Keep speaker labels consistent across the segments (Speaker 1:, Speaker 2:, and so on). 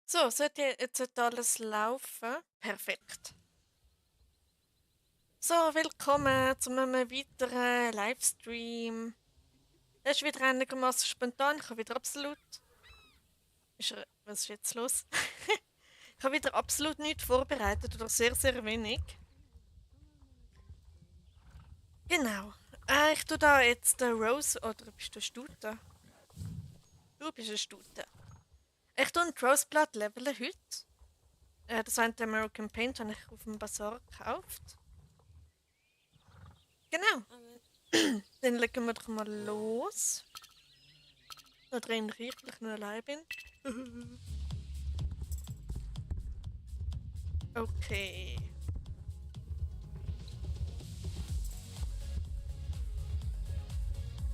Speaker 1: So, jetzt sollte alles laufen. Perfekt. So, willkommen zu einem weiteren Livestream. Das ist wieder einigermaßen spontan. Ich habe wieder absolut. Was ist jetzt los? Ich habe wieder absolut nichts vorbereitet oder sehr, sehr wenig. Genau. Ich tue da jetzt den Rose. Oder bist du eine Stute? Du bist eine Stute. Ich tue ein Roseblatt leveln heute. Das war ein American Paint, habe ich auf dem Bazar gekauft. Genau. Dann legen wir doch mal los. Da drin riecht, weil ich nur allein bin. Okay.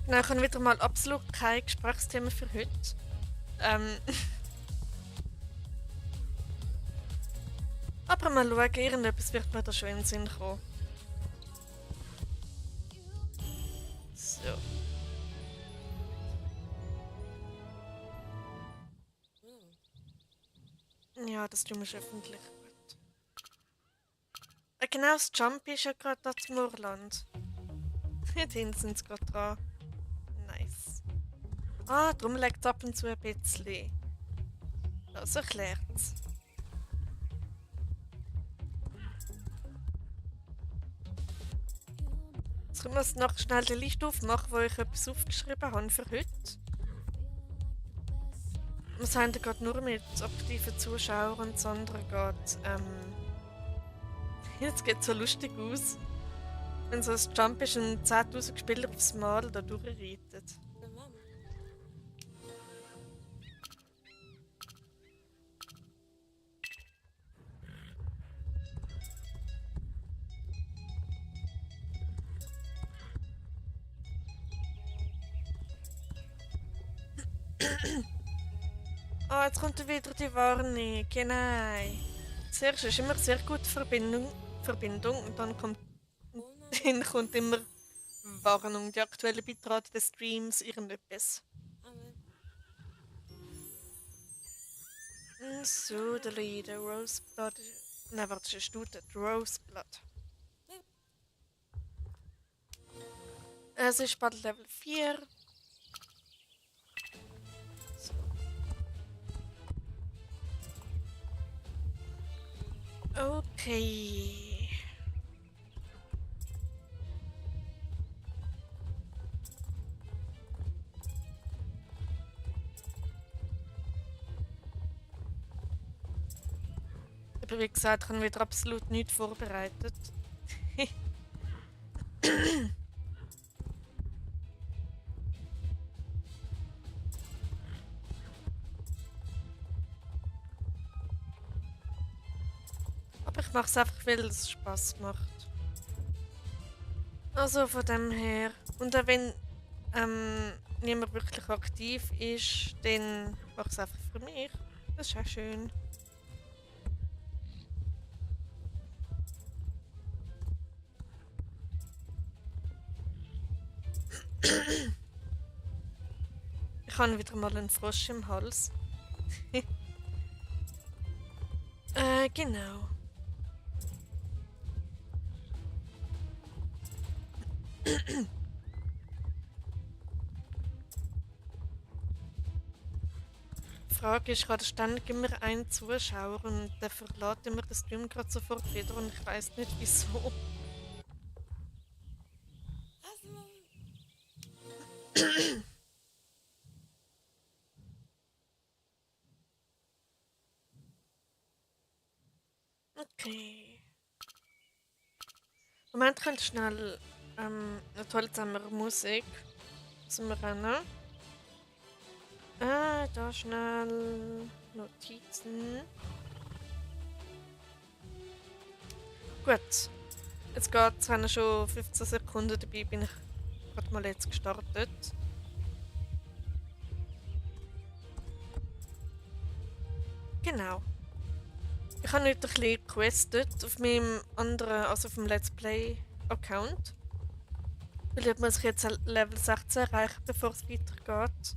Speaker 1: Genau, ich habe wieder mal absolut kein Gesprächsthema für heute. Aber mal schauen, irgendetwas wird mir da schon in den Sinn kommen. So. Ja, das tun wir schon öffentlich. Gut. Genau, das Jumpy ist ja gerade da zum Moorland. Dort hinten sind sie gerade dran. Nice. Ah, darum liegt es ab und zu ein bisschen. Das erklärt's. Jetzt können wir noch schnell die Liste aufmachen, wo ich etwas aufgeschrieben habe für heute. Wir sind ja gerade nur mit aktiven Zuschauern und das andere geht, jetzt geht so lustig aus, wenn so ein Jump ist und 10.000 Spieler aufs Mal da durchreiten. Ah, jetzt kommt wieder die Warnung. Genau. Zuerst ist immer sehr gute Verbindung und dann kommt immer Warnung, die aktuelle Bitrate des Streams, irgendetwas. So, der Roseblood. Nein, warte, das ist Stute. Roseblood. Es ist bald Level 4. So. Okay. Aber wie gesagt, ich habe wieder absolut nichts vorbereitet. Aber ich mache es einfach, weil es Spaß macht. Also von dem her. Und auch wenn niemand wirklich aktiv ist, dann mache ich es einfach für mich. Das ist auch schön. Ich habe wieder mal einen Frosch im Hals. Genau. Die Frage ist, ich habe ständig immer einen Zuschauer und der verlässt immer den Stream gerade sofort wieder und ich weiß nicht wieso. Okay. Moment, könnt ihr schnell toll zusammen Musik zum Rennen. Da schnell Notizen. Gut. Jetzt geht's, habe ich schon 15 Sekunden dabei, bin ich gerade mal jetzt gestartet. Genau. Ich habe heute ein bisschen gequestet auf meinem anderen, also auf dem Let's Play-Account. Weil ich muss jetzt Level 16 erreichen, bevor es weitergeht.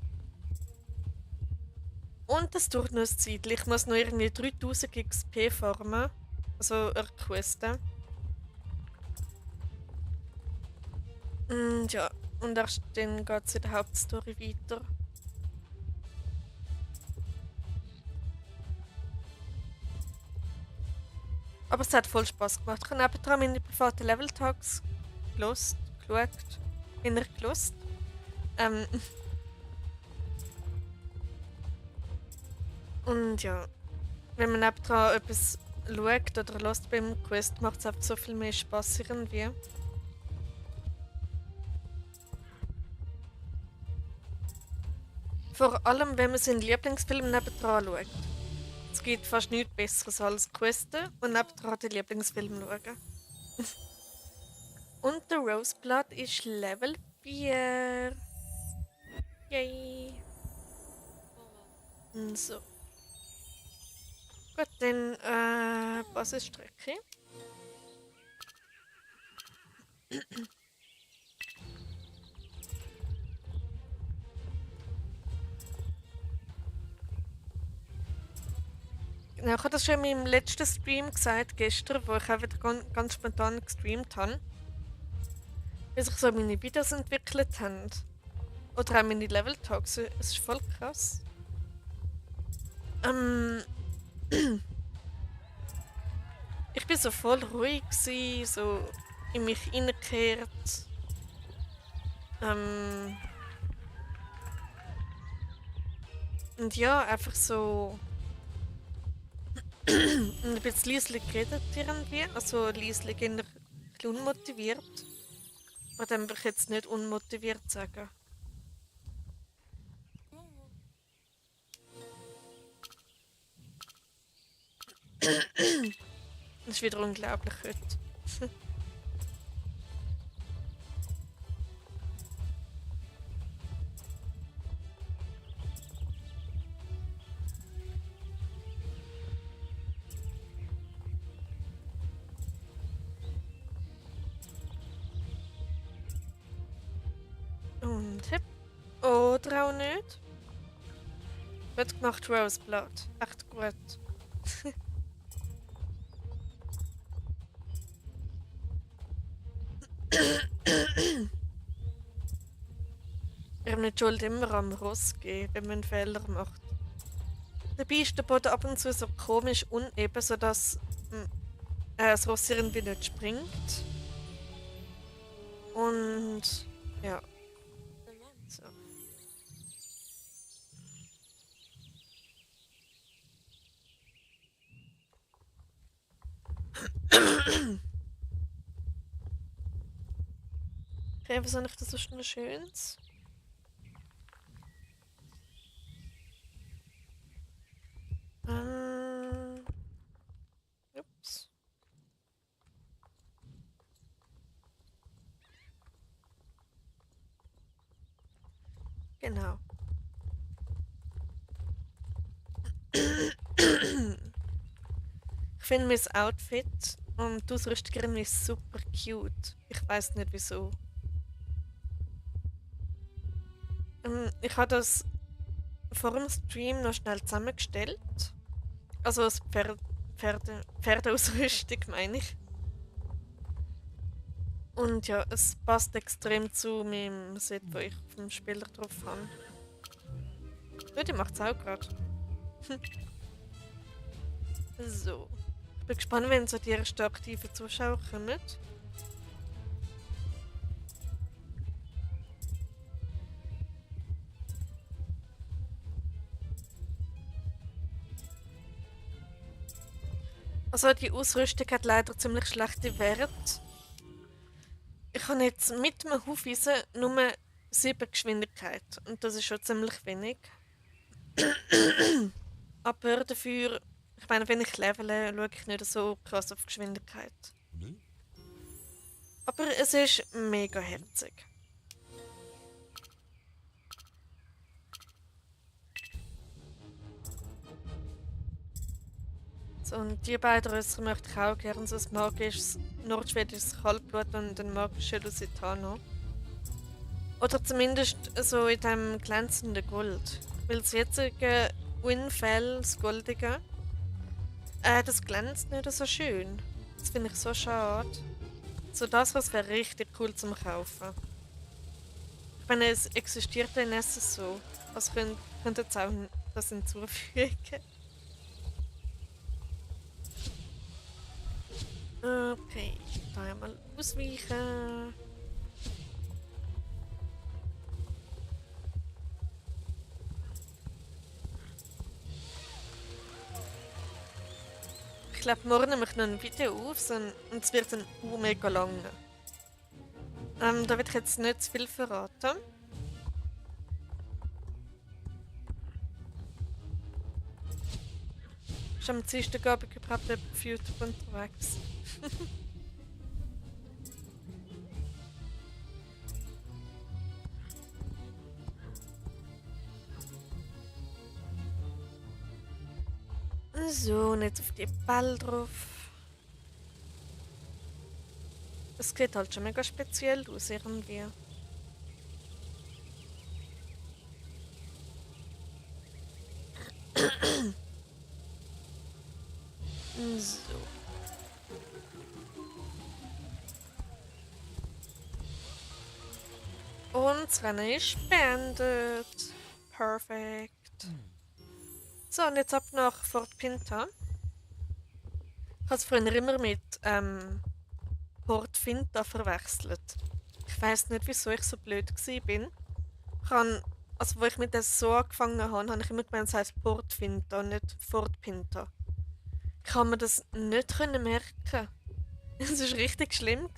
Speaker 1: Und das dauert noch ein Zeitchen. Ich muss noch irgendwie 3000 XP farmen. Also erquesten. Und ja, und erst dann geht es in der Hauptstory weiter. Aber es hat voll Spaß gemacht. Ich habe nebendran meine privaten Level-Talks gelost, geschaut, inner gelost. Und ja, wenn man nebendran etwas schaut oder lässt beim Quest, macht es einfach so viel mehr Spaß irgendwie. Vor allem, wenn man seinen Lieblingsfilm nebendran schaut. Es gibt fast nichts Besseres als Questen und nebendran den Lieblingsfilm schauen. Und der Roseblood ist Level 4. Yay. So. Gut, dann Basisstrecke. Genau, ich habe das schon in meinem letzten Stream gesagt, gestern, wo ich auch wieder ganz spontan gestreamt habe. Wie sich so meine Videos entwickelt haben. Oder auch meine Level-Talks. Es ist voll krass. Ich bin so voll ruhig gewesen, so in mich hineingekehrt. Und ja, einfach so ein bisschen leislich geredet irgendwie. Also leislich eher ein bisschen unmotiviert. Aber dann würde ich jetzt nicht unmotiviert sagen. Das ist wieder unglaublich heute. Und hip. Oder auch nicht. Gut gemacht, Roseblood. Echt gut. Wir haben nicht Schuld immer am Ross geben, wenn man einen Fehler macht. Dabei ist der Boden ab und zu so komisch uneben, sodass das Ross irgendwie nicht springt. Und ja. So. Okay, was habe ich da so Schönes? Ups. Genau. Ich finde mein Outfit und die Ausrüstung irgendwie super cute. Ich weiß nicht wieso. Ich habe das vor dem Stream noch schnell zusammengestellt. Also das Pferdeausrüstung meine ich. Und ja, es passt extrem zu meinem Set, wo ich auf dem Spieler drauf habe. Ja, die macht es auch gerade. So. Ich bin gespannt, wenn so die ersten aktiven Zuschauer kommen. Also die Ausrüstung hat leider ziemlich schlechte Werte. Ich habe jetzt mit dem Hufeisen nur 7 Geschwindigkeit und das ist schon ziemlich wenig. Aber dafür, ich meine, wenn ich levele, schaue ich nicht so krass auf Geschwindigkeit. Aber es ist mega herzig. So, und die beiden Rösser möchte ich auch gerne, so ein magisches nordschwedisches Kaltblut und ein magischer Lusitano. Oder zumindest so in dem glänzenden Gold. Weil das jetzige Winfell, das Goldige. Das glänzt nicht so schön. Das finde ich so schade. So das, was wäre richtig cool zum Kaufen. Ich meine, es existiert ja in SSO. Also könnt ihr jetzt auch das hinzufügen. Okay, da einmal ausweichen. Ich glaube, morgen nehme ich noch ein Video auf und es wird dann mega lang. Da werde ich jetzt nicht zu viel verraten. Ich am Dienstagabend überhaupt nicht auf YouTube unterwegs. So, und jetzt auf die Ball drauf. Es sieht halt schon mega speziell aus irgendwie. So. Und das Rennen ist beendet. Perfekt. So, und jetzt ab nach Fort Pinta. Ich habe es früher immer mit Port Finta verwechselt. Ich weiß nicht, wieso ich so blöd war. Also, wo ich mit das so angefangen habe ich immer gemeint, es heisst Port Finta und nicht Fort Pinta. Ich kann mir das nicht merken. Es war richtig schlimm.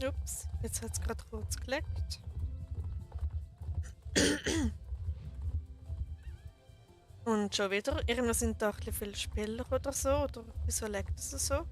Speaker 1: Ups, jetzt hat es gerade kurz geleckt. Und schon wieder, irgendwo sind da ein bisschen viele Spieler oder so, oder wieso leckt es so?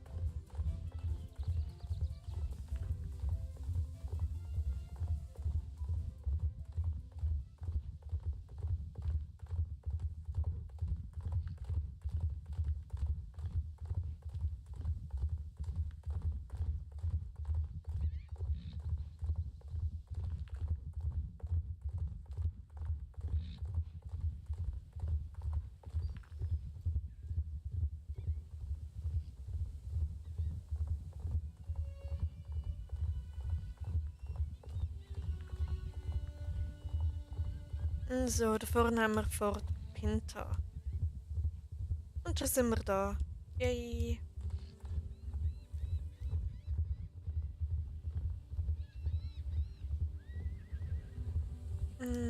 Speaker 1: So, da vorne haben wir Fort Pinta. Und schon sind wir da. Yay!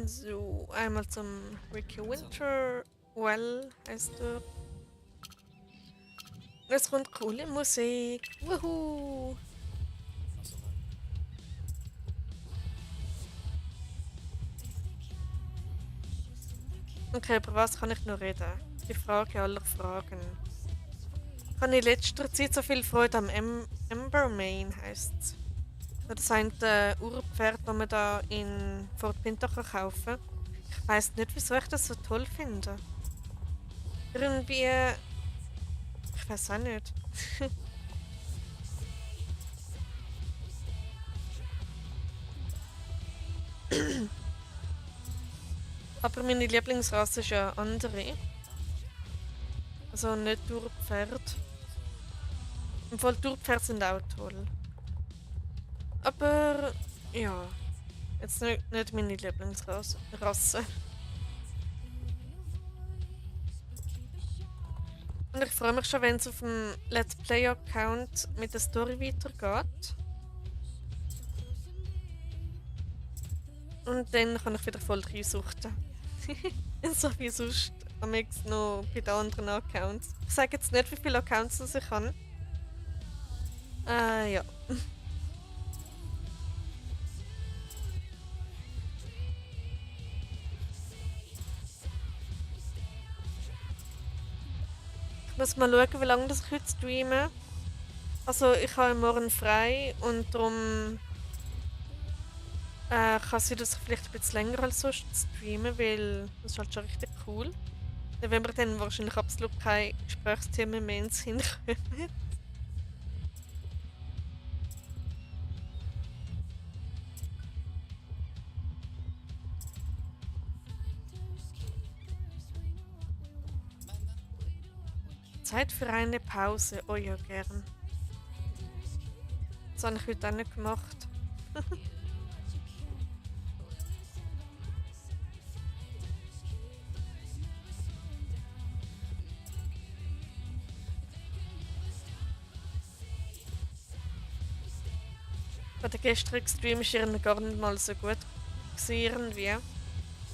Speaker 1: So, einmal zum Ricky Winter. Well, heißt er. Es kommt coole Musik. Wuhu! Okay, über was kann ich noch reden? Die Frage aller Fragen. Ich habe in letzter Zeit so viel Freude am Embermane, heisst es. Das eine Urpferd, das man da in Fort Pinta kaufen kann. Ich weiss nicht, wieso ich das so toll finde. Irgendwie. Ich weiß auch nicht. Aber meine Lieblingsrasse ist ja andere. Also nicht Tourpferd. Im Fall Tourpferde sind auch toll. Aber ja, jetzt nicht meine Lieblingsrasse. Und ich freue mich schon, wenn es auf dem Let's Play-Account mit der Story weitergeht. Und dann kann ich wieder voll reinsuchten. So wie sonst am X noch bei den anderen Accounts. Ich sage jetzt nicht, wie viele Accounts das ich habe. Ja. Ich muss mal schauen, wie lange das ich heute streame. Also ich habe morgen frei und darum kann sein, dass ich vielleicht ein bisschen länger als sonst streamen, weil das ist halt schon richtig cool. Dann werden wir dann wahrscheinlich absolut kein Gesprächsthema mehr ins Hinkommen. Zeit für eine Pause. Oh ja, gern. Das habe ich heute auch nicht gemacht. Bei der gestrigen Stream war irgendwie gar nicht mal so gut gewesen, irgendwie.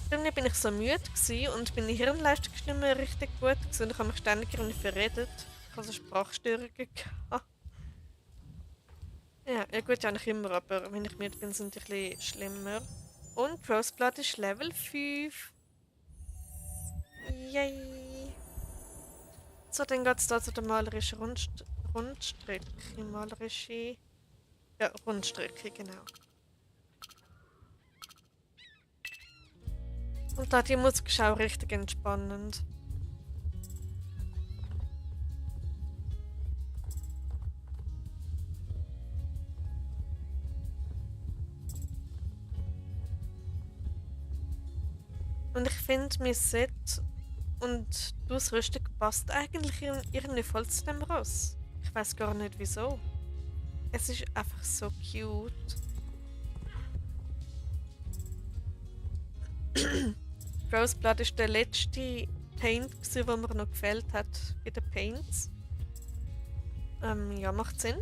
Speaker 1: Irgendwie bin ich so müde gewesen und meine Hirnleistung ist nicht mehr richtig gut gewesen und ich habe mich ständig irgendwie verredet. Ich hatte so Sprachstörungen gehabt. Ja, gut, ja nicht immer, aber wenn ich müde bin, sind die ein bisschen schlimmer. Und Roseblood ist Level 5. Yay! So, dann geht es da zu der malerischen Rundstrecke. Malerische. Ja, Rundstrecke, genau. Und da die Musik ist auch richtig entspannend. Und ich finde, mein Set und die Ausrüstung passt eigentlich irgendwie voll zu dem Ross. Ich weiß gar nicht wieso. Es ist einfach so cute. Roseblood ist der letzte Paint, der mir noch gefällt hat in den Paints. Ja, macht Sinn.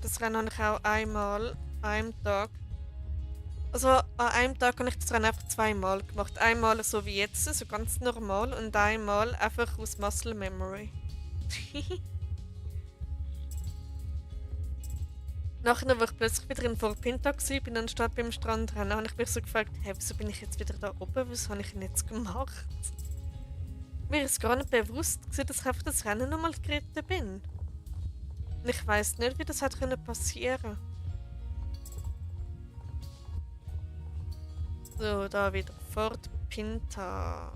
Speaker 1: Das Rennen habe ich auch einmal an einem Tag. Also an einem Tag habe ich das Rennen einfach zweimal gemacht. Einmal so wie jetzt, so ganz normal, und einmal einfach aus Muscle Memory. Nachher, wo ich plötzlich wieder in Fort Pinta war, bin anstatt beim Strandrennen, habe ich mich so gefragt, hey, wieso bin ich jetzt wieder da oben? Was habe ich denn jetzt gemacht? Mir ist gar nicht bewusst gewesen, dass ich einfach das Rennen nochmal geritten bin. Und ich weiss nicht, wie das hat passieren können. So, da wieder Fort Pinta.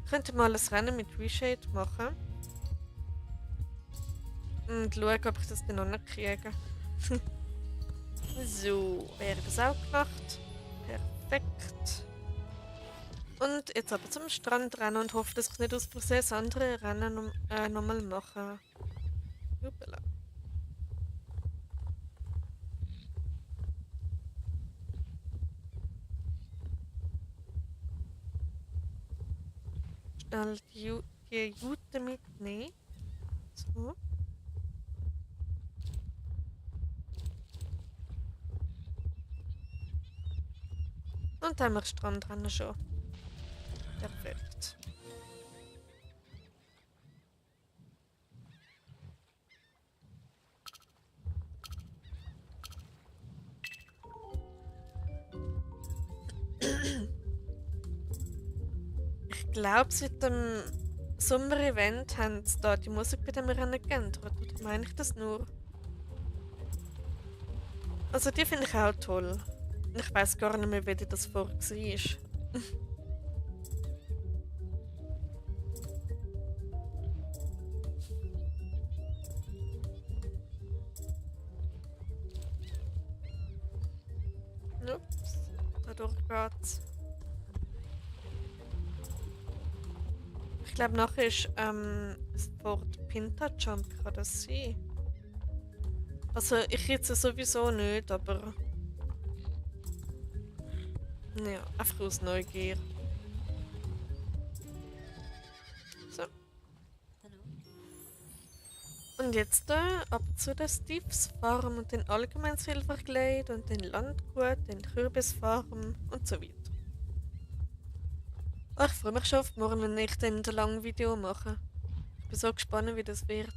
Speaker 1: Ich könnte mal ein Rennen mit Reshade machen. Und schauen, ob ich das dann noch nicht kriege. So, wäre das auch gemacht. Perfekt. Und jetzt aber zum Strand rennen und hoffe, dass ich nicht aus Versehen das andere Rennen nochmal mache. Jubela. Schnell die Jute mitnehmen. So. Und dann haben wir das Strandrennen schon. Perfekt. Ich glaube, seit dem Sommer-Event haben sie da die Musik bei dem Rennen geändert. Oder meine ich das nur? Also die finde ich auch toll. Ich weiß gar nicht mehr, wie das vorher war. Ups, dadurch geht's. Ich glaube, nachher ist das Fort Pinta Jump, kann das sein? Also, ich jetzt sowieso nicht, aber. Ja, einfach aus Neugier. So. Und jetzt ab zu der Steves Farm und den Allgemeinsilberglade und den Landgut, den Kürbisfarm und so weiter. Oh, ich freue mich schon auf morgen, wenn ich dann ein langes Video mache. Ich bin so gespannt, wie das wird.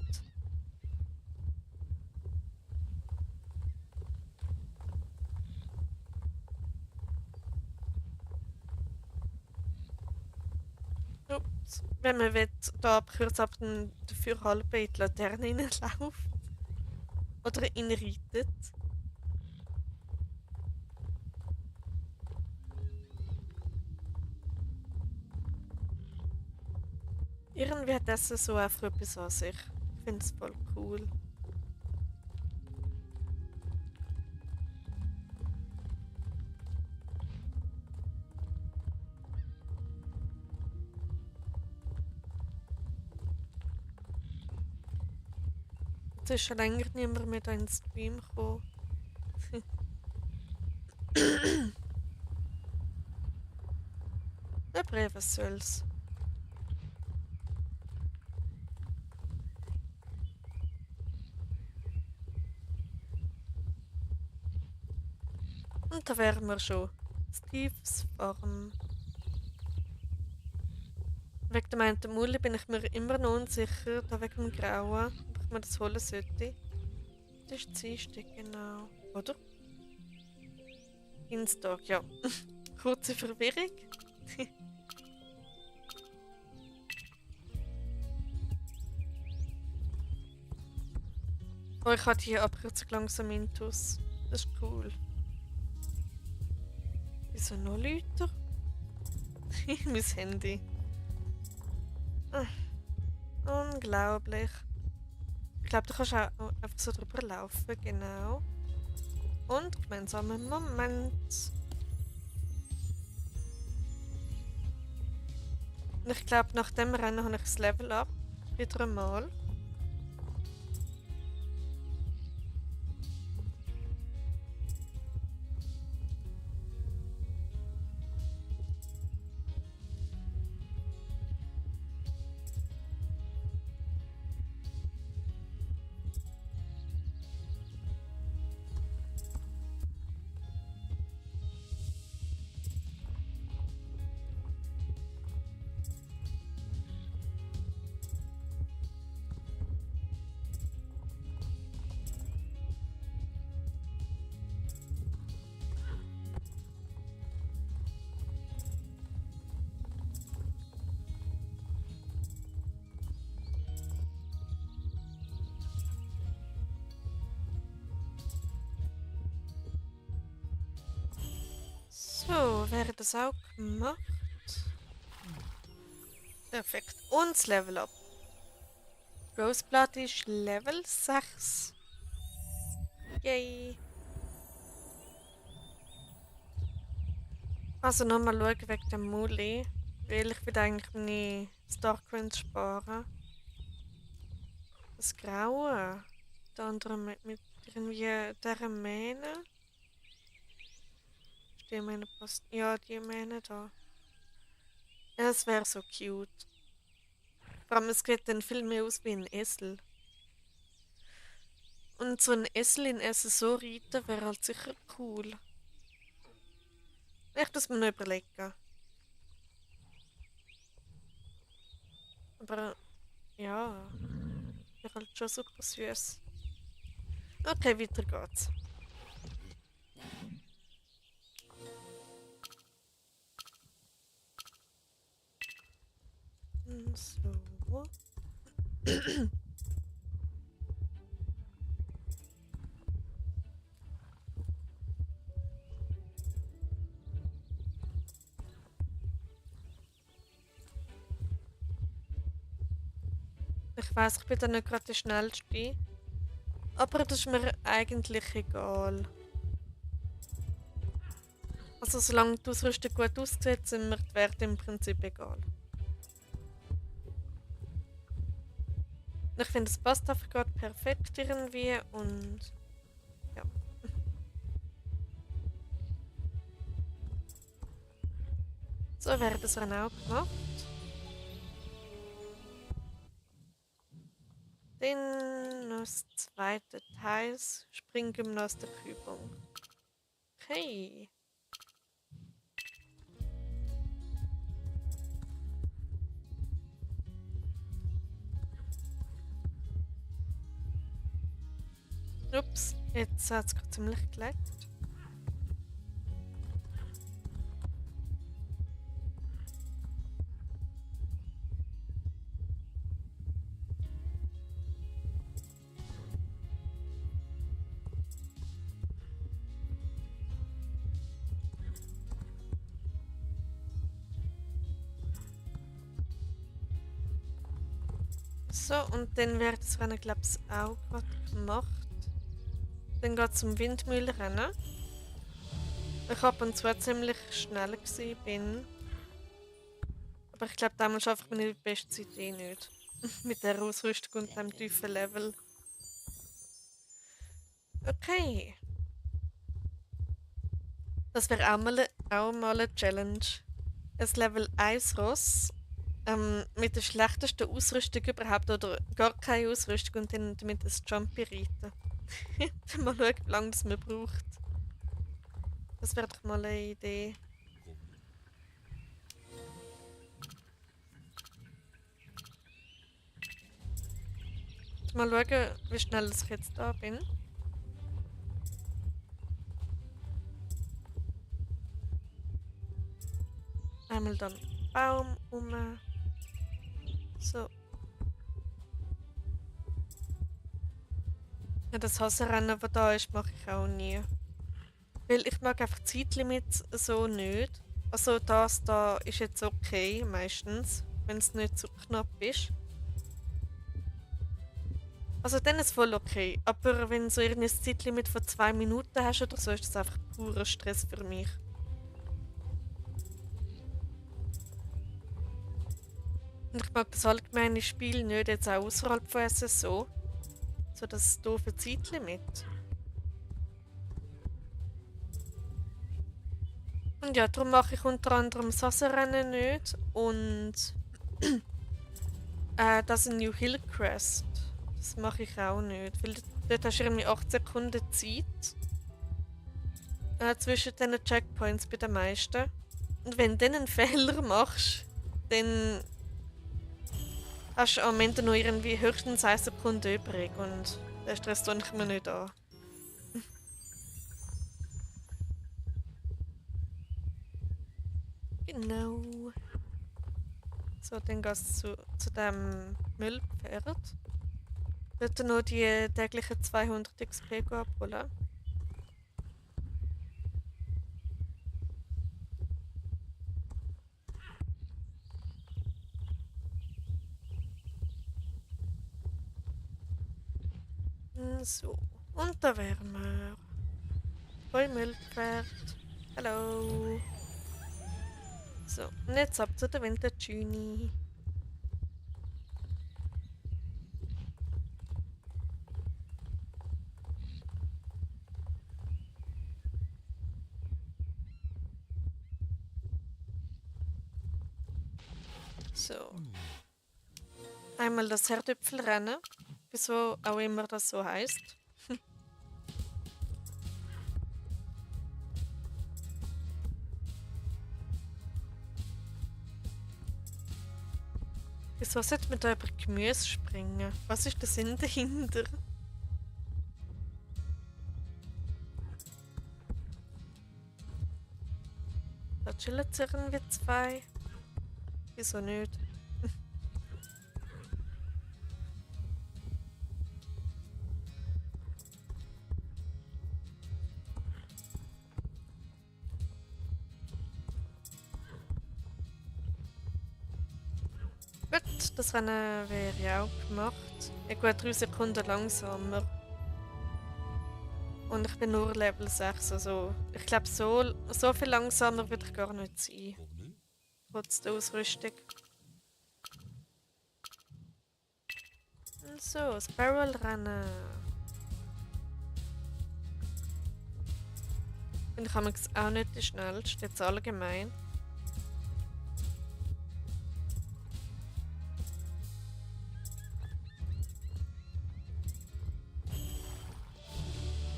Speaker 1: Ups. Wenn man will, da abkürzt, ab dann dafür halb in die Laterne reinläuft. Oder reinreitet. Irgendwie hat das so einfach etwas an sich. Ich finde es voll cool. Jetzt ist schon länger niemand mehr da ins Stream gekommen. Aber was soll's. Und da wären wir schon. Steves Farm. Wegen dem einen Mulli bin ich mir immer noch unsicher, da wegen dem Grauen, ob ich mir das holen sollte. Das ist Dienstag, genau. Oder? Dienstag, ja. Kurze Verwirrung. Oh, ich hatte hier Abkürzung langsam Intus. Das ist cool. Wieso noch Leute? Mein Handy. Ah, unglaublich. Ich glaube, du kannst auch einfach so drüber laufen, genau. Und gemeinsamen Moment. Und ich glaube, nach dem Rennen habe ich das Level up. Wieder einmal. So, wäre das auch gemacht? Perfekt. Und das Level up. Roseblood ist Level 6. Yay. Also nochmal schauen wegen dem Muli. Weil ich will eigentlich meine Starcoins sparen. Das Graue. Der andere mit irgendwie dieser Mähne. Ist die Mähne passt. Ja, die Mähne da. Ja, das wäre so cute. Vor allem, es sieht dann viel mehr aus wie ein Esel. Und so ein Esel in so reiten wäre halt sicher cool. Ich muss mir noch überlegen. Aber ja, wäre halt schon super süß. Okay, weiter geht's. So. Ich weiß, ich bin da nicht gerade der Schnellste. Aber das ist mir eigentlich egal. Also solange die Ausrüstung gut aussieht, sind mir die Werte im Prinzip egal. Ich finde, es passt einfach gerade perfekt irgendwie und ja. So wäre das dann auch gemacht. Dann noch das zweite Teil, Springgymnastikübung. Okay. Ups, jetzt hat es gerade ziemlich geleckt. So, und dann wird das Rennen, glaube ich, auch gerade gemacht. Dann geht es zum Windmühlenrennen. Ich ab und zu ziemlich schnell bin. Aber ich glaube, damals schaffe ich meine beste Zeit eh nicht. Mit der Ausrüstung und dem tiefen Level. Okay. Das wäre auch mal eine Challenge. Ein Level 1 Ross mit der schlechtesten Ausrüstung überhaupt oder gar keine Ausrüstung und dann damit ein Jumpy reiten. Dann mal schauen, wie lange das man braucht. Das wäre doch mal eine Idee. Mal schauen, wie schnell ich jetzt da bin. Einmal dann Baum um. So. Ja, das Hassenrennen, das da ist, mache ich auch nie. Weil ich mag einfach Zeitlimits so nicht. Also das da ist jetzt okay, meistens, wenn es nicht so knapp ist. Also dann ist es voll okay. Aber wenn du so ein Zeitlimit von 2 Minuten hast oder so, ist das einfach purer Stress für mich. Und ich mag das allgemeine Spiel nicht jetzt auch außerhalb von SSO. So das doofe Zeitlimit. Und ja, darum mache ich unter anderem das Hassenrennen nicht und das in New Hill Crest. Das mache ich auch nicht, weil dort hast du irgendwie 8 Sekunden Zeit zwischen diesen Checkpoints bei den meisten. Und wenn du dann einen Fehler machst, dann hast du am Ende noch irgendwie höchstens 1 Sekunde übrig und den Stress tue ich mir nicht an. Genau. So, dann gehst du zu dem Müllpferd. Dort noch die täglichen 200 XP abholen. So, und da wären wir. Hoi Müllpferd. Hallo. So, und jetzt ab zu der Winterjuni. So. Einmal das Herdöpfelrennen. Wieso auch immer das so heißt. Wieso sollte man da über Gemüse springen? Was ist der Sinn dahinter? Da chillen sich irgendwie zwei. Wieso nicht? Gut, das Rennen wäre ja auch gemacht. Ich gehe 3 Sekunden langsamer. Und ich bin nur Level 6, also ich glaube, so viel langsamer würde ich gar nicht sein. Trotz der Ausrüstung. Und so, das Barrel-Rennen. Bin ich auch nicht die schnellste, jetzt allgemein.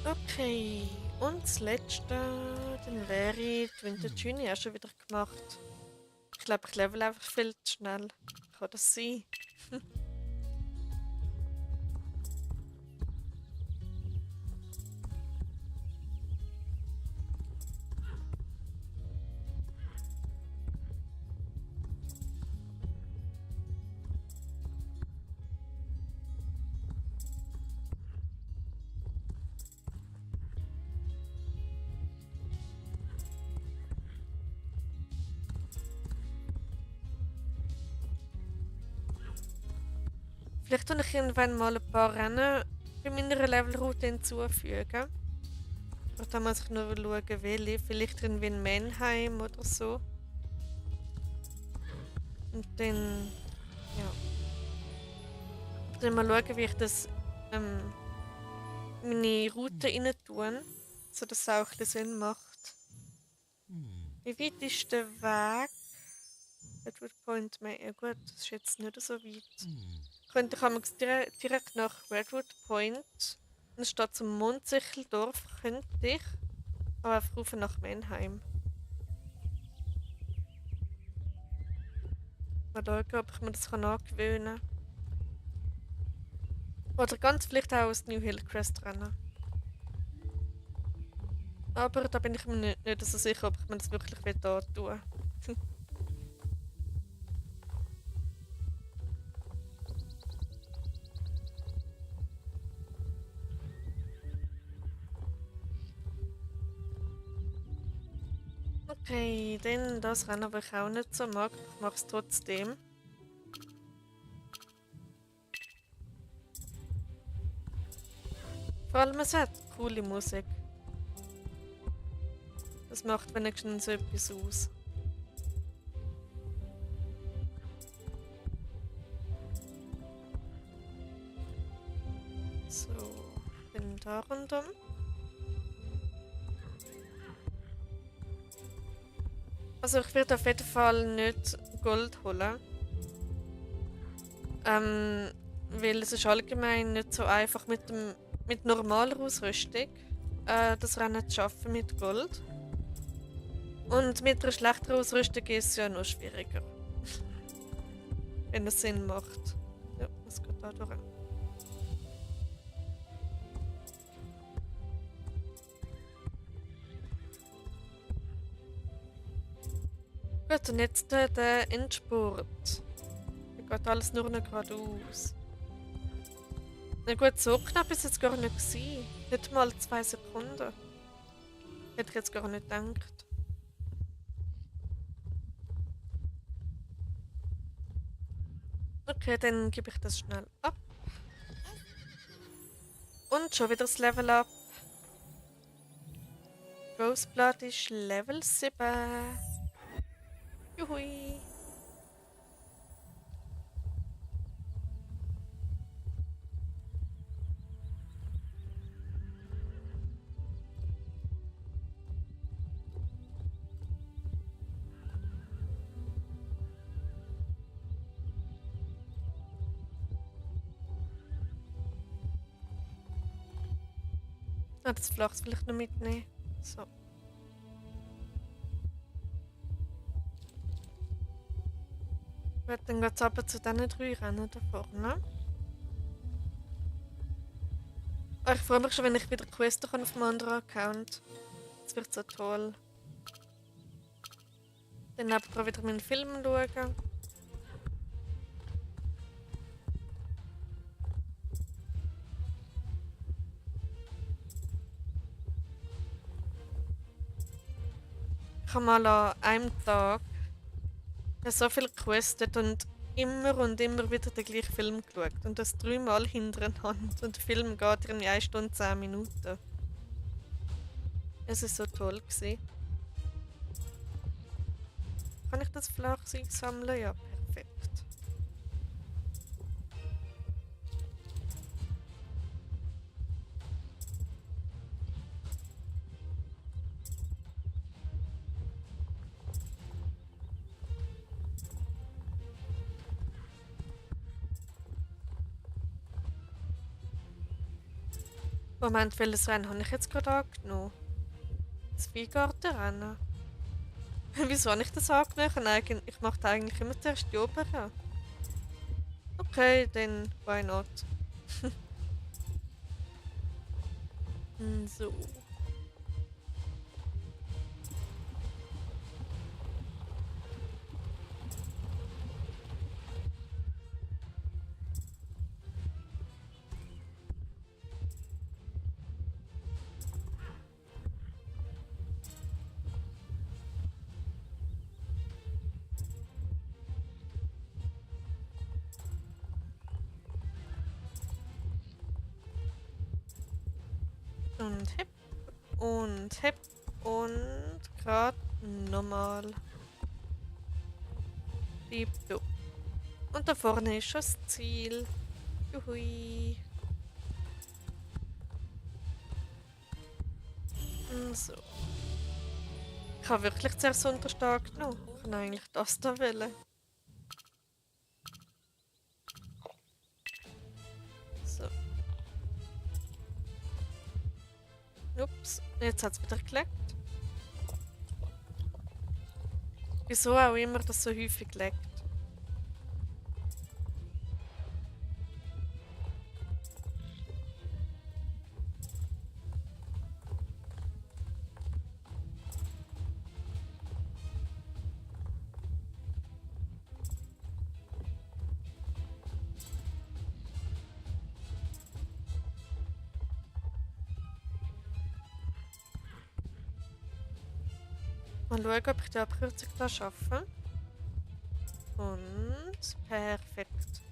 Speaker 1: Okay, und das letzte, dann wäre die Winterjuni auch schon wieder gemacht. Ich glaube, ich level einfach viel zu schnell. Kann das sein? Vielleicht tue ich irgendwann mal ein paar Rennen bei meiner Levelroute hinzufügen. Aber da muss ich nur schauen, welche. Vielleicht irgendwie in Mannheim oder so. Und dann, ja. Dann mal schauen, wie ich das meine Route rein tue, sodass es auch ein bisschen Sinn macht. Wie weit ist der Weg? Redwood Point, ja gut, das ist jetzt nicht so weit. Könnte ich einmal direkt nach Redwood Point, anstatt zum Mondsicheldorf, könnte ich aber einfach rauf nach Mannheim. Mal schauen, ob ich mir das angewöhnen kann. Oder ganz vielleicht auch aus New Hillcrest rennen. Aber da bin ich mir nicht so sicher, ob ich mir das wirklich da tun will. Okay, dann das Rennen, aber ich auch nicht so mag. Ich mache es trotzdem. Vor allem, es hat coole Musik. Das macht wenigstens etwas aus. So, bin da rundum. Also ich werde auf jeden Fall nicht Gold holen. Weil es ist allgemein nicht so einfach mit normaler Ausrüstung das Rennen zu schaffen mit Gold. Und mit einer schlechteren Ausrüstung ist es ja noch schwieriger. Wenn es Sinn macht. Ja, was geht da durch? Gut, und jetzt der Endspurt. Da geht alles nur noch geradeaus. Na gut, so knapp ist es jetzt gar nicht gewesen. Nicht mal 2 Sekunden. Hätte ich jetzt gar nicht gedacht. Okay, dann gebe ich das schnell ab. Und schon wieder das Level up. Roseblood ist Level 7. Juhui. Ah, das Flachs vielleicht noch mitnehmen. So. Gut, dann geht es aber zu diesen 3 Rennen da vorne. Oh, ich freue mich schon, wenn ich wieder questen kann auf dem anderen Account. Das wird so toll. Dann auch wieder meinen Film schauen. Ich habe mal an einem Tag so viel gequestet und immer wieder den gleichen Film geschaut. Und das 3-mal hintereinander. Und der Film geht in 1 Stunde 10 Minuten. Es war so toll gewesen. Kann ich das Flachs einsammeln? Ja, perfekt. Moment, welches Rennen habe ich jetzt gerade angenommen? Das Weingartenrennen. Wieso habe ich das angenommen? Ich mache eigentlich immer zuerst die oberen. Okay, dann why not? So. Und hip. Und hip. Und gerade nochmal. Bleib du. Und da vorne ist schon das Ziel. Juhui. So. Ich habe wirklich zuerst Unterstag genommen. Ich kann eigentlich das da wählen. So. Ups, jetzt hat es wieder geleckt. Wieso auch immer das so häufig leckt. Mal schauen, ob ich die Abkürzung da schaffe. Und perfekt.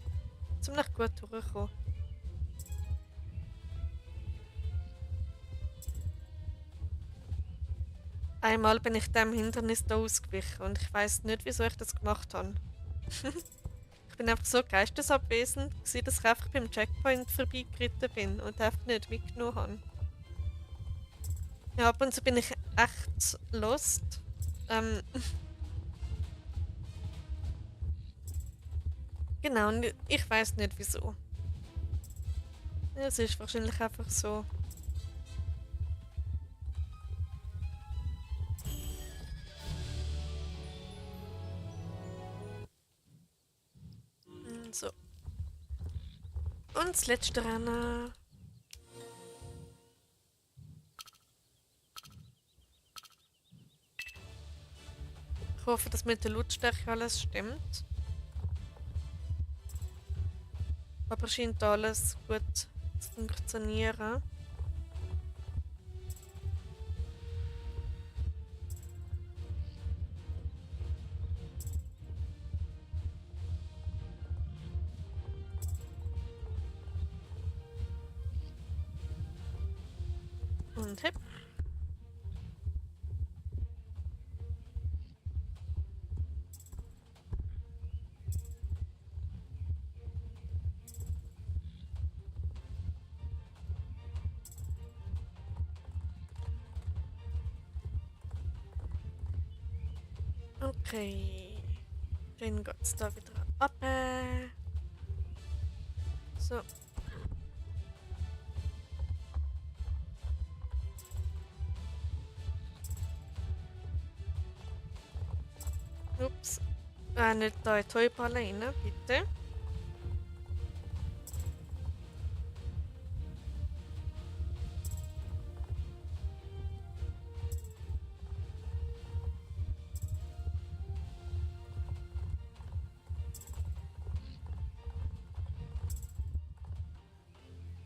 Speaker 1: Ziemlich gut durchgekommen. Einmal bin ich dem Hindernis da ausgewichen und ich weiß nicht, wieso ich das gemacht habe. Ich bin einfach so geistesabwesend, gewesen, dass ich einfach beim Checkpoint vorbeigeritten bin und einfach nicht mitgenommen habe. Ja, ab und zu bin ich echt lost. Genau, und ich weiß nicht wieso. Es ist wahrscheinlich einfach so. So. Und das letzte Rennen. Ich hoffe, dass mit der Lautstärke alles stimmt. Aber scheint alles gut zu funktionieren. Und hip. Okay. Dann geht's da wieder ab. So. Ups. Nicht da in die Heuballe rein, bitte.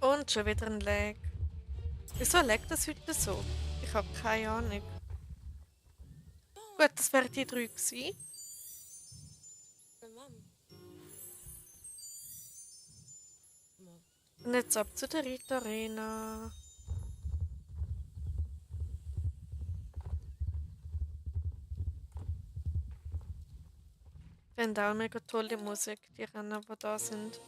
Speaker 1: Und schon wieder ein Lag. Wieso laggt das heute so? Ich habe keine Ahnung. Gut, das wären die 3 gewesen. Und jetzt ab zu der Rita Arena. Die haben auch mega tolle Musik, die Rennen, die da sind.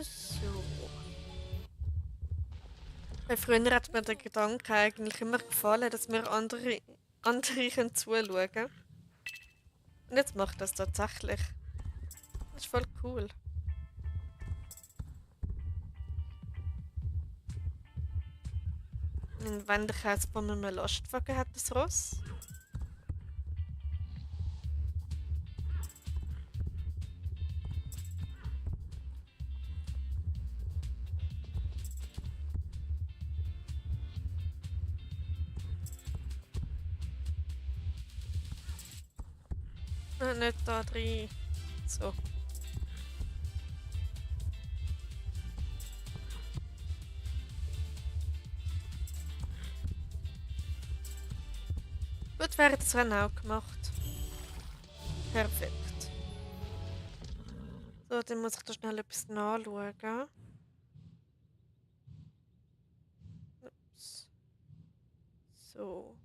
Speaker 1: So. Weil früher hat mir der Gedanke eigentlich immer gefallen, dass mir andere zuschauen können. Und jetzt macht das tatsächlich. Das ist voll cool. Und wenn der Käsebombe einen Lastwagen hat, das Ross. Nicht da drin. So. Gut wäre das Rennen auch gemacht. Perfekt. So, dann muss ich da schnell etwas nachschauen. Ups. So.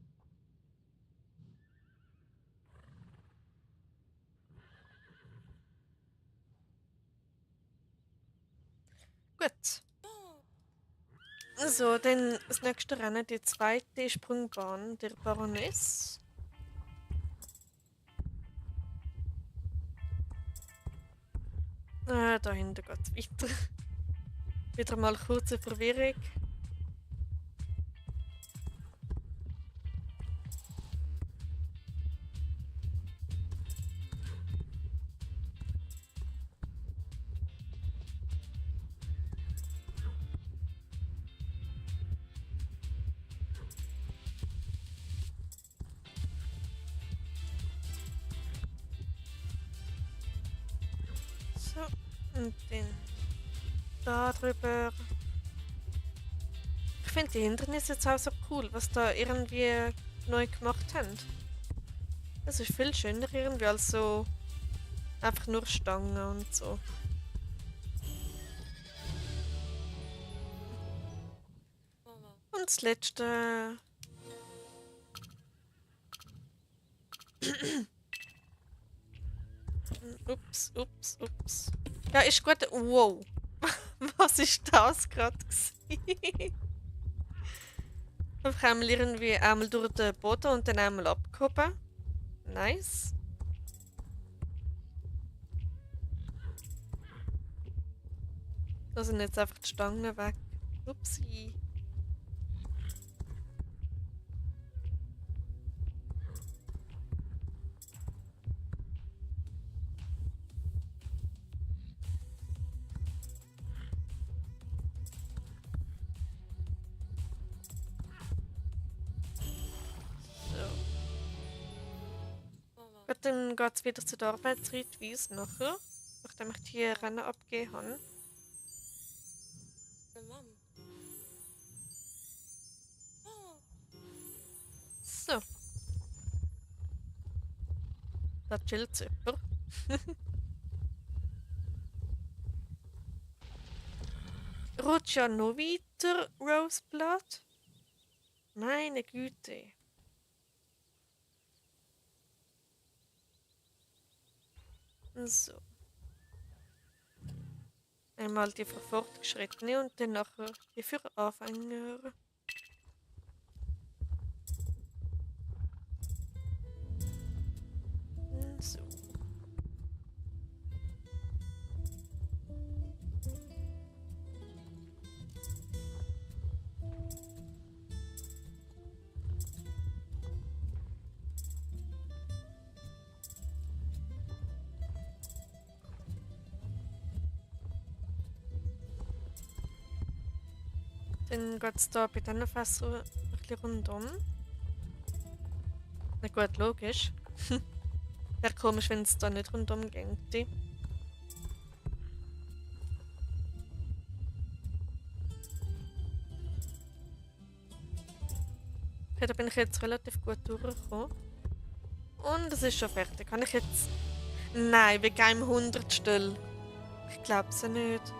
Speaker 1: Gut. So, dann das nächste Rennen, die zweite Sprungbahn der Baroness. Da hinten geht es weiter. Wieder mal kurze Verwirrung. So, und dann da drüber. Ich finde die Hindernisse jetzt auch so cool, was da irgendwie neu gemacht haben. Das ist viel schöner irgendwie als so einfach nur Stangen und so. Und das letzte. Ups, ups, ups. Ja, ist gut. Wow. Was ist das gerade gewesen? Einfach einmal durch den Boden und dann einmal abgehoben. Nice. Da sind jetzt einfach die Stangen weg. Upsi. Gut, dann geht es wieder zu der Arbeitsreitweise nachher, nachdem ich die Rennen abgegeben habe. So. Da chillt jemand. Rutscht ja noch weiter, Roseblood? Meine Güte. So. Einmal die für Fortgeschrittene und dann nachher die für Anfänger. So. Dann geht es hier bei diesen Fässern ein bisschen rundum. Na gut, logisch. Wäre komisch, wenn es da nicht rundum ginge. Okay, da bin ich jetzt relativ gut durchgekommen. Und es ist schon fertig. Kann ich jetzt... Nein, wegen einem Hundertstel. Ich glaube es nicht.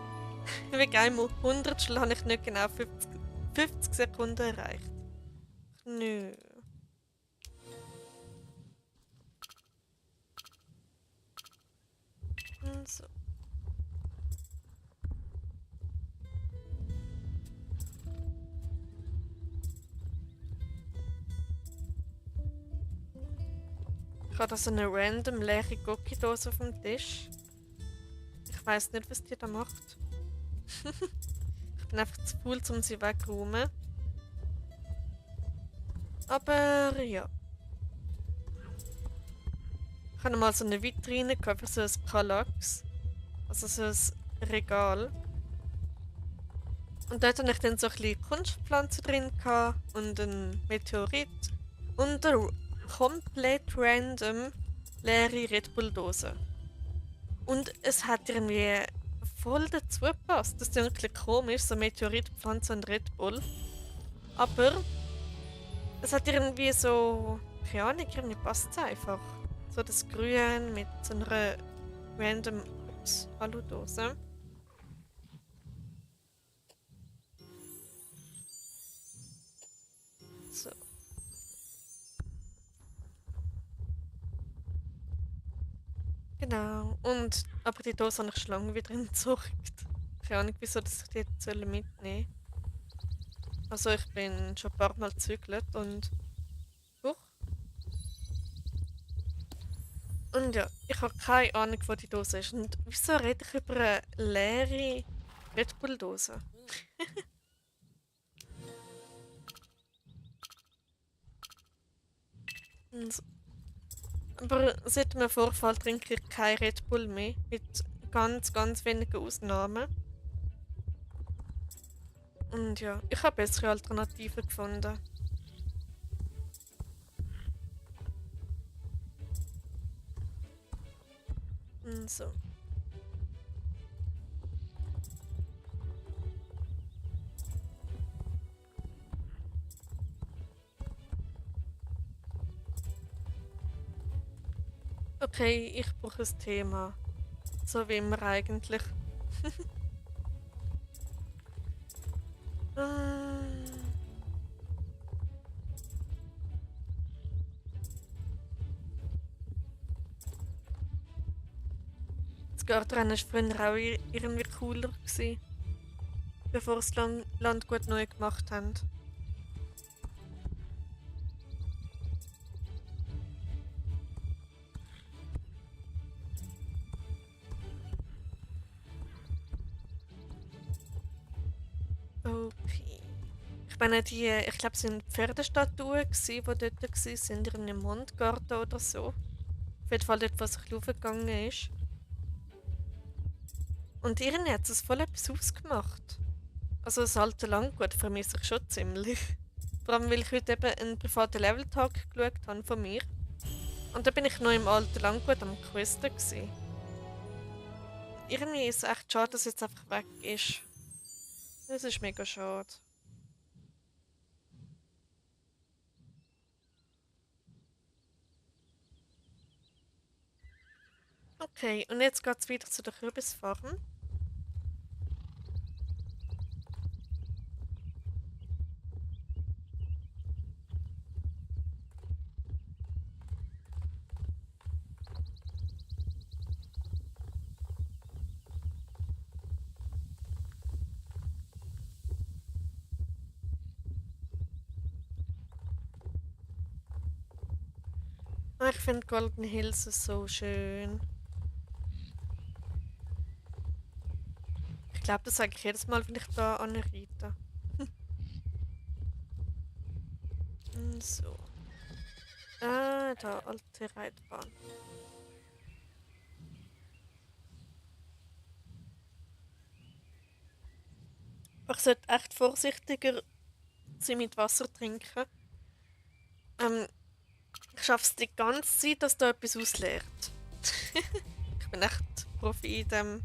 Speaker 1: Wegen einem Hundertstel habe ich nicht genau 50 Sekunden erreicht. Nö. So. Ich habe da so eine random leere Cookie-Dose auf dem Tisch. Ich weiß nicht, was die da macht. Ich bin einfach zu faul, um sie wegzuräumen. Aber ja. Ich habe mal so eine Vitrine gehabt, für so ein Kallax. Also so ein Regal. Und dort hatte ich dann so ein bisschen Kunstpflanzen drin und einen Meteorit. Und komplett random leere Red Bull-Dose. Und es hat irgendwie voll dazu gepasst. Das ist ein bisschen komisch, so Meteoritpflanze und Red Bull. Aber es hat irgendwie so, keine Ahnung, irgendwie passt es einfach. So das Grün mit so einer random Aludose. So. Genau. Aber die Dose habe ich schon lange wieder entsorgt. Keine Ahnung, wieso dass ich die jetzt mitnehmen soll. Also ich bin schon ein paar Mal gezügelt und... Huch. Und ja, ich habe keine Ahnung, wo die Dose ist. Und wieso rede ich über eine leere Red Bull-Dose? Und aber seit dem Vorfall trinke ich kein Red Bull mehr. Mit ganz, ganz wenigen Ausnahmen. Und ja, ich habe bessere Alternativen gefunden. Und so. Okay, ich brauche ein Thema. So wie immer eigentlich. Ähm, Das Gartenrennen war früher auch irgendwie cooler gewesen, bevor sie das Landgut neu gemacht haben. Okay. Ich meine, ich glaube, es waren Pferdestatuen, die dort waren, in einem Mondgarten oder so. Auf jeden Fall dort, wo sich gegangen ist. Und irgendwie hat es voll etwas ausgemacht. Also das alte Landgut vermisse ich schon ziemlich. Vor allem, weil ich heute eben einen privaten Leveltag geschaut habe von mir. Und da bin ich noch im alten Landgut am Questen gewesen. Irgendwie ist es echt schade, dass es jetzt einfach weg ist. Das ist mega schade. Okay, und jetzt geht es wieder zu der Kürbisfarm. Ah, ich finde Golden Hills so schön. Ich glaube, das sage ich jedes Mal, wenn ich da anreite. So. Da, alte Reitbahn. Ich sollte echt vorsichtiger sein mit Wasser trinken. Ähm, Ich schaffe es die ganze Zeit, dass da etwas ausleert. Ich bin echt Profi in dem.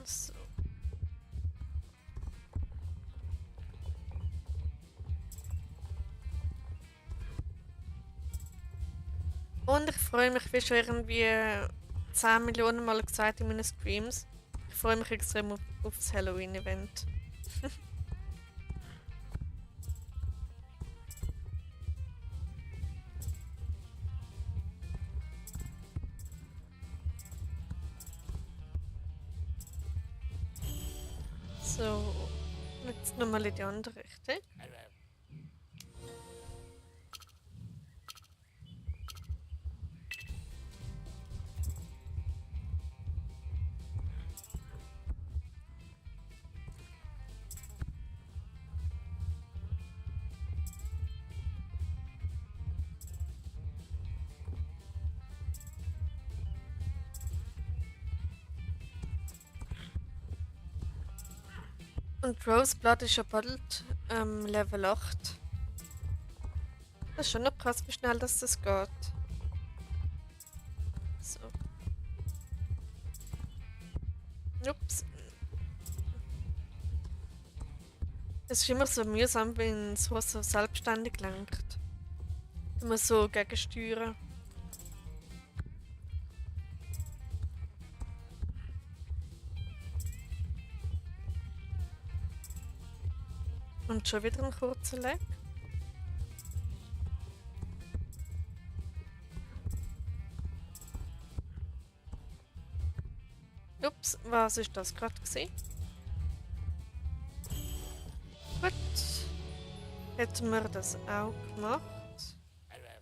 Speaker 1: So. Und ich freue mich, wie schon irgendwie 10 Millionen Mal gesagt in meinen Streams. Ich freue mich extrem auf das Halloween-Event. So, jetzt nochmal in die andere Richtung. Und Roseblood ist ja bald Level 8. Das ist schon noch krass, wie schnell das geht. So. Ups. Es ist immer so mühsam, wenn es so selbstständig lenkt. Du musst so gegensteuern. Und schon wieder ein kurzer Leg. Ups, was ist das gerade gewesen? Gut. Hätten wir das auch gemacht?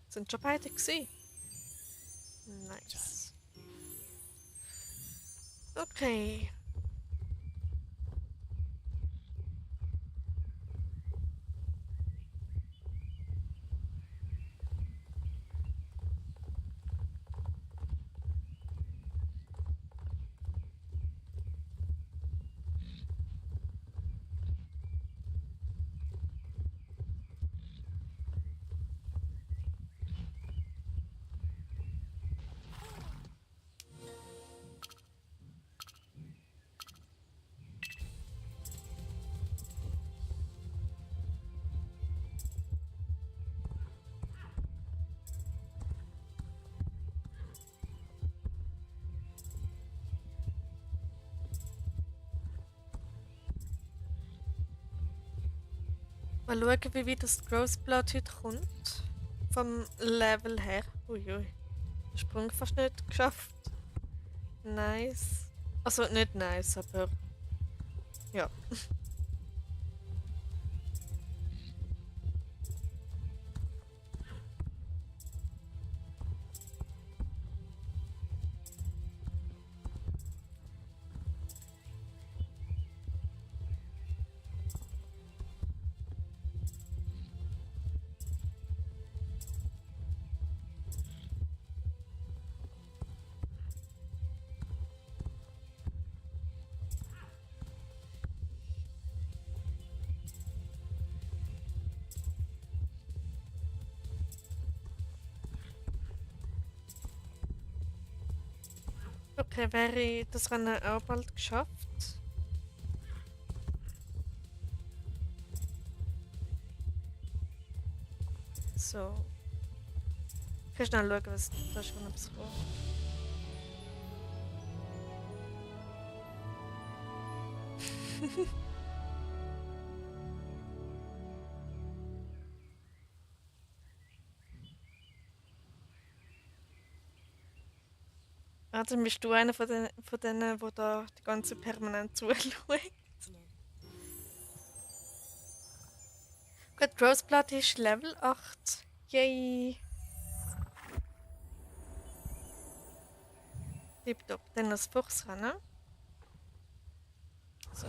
Speaker 1: Sind schon beide gewesen? Nice. Okay. Mal schauen, wie weit das Roseblood heute kommt. Vom Level her. Uiui. Den Sprung fast nicht geschafft. Nice. Also nicht nice, aber ja. Okay, wäre das Rennen auch bald geschafft? So. Ich kann schnell schauen, was da schon etwas kommt. Ah, dann bist du einer von denen, der da die ganze permanent zuschaut. Gut, Roseblood ist Level 8. Yay! Tipptopp. Dann das Fuchsrennen. So.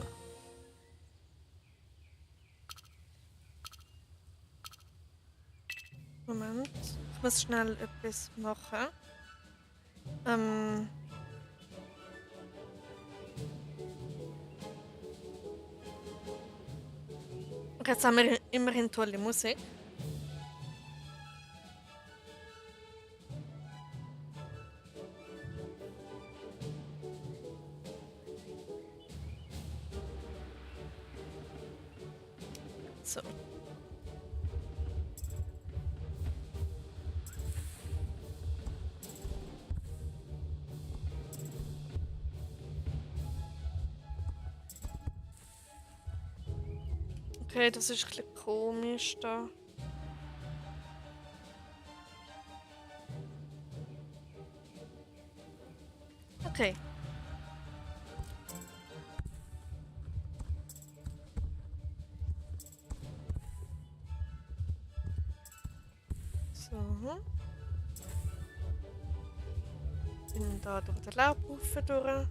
Speaker 1: Moment. Ich muss schnell etwas machen. Ähm. Und jetzt haben wir immerhin tolle Musik. So. Okay, das ist ein bisschen komisch da. Okay. So. Bin da durch den Laubhaufen durch.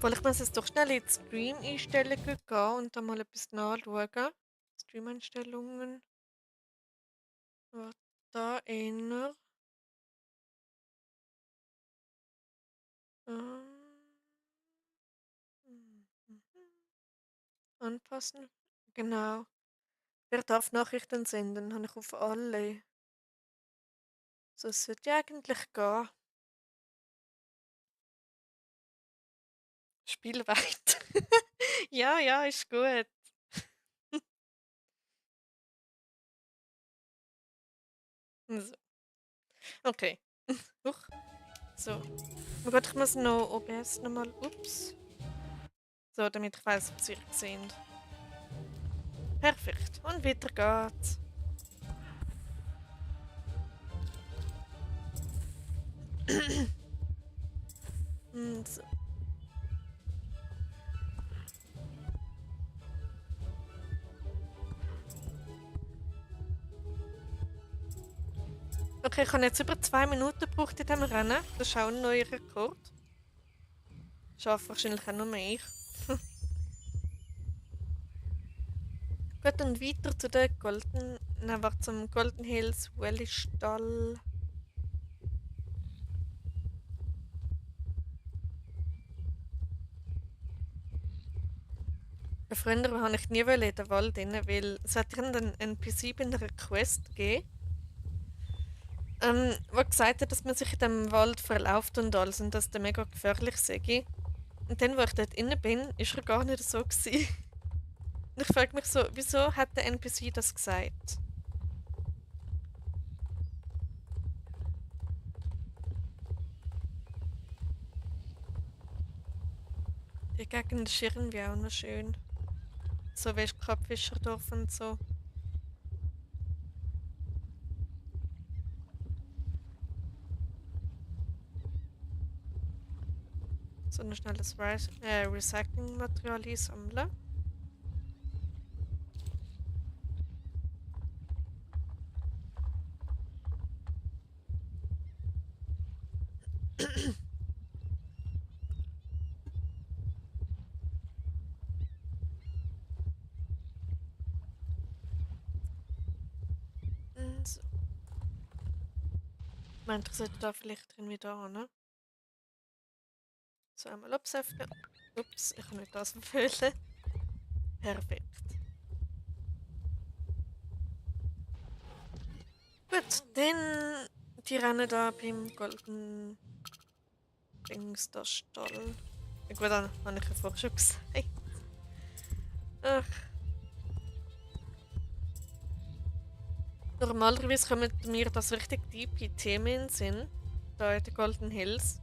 Speaker 1: Obwohl, ich muss jetzt doch schnell in die Stream-Einstellungen gehen und dann mal etwas nachschauen. Stream-Einstellungen. Da inner. Ähm. Anpassen. Genau. Wer darf Nachrichten senden? Habe ich auf alle. So, es sollte ja eigentlich gehen. Spiel weiter. Ja, ja, ist gut. So, okay. Huch. So. Oh Gott, ich muss noch OBS nochmal. Ups. So, damit ich weiß, ob sie sich sehen. Perfekt. Und weiter geht's. So. Okay, ich habe jetzt über 2 Minuten gebraucht in diesem Rennen. Das ist auch ein neuer Rekord. Schaffe wahrscheinlich auch nur ich. Gut, dann weiter zu den Golden... Nein, warte, zum Golden Hills Valley Stall. Früher wollte ich nie in den Wald rein, weil es hat irgendeinen NPC bei einer Quest gegeben, der gesagt hat, dass man sich in dem Wald verlauft und alles und dass der mega gefährlich sei. Und dann, wo ich dort innen bin, ist er gar nicht so gewesen. Und ich frage mich so, wieso hat der NPC das gesagt? Die Gegend ist irgendwie auch noch schön. So wie Fischerdorf und so. So ein schnelles Recyclingmaterial einsammeln. So. Ich meinte, ich sollte da vielleicht drin wieder ne? So, einmal absäften. Ups, ich kann nicht das verfehlen. Perfekt. Gut, dann die rennen da beim Golden Dings da Stall. Ja, gut, dann habe ich ja vorher schon gesagt. Ach. Normalerweise kommen mir das richtig tiefe Themen in den Sinn, da in den Golden Hills.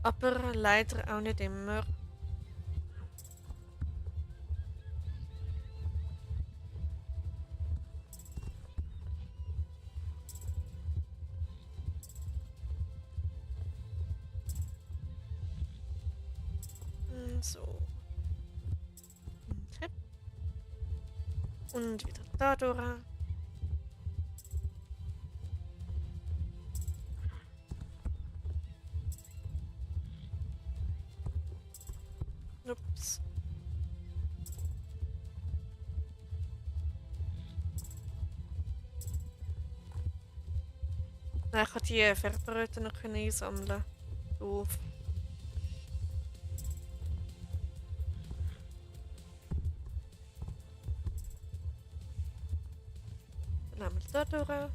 Speaker 1: Aber leider auch nicht immer. So. Okay. Und wieder da durch. Ups. Nein, ich konnte die Färberröte noch einsammeln. Doof. Dann haben wir da durch.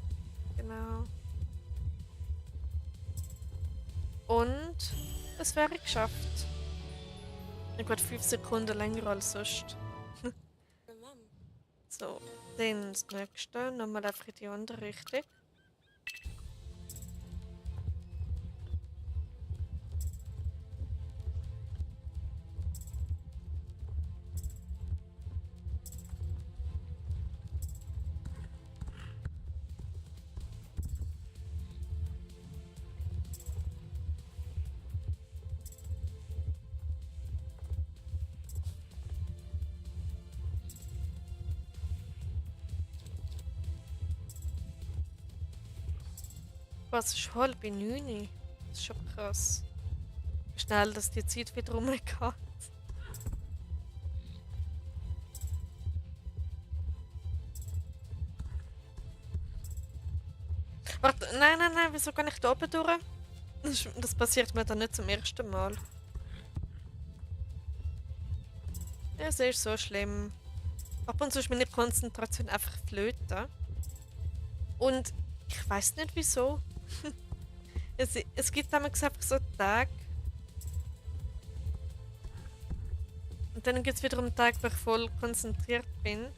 Speaker 1: Genau. Und es wäre geschafft. Ich glaube 5 Sekunden länger als sonst. So, dann das nächste. Nochmal einfach in die andere Richtung. Was ist 8:30? Das ist schon krass. Wie schnell, dass die Zeit wieder rumgeht. Warte, nein, nein, nein, wieso kann ich da oben durch? Das passiert mir dann nicht zum ersten Mal. Es ist so schlimm. Ab und zu ist meine Konzentration einfach flöten. Und ich weiß nicht wieso. Es gibt einfach so Tage. Und dann gibt es wiederum Tage, wo ich voll konzentriert bin.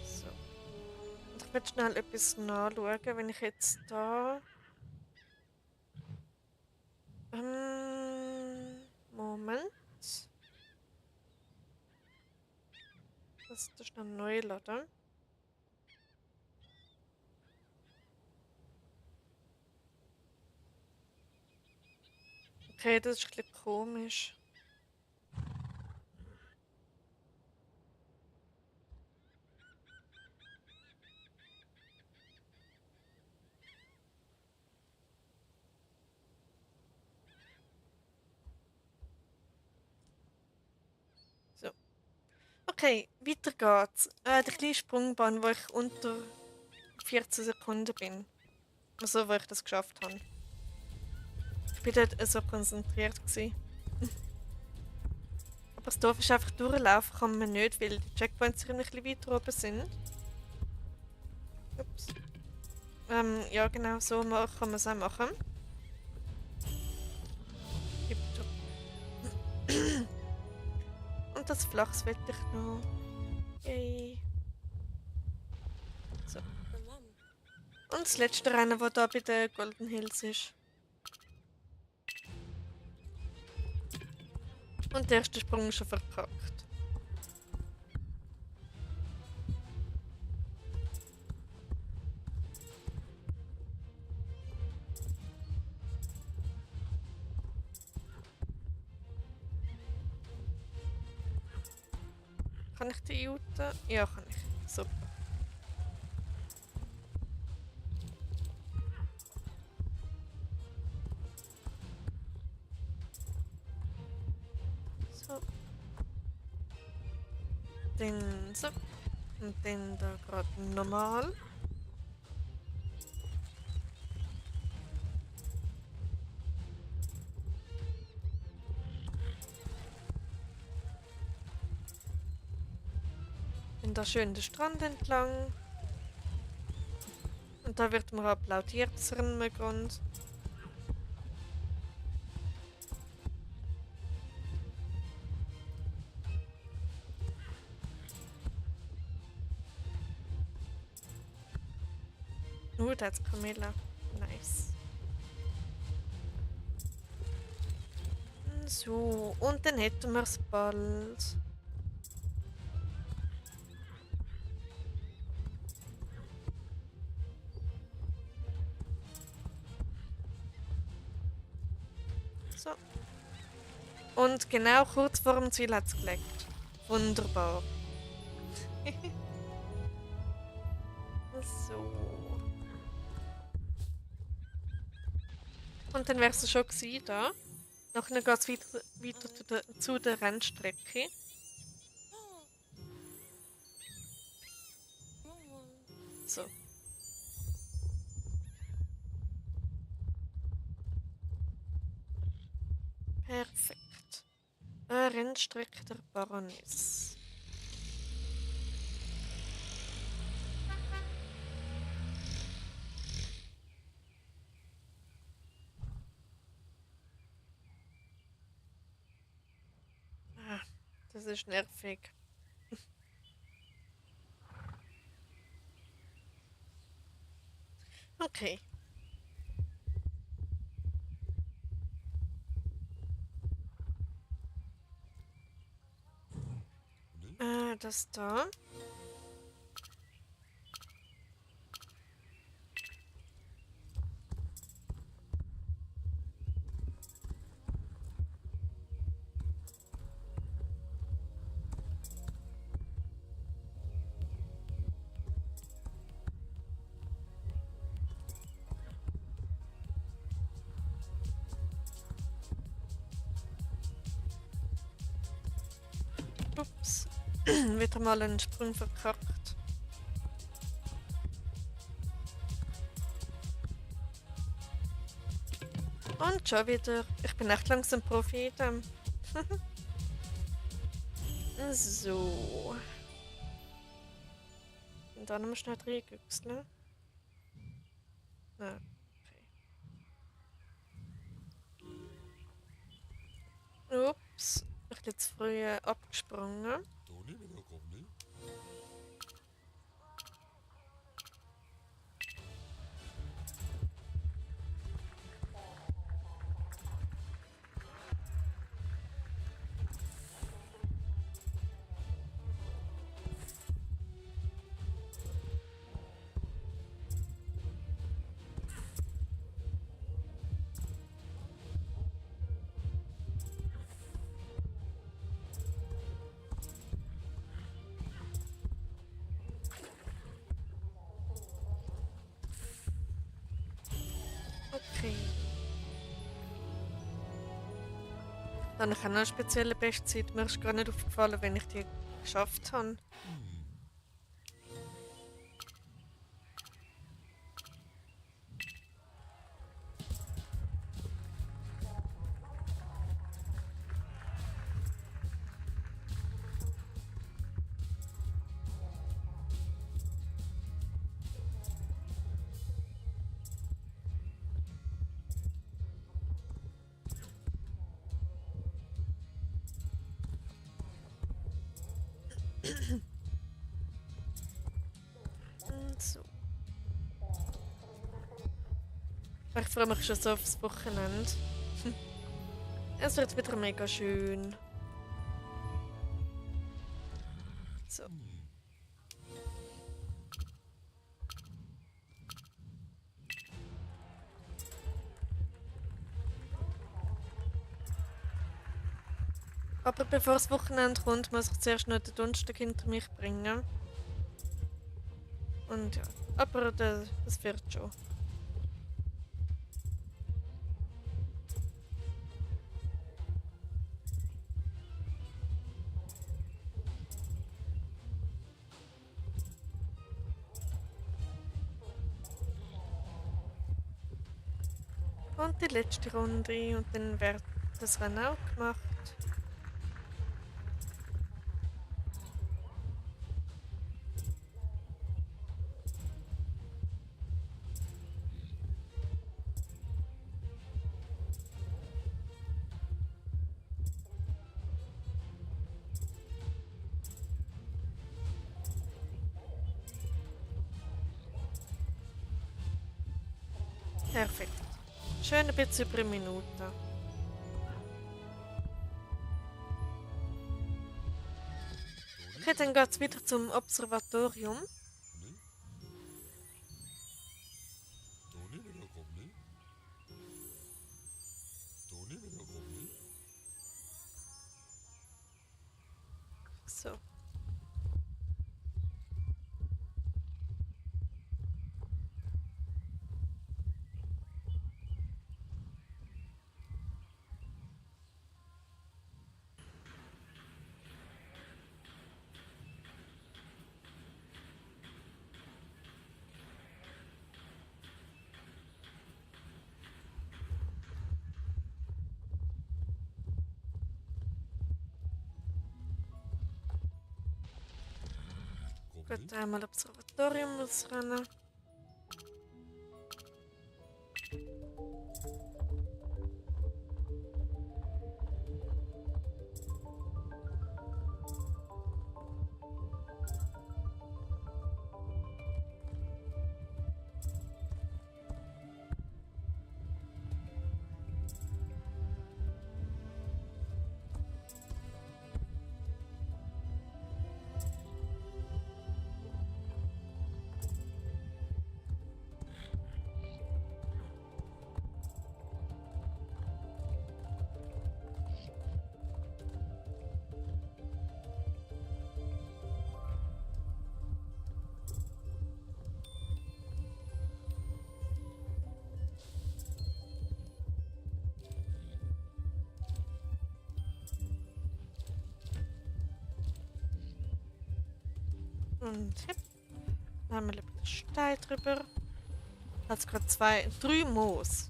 Speaker 1: So. Und ich will schnell etwas nachschauen, wenn ich jetzt da. Moment. Das ist schnell neu laden. Okay, das ist ein bisschen komisch. So. Okay, weiter geht's. Die kleine Sprungbahn, wo ich unter 14 Sekunden bin. Also, wo ich das geschafft habe. Ich bin dort so konzentriert gewesen. Aber das Dorf ist einfach durchlaufen, kann man nicht, weil die Checkpoints ein bisschen weiter oben sind. Ups. Ja genau, so kann man es auch machen. Und das Flachs will ich noch. Yay. So. Und das letzte Rennen, das da bei den Golden Hills ist. Und der erste Sprung ist schon verkackt. Kann ich die Jute? Ja, kann ich. Super. So. Den so. Und den da gerade normal. Dann da schön den Strand entlang. Und da wird mir applaudiert aus irgendeinem Grund. Da hat's Camilla. Nice. So, und dann hätten wir es bald. So. Und genau kurz vor dem Ziel hat es gelegt. Wunderbar. So. Und dann wäre es schon gewesen, da. Nachher geht es weiter zu der Rennstrecke. So. Perfekt. Rennstrecke der Baroness. Ah, das ist nervig. Okay. Das da. Ups. Wieder mal einen Sprung verkackt. Und schon wieder. Ich bin echt langsam Profi in dem. So. Und dann musst du nicht reingüchseln. Nein. Okay. Ups. Ich bin zu früh abgesprungen. Okay. Dann habe ich auch noch eine spezielle Bestzeit. Mir ist gar nicht aufgefallen, wenn ich die geschafft habe. So. Ich freue mich schon so aufs Wochenende. Es wird wieder mega schön. So. Aber bevor das Wochenende kommt, muss ich zuerst noch den Donnerstag hinter mich bringen. Und ja, aber das wird schon. Und die letzte Runde und dann wird das Rennen auch gemacht. Perfekt. Schön ein bisschen über eine Minute. Okay, dann geht es wieder zum Observatorium. So. Gut, einmal Observatorium ausrennen. Und hip. Dann haben wir lieber den Stein drüber. Jetzt gerade 3 Moos.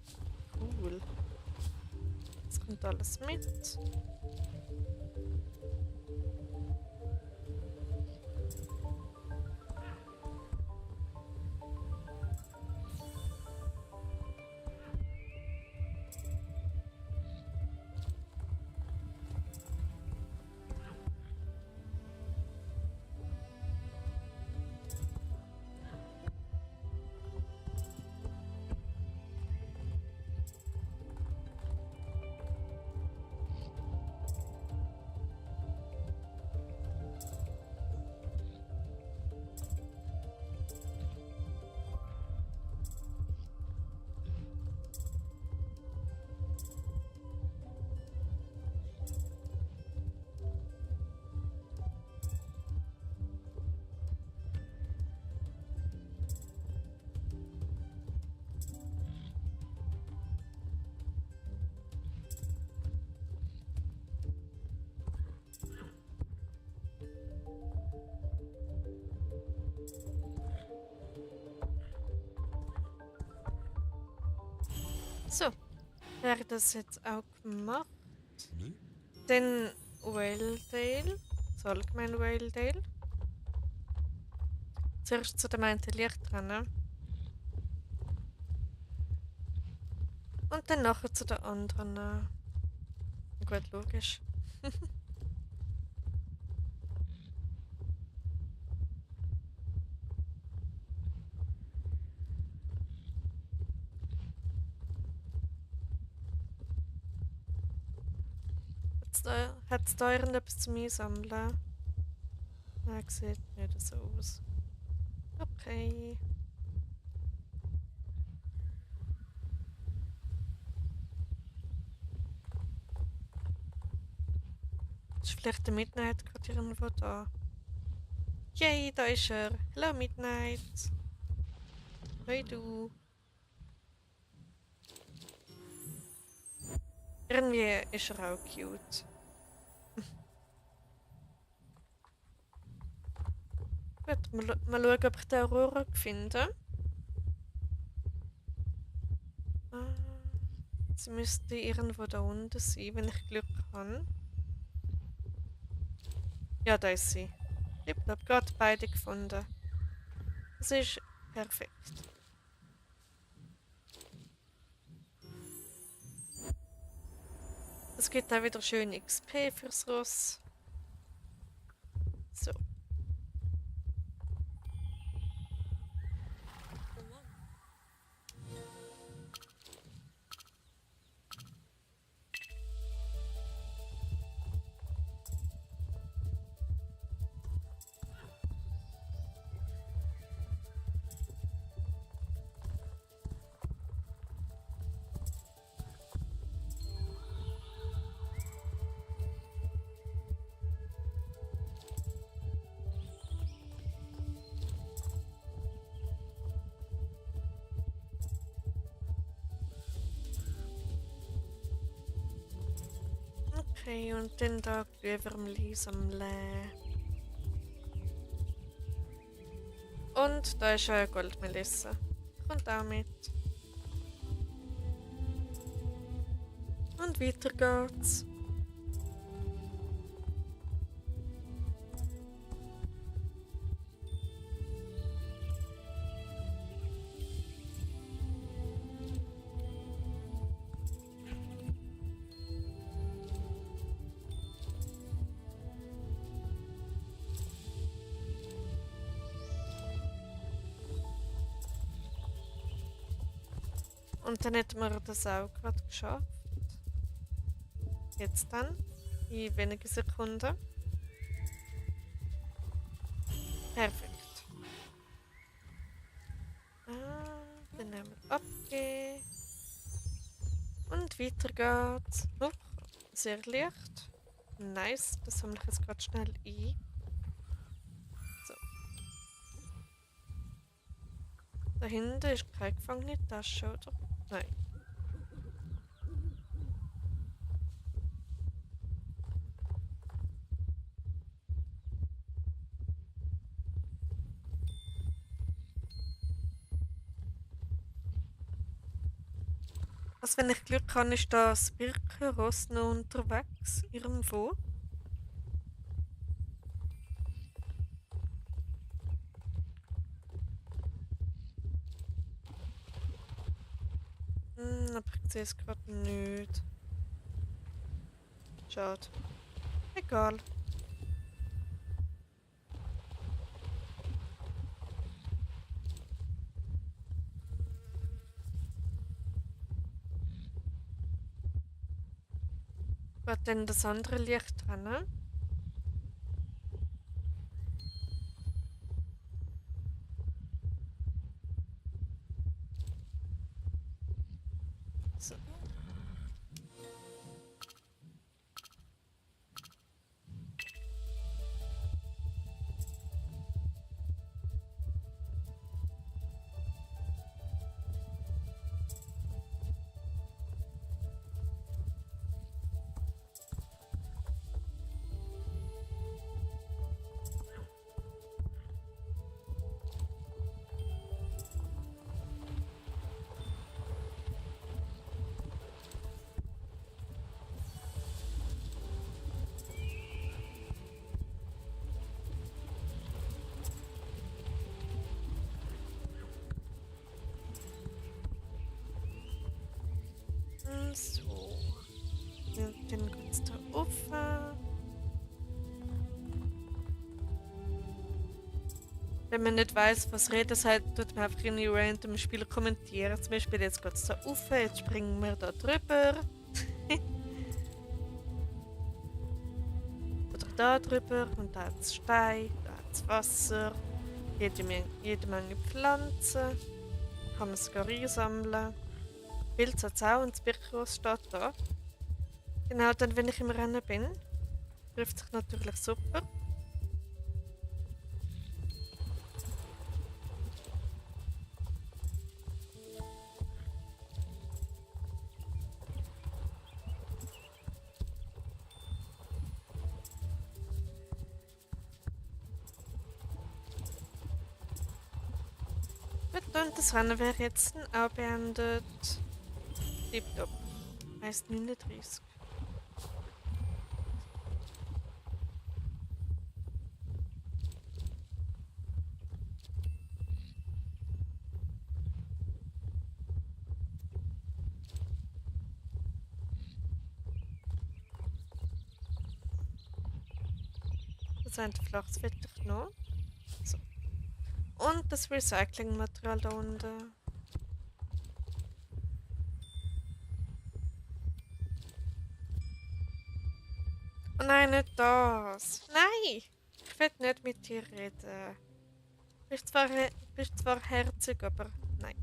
Speaker 1: Cool. Jetzt kommt alles mit. So, wäre das jetzt auch gemacht. Dann Whaledale. Das allgemeine Whaledale. Zuerst zu dem einen Licht trennen. Und dann nachher zu den anderen. Gut, logisch. Hat es da irgendetwas zum Einsammeln? Nein, sieht nicht so aus. Okay. Ist vielleicht der Midnight gerade irgendwo da? Yay, da ist er. Hello Midnight. Hey du. Irgendwie ist er auch cute. Gut, mal schauen, ob ich den Aurora finde. Sie müsste irgendwo da unten sein, wenn ich Glück habe. Ja, da ist sie. Ich habe gerade beide gefunden. Das ist perfekt. Es gibt auch wieder schön XP fürs Ross. So. Okay, und dann da Glühwürmli sammeln. Und da ist eine Goldmelisse. Kommt auch mit. Und weiter geht's. Und dann hätten wir das auch gerade geschafft. Jetzt dann, in wenigen Sekunden. Perfekt. Dann nehmen wir abgeben. Und weiter geht's. Oh, sehr leicht. Nice, das sammle ich jetzt gerade schnell ein. So. Da hinten ist keine gefangene Tasche, oder? Nein. Also wenn ich Glück habe, ist das Birkenross noch unterwegs irgendwo. Aber ich sehe es gerade nicht. Schade. Egal. Gerade dann das andere Licht dran. So. So. Ja, dann geht's da rauf. Wenn man nicht weiss, was redet, halt, tut man einfach in die random Spiele kommentieren. Zum Beispiel, jetzt geht es da rauf, jetzt springen wir da drüber. Oder da drüber und da hat es Stein, da hat es Wasser, jede Menge Pflanzen. Kann man sogar einsammeln. Pilz hat es auch und das Birkenross steht da. Genau, dann, wenn ich im Rennen bin, trifft sich natürlich super. Gut, und das Rennen wäre jetzt auch beendet. Tipptopp. Heißt 39. Das ein flaches Wetter noch. So. Und das Recyclingmaterial da unten. Oh nein, nicht das. Nein! Ich will nicht mit dir reden. Bist zwar herzig, aber nein.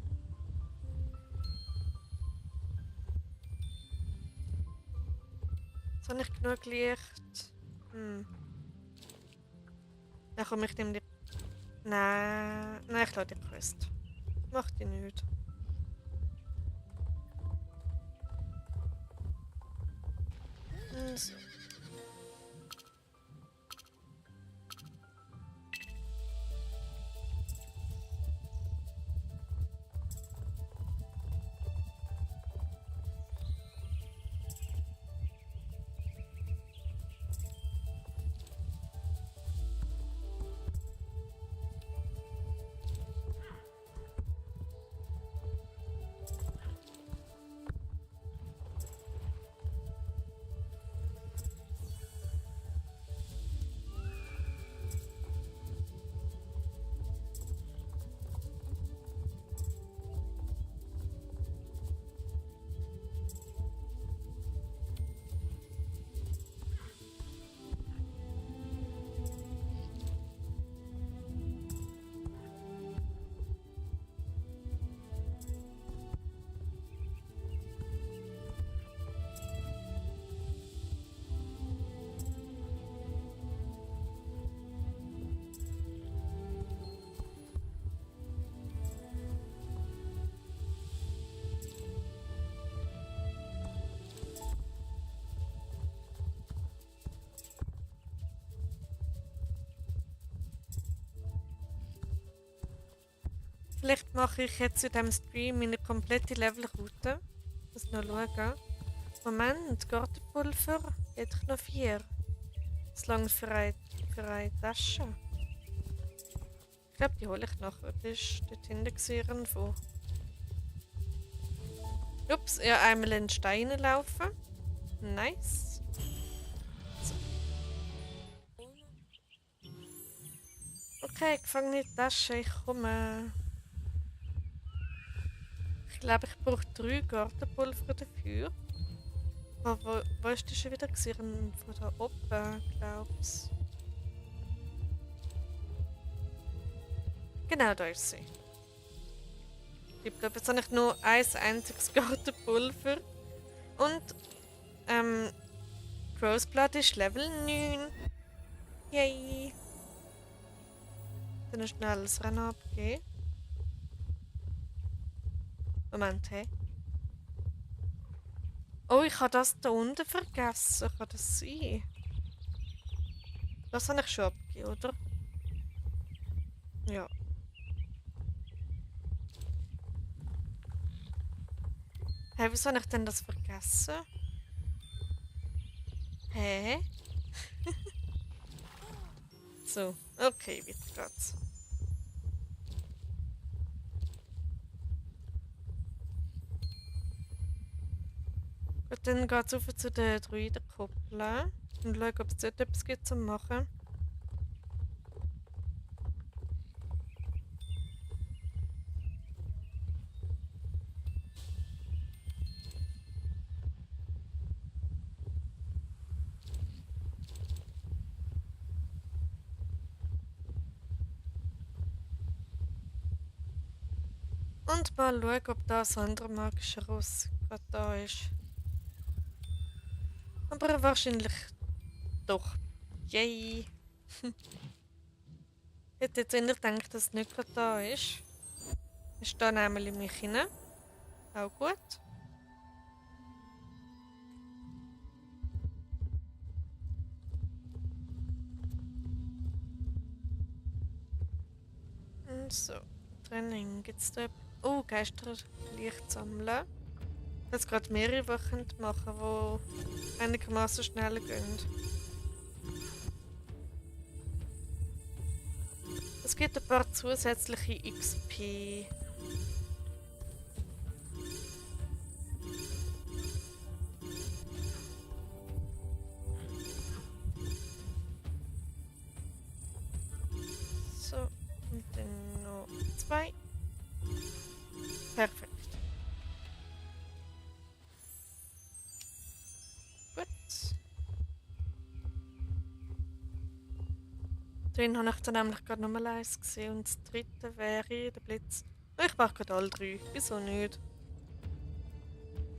Speaker 1: Jetzt habe ich genug Licht. Dann komme ich dem. Nein, ich lade die Quest. Macht die nicht. So. Vielleicht mache ich jetzt in diesem Stream meine komplette Levelroute. das noch schauen. Moment, Gartenpulver. Hätte ich noch 4. Das lange für eine Tasche. Ich glaube, die hole ich nachher. Das ist dort hinten irgendwo. Ups, ja, einmal in den Stein laufen. Nice. So. Okay, gefangene Tasche, ich komme. Ich glaube, ich brauche 3 Gartenpulver dafür. Aber wo ist das schon wieder gesehen? Von da oben, glaub's. Genau, da ist sie. Ich glaube, jetzt habe ich nur ein einziges Gartenpulver. Und, Roseblood ist Level 9. Yay! Dann noch schnell das Rennen abgeben. Moment, hey. Oh, ich habe das da unten vergessen. Kann das sein? Das habe ich schon abgegeben, oder? Ja. Hä, wieso habe ich denn das vergessen? Hä? So, okay, weiter geht's. Gut, dann geht's auf zu den Druidenkuppeln und schauen, ob es dort etwas gibt zum Machen. Und mal schauen, ob da ein anderer magischer Ross gerade da ist. Aber wahrscheinlich doch. Yay! Ich hätte jetzt eher gedacht, dass es nicht gerade da ist. Ist da nämlich in mich hinein. Auch gut. Und so. Training. Gibt's da. Oh, Geisterlicht sammeln. Jetzt gerade mehrere Wochen machen, die einigermaßen schnell gehen. Es gibt ein paar zusätzliche XP. So, und dann noch 2. Perfekt. Gut. Drin habe ich dann nämlich gerade nochmal eins gesehen und das dritte wäre der Blitz. Ich mache gerade alle 3. Wieso nicht?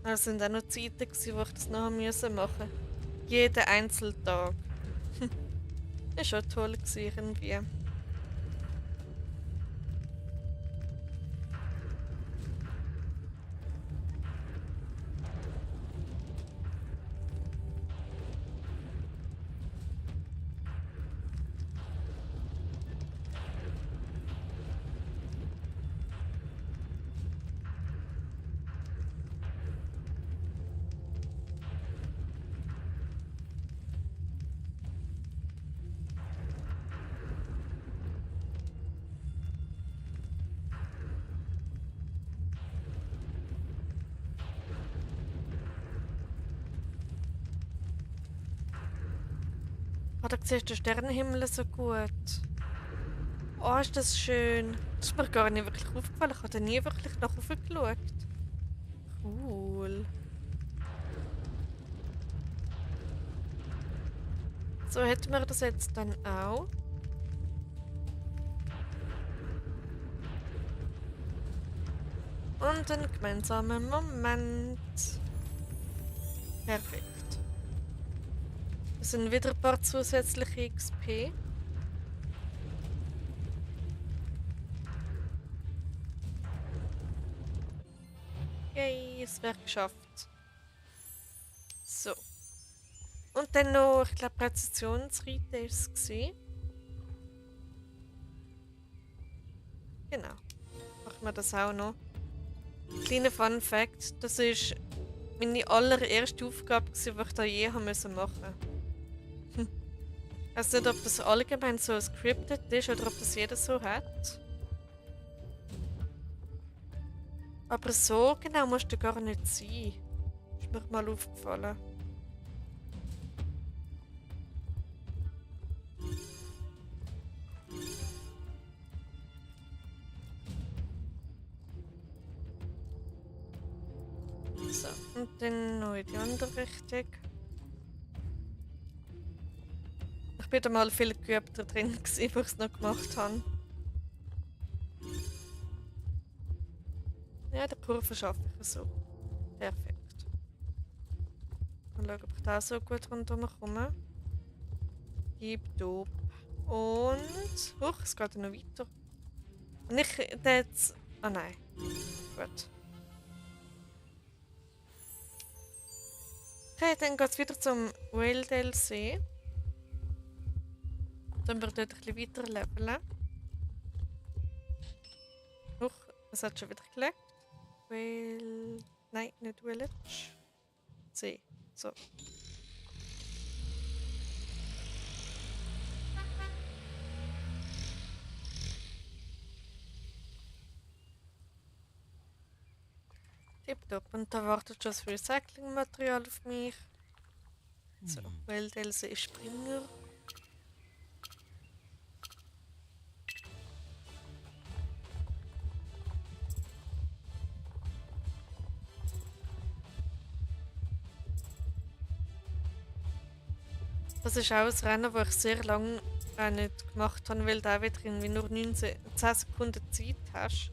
Speaker 1: Es sind auch noch Zeiten, wo ich das noch machen musste. Jeden einzelnen Tag. Ist schon toll irgendwie. Oh, da siehst du den Sternenhimmel so gut. Oh, ist das schön. Das ist mir gar nicht wirklich aufgefallen. Ich habe da nie wirklich nach oben geschaut. Cool. So, hätten wir das jetzt dann auch. Und einen gemeinsamen Moment. Perfekt. Das sind wieder ein paar zusätzliche XP. Yay, es wird geschafft. So. Und dann noch, ich glaube, Präzisionsreite ist es gewesen. Genau. Machen wir das auch noch. Kleiner Fun Fact, das ist meine allererste Aufgabe, die ich da je haben müssen machen. Ich weiß nicht, ob das allgemein so scripted ist oder ob das jeder so hat. Aber so genau musst du gar nicht sein. Ist mir mal aufgefallen. So, und dann noch in die andere Richtung. Ich bin da mal viel geübter drin, wo ich es noch gemacht habe. Ja, den Kurven schaffe ich so. Perfekt. Mal schauen, ob ich da so gut rundherum komme. Tipptopp. Und. Huch, es geht ja noch weiter. Und ich. Jetzt. Ah nein. Gut. Okay, dann geht es wieder zum Whale See. Dann wir dort ein bisschen weiter leveln. Huch, es hat schon wieder gelegt. Whale. Nein, nicht Village. See. So. Tipptopp. Und da wartet schon das Recyclingmaterial auf mich. So, Wildelse ist Springer. Das ist auch ein Rennen, das ich sehr lange nicht gemacht habe, weil du auch wieder irgendwie nur 10 Sekunden Zeit hast.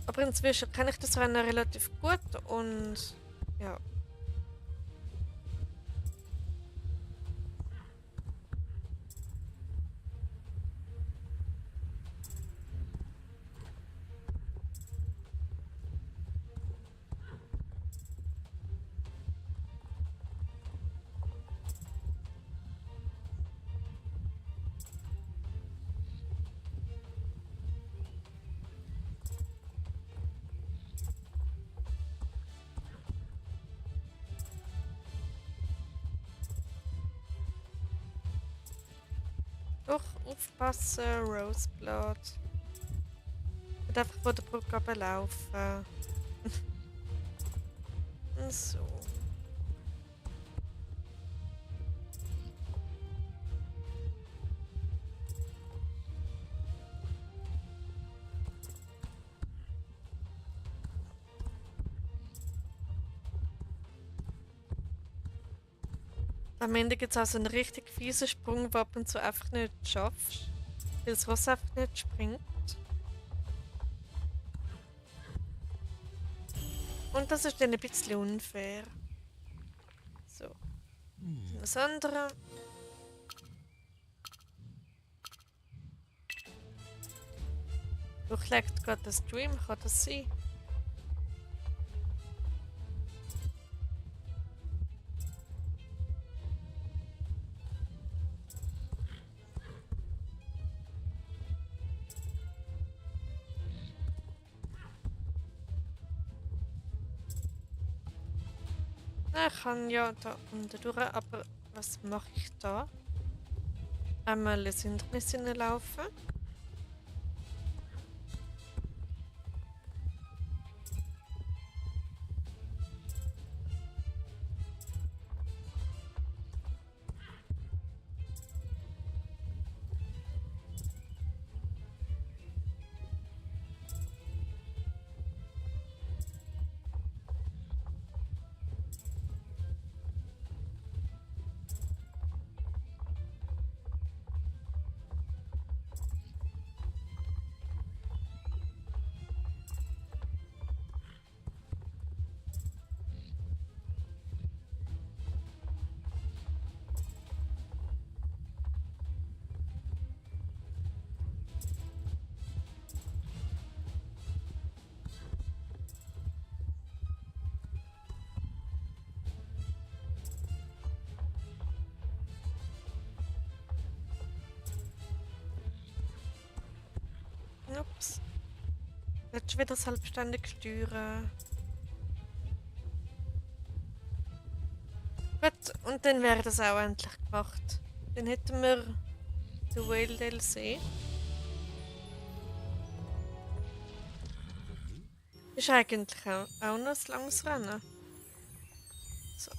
Speaker 1: Aber inzwischen kenne ich das Rennen relativ gut und ja. Doch, aufpassen, Roseblood. Ich will einfach von der Brücke runterlaufen. So. Am Ende gibt es auch so einen richtig fiesen Sprung, den du ab und zu einfach nicht schaffst. Weil das Ross einfach nicht springt. Und das ist dann ein bisschen unfair. So. Das andere. Durchlegt gerade der Stream, kann das sein? Na, ich kann ja da unten durch, aber was mache ich da? Einmal ins Hindernis laufen. Ups. Jetzt schon wieder selbstständig steuern. Gut, und dann wäre das auch endlich gemacht. Dann hätten wir den Whale DLC. Ist eigentlich auch noch ein langes Rennen. So.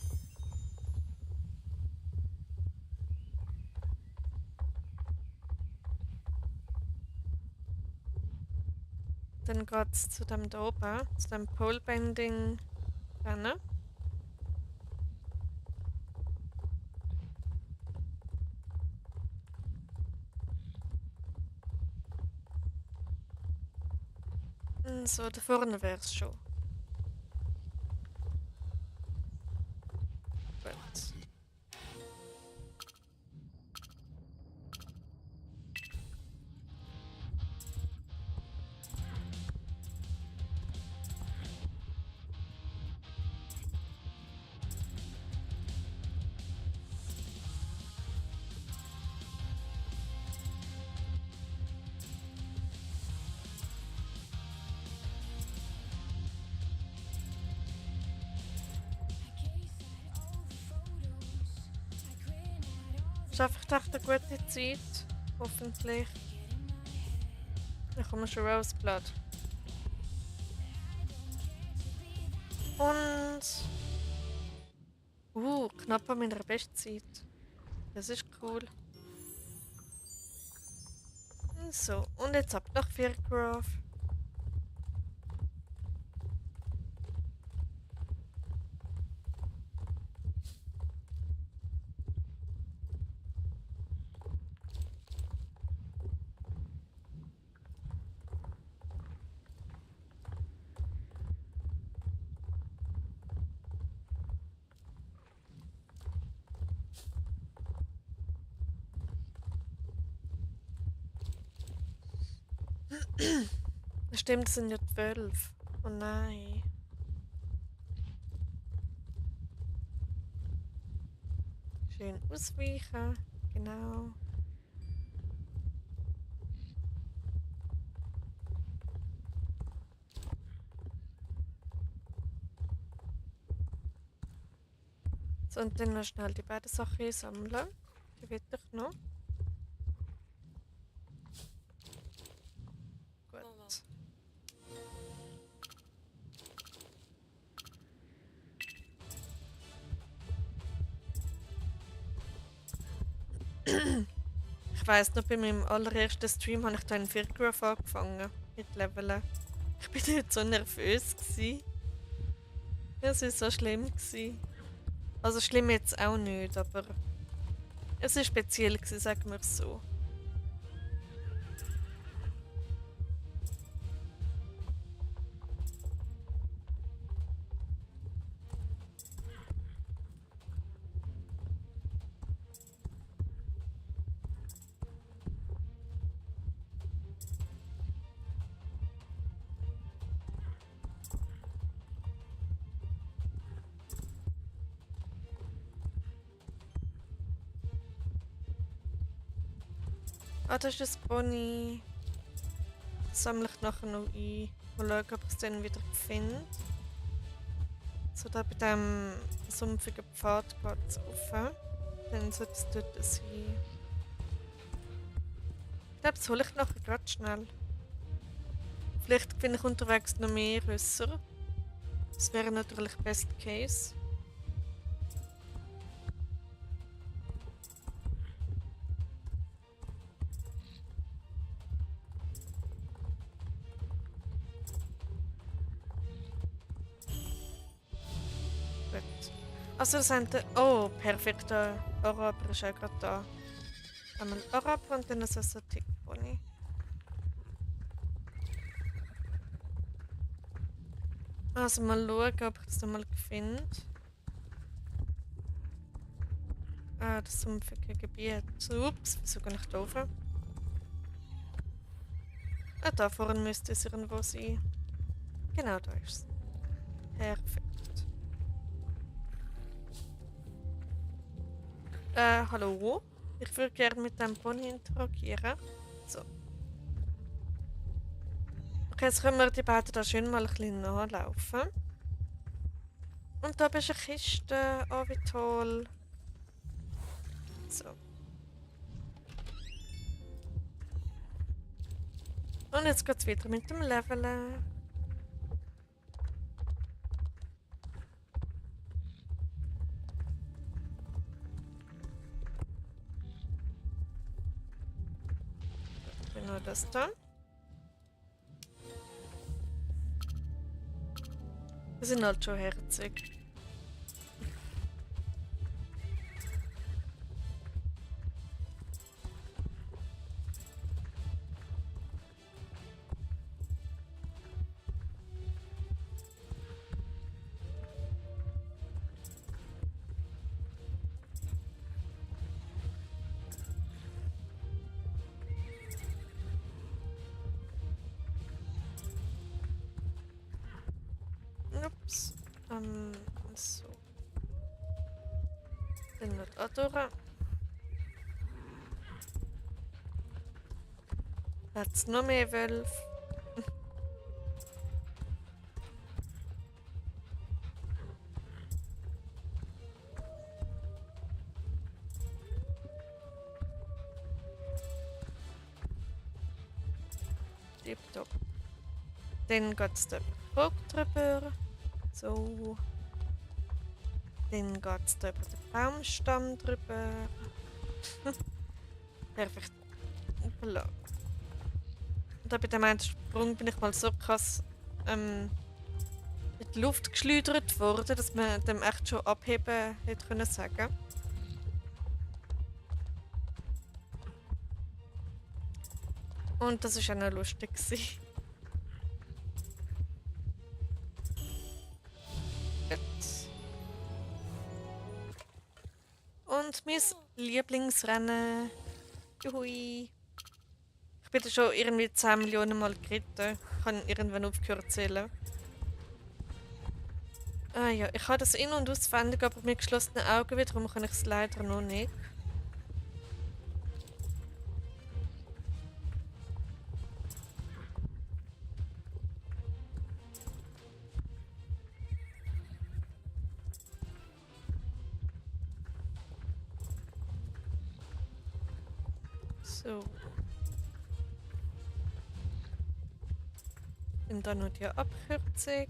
Speaker 1: Dann geht es zu dem da oben, zu dem Polebending-Rennen. So, da vorne wäre es schon. Gut. Schaffe ich doch eine gute Zeit. Hoffentlich. Dann kommen wir schon Roseblood. Und. Knapp an meiner Bestzeit. Das ist cool. So, und jetzt ab nach Firgrove. Stimmt, es sind ja 12. Oh nein. Schön ausweichen. Genau. So, und dann noch schnell die beiden Sachen sammeln. Die will ich noch. Gut. Ich weiss noch, bei meinem allerersten Stream habe ich da in Firgrove angefangen mit Leveln. Ich bin dort so nervös gsi. Es war so schlimm gsi. Also schlimm jetzt auch nicht, aber es war speziell gsi, sagen wir es so. Ah, das ist das Bonnie. Das sammle ich nachher noch ein. Mal schauen, ob ich es dann wieder finde. So, da bei diesem sumpfigen Pfad geht es rauf. Dann sollte es dort sein. Ich glaube, das hole ich nachher gerade schnell. Vielleicht finde ich unterwegs noch mehr Rösser. Das wäre natürlich Best Case. Gut. Also das sind... Oh, perfekt. Der Araber ist auch gerade da. Einmal Araber und dann ein Tick-Pony. Also mal schauen, ob ich das nochmal finde. Ah, das sumpfige Gebiet. Ups, wieso gehe ich da rauf? Ah, da vorne müsste es irgendwo sein. Genau, da ist es. Perfekt. Hallo? Ich würde gerne mit dem Pony interagieren. So. Okay, jetzt können wir die beiden da schön mal ein bisschen nachlaufen. Und da ist eine Kiste. Oh, wie toll. So. Und jetzt geht's weiter mit dem Leveln. Genau das da. Wir sind halt schon herzig. Ups. So. Dann noch da durch. Hat's noch mehr Wölfe? Tipptopp. Dann geht's da über den Brug drüber. So. Dann geht's da über den Baumstamm drüber. Perfekt. Hoppala. Und da bei dem einen Sprung bin ich mal so krass in die Luft geschleudert worden, dass man dem echt schon abheben hätte können sagen. Und das war auch noch lustig. Und mein Lieblingsrennen. Juhui. Ich bin da schon irgendwie 10 Millionen Mal geritten. Ich habe irgendwann aufgehört zu zählen. Ah ja, ich habe das in- und auswendig, aber mit geschlossenen Augen wieder, darum kann ich es leider noch nicht. So. Und dann noch die Abkürzung.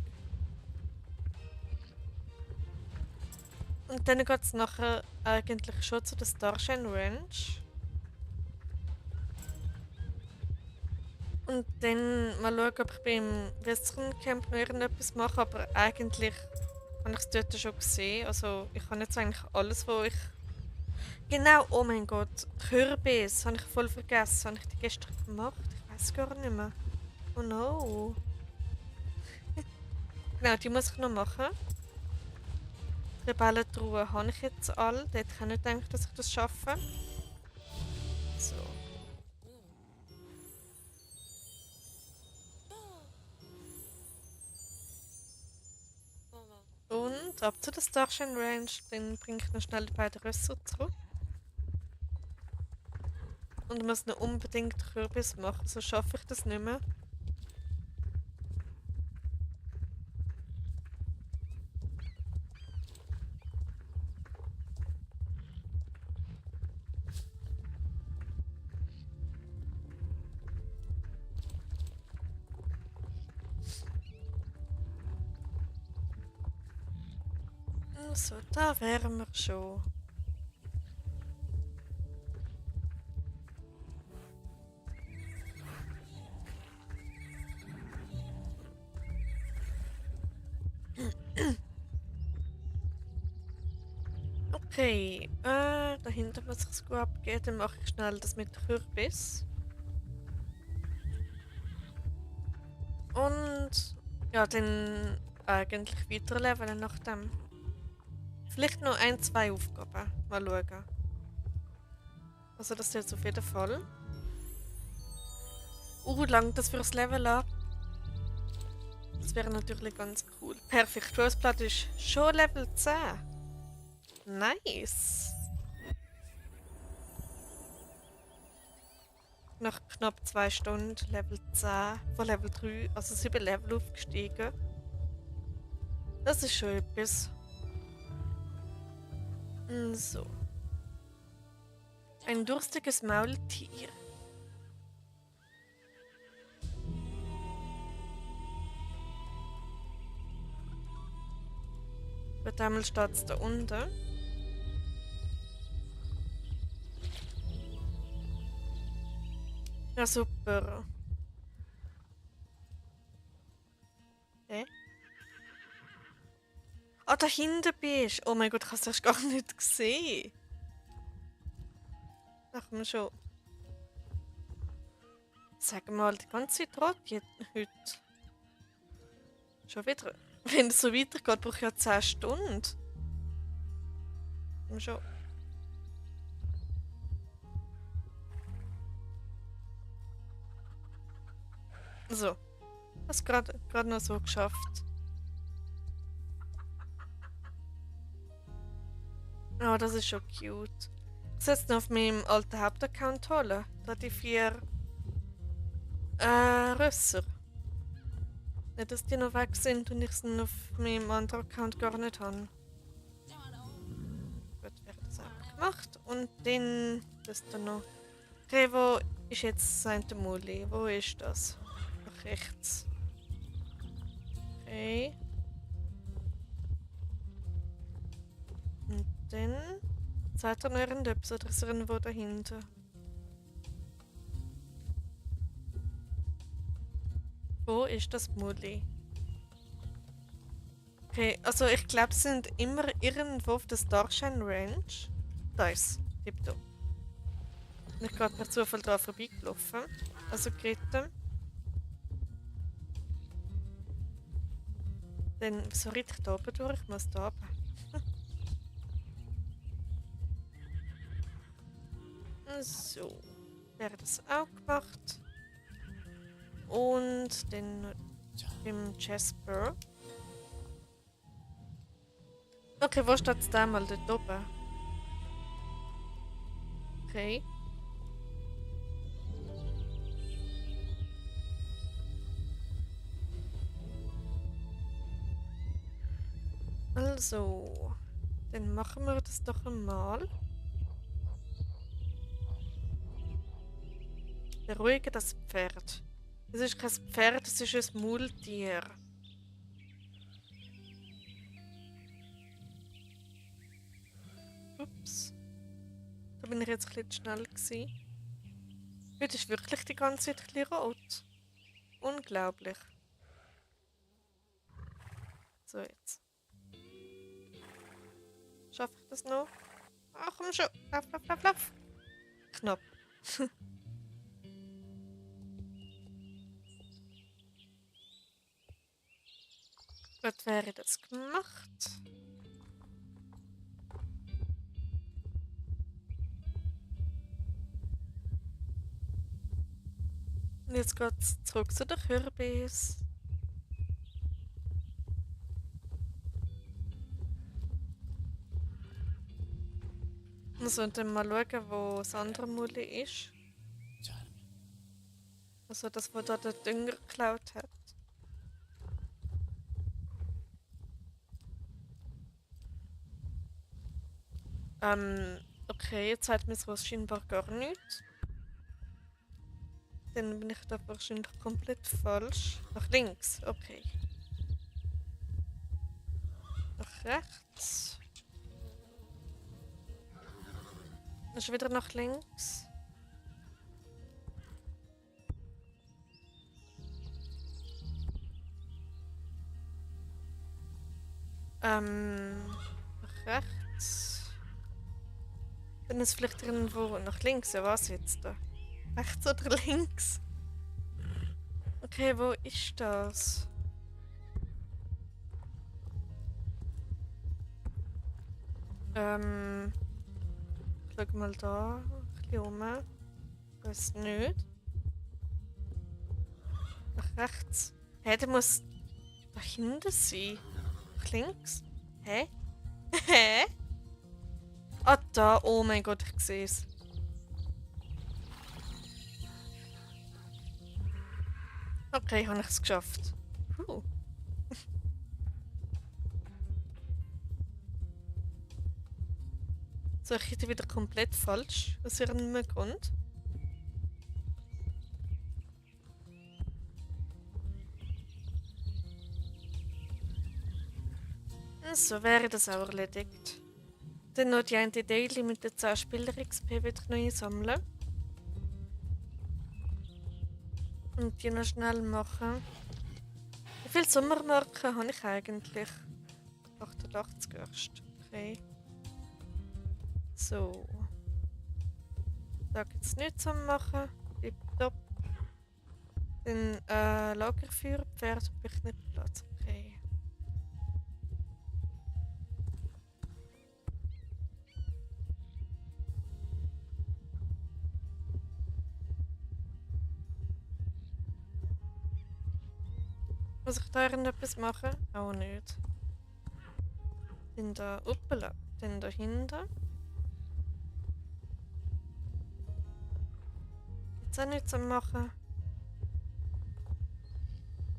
Speaker 1: Und dann geht es nachher eigentlich schon zu der Starshine Ranch. Und dann mal schauen, ob ich beim Western Camp noch irgendetwas mache, aber eigentlich habe ich es dort schon gesehen. Also ich habe jetzt eigentlich alles, was ich... Genau, oh mein Gott, Kürbis, habe ich voll vergessen. Habe ich die gestern gemacht? Ich weiß gar nicht mehr. Oh no. Genau, die muss ich noch machen. Die Rebellentruhe habe ich jetzt alle. Dort kann ich nicht denken, dass ich das schaffe. So. Und ab zu der Starshine Range, dann bringe ich noch schnell die beiden Rösser zurück. Und muss noch unbedingt Kürbis machen, sonst schaffe ich das nicht mehr. So, da wären wir schon. Okay, da hinten muss ich es gut abgeben. Dann mache ich schnell das mit Kürbis. Und ja, dann eigentlich weiterleveln nach dem. Vielleicht noch ein, zwei Aufgaben. Mal schauen. Also das jetzt auf jeden Fall. Lang das fürs Level ab. Das wäre natürlich ganz cool. Perfekt, Roseblatt ist schon Level 10. Nice. Nach knapp 2 Stunden Level 10 von Level 3, also 7 Level aufgestiegen. Das ist schon etwas. So. Ein durstiges Maultier. Gut, einmal steht es da unten. Ja, super. Hä? Ah, da hinten bist du. Oh mein Gott, ich habe es erst gar nicht gesehen. Sag mir schon. Sag mal, die ganze Zeit rot heute. Schon wieder. Wenn es so weitergeht, brauche ich ja 10 Stunden. Schon. So. Hast gerade noch so geschafft. Oh, das ist schon cute. Ich soll es noch auf meinem alten Hauptaccount holen. Da die 4 Rösser. Nicht, dass die noch weg sind und ich es auf meinem anderen Account gar nicht habe. Gut, wird das auch gemacht. Und dann das dann noch. Okay, wo ist jetzt Sainte Muli? Wo ist das? Nach rechts. Okay. Und dann zeigt er noch irgendetwas oder ist er irgendwo dahinter? Wo ist das Muli? Okay, also ich glaube, sie sind immer irgendwo auf der Starshine Ranch. Da ist tipptopp. Ich bin gerade per Zufall dran vorbeigelaufen. Also geritten. Dann, wieso ritt ich da oben durch? Ich muss da oben. So. Wäre das auch gemacht. Und dann im Jasper. Okay, wo steht es da mal? Dort oben. Okay. Also, dann machen wir das doch einmal. Beruhige das Pferd. Es ist kein Pferd, es ist ein Maultier. Ups. Da bin ich jetzt ein bisschen zu schnell gewesen. Heute ist wirklich die ganze Zeit ein bisschen rot. Unglaublich. So, jetzt. Schaffe ich das noch? Ach, komm schon. Lauf, lauf, lauf, lauf. Knapp. Gut, wäre das gemacht. Und jetzt geht es zurück zu den Kürbis. Wir sollten mal schauen, wo das andere Muli ist. Also das, wo da der Dünger geklaut hat. Okay, jetzt sagt mir sowas scheinbar gar nichts. Dann bin ich da wahrscheinlich komplett falsch. Nach links, okay. Nach rechts. Ist wieder nach links. Nach rechts. Dann ist vielleicht irgendwo nach links. Ja, was jetzt da? Rechts oder links? Okay, wo ist das? Ich schau mal da ein bisschen um. Weiß nicht. Nach rechts. Hä, der muss da hinten sein. Nach links? Hä? Hä? Ah, da. Oh mein Gott, ich sehe es. Okay, habe ich es geschafft. So, ich hätte wieder komplett falsch, aus irgendeinem Grund. So wäre das auch erledigt. Dann noch die eine Daily mit den 10 Spieler XP wieder neu sammeln. Und die noch schnell machen. Wie viele Sommermarken habe ich eigentlich? 88 erst. Okay. So. Da gibt es nichts zum Machen. Tipptopp. Dann Lagerfeuer, Pferd und Picknickplatz. Okay. Muss ich da irgendetwas machen? Auch nicht. Dann da, uppala. Dann da hinten. Jetzt auch nichts am Machen.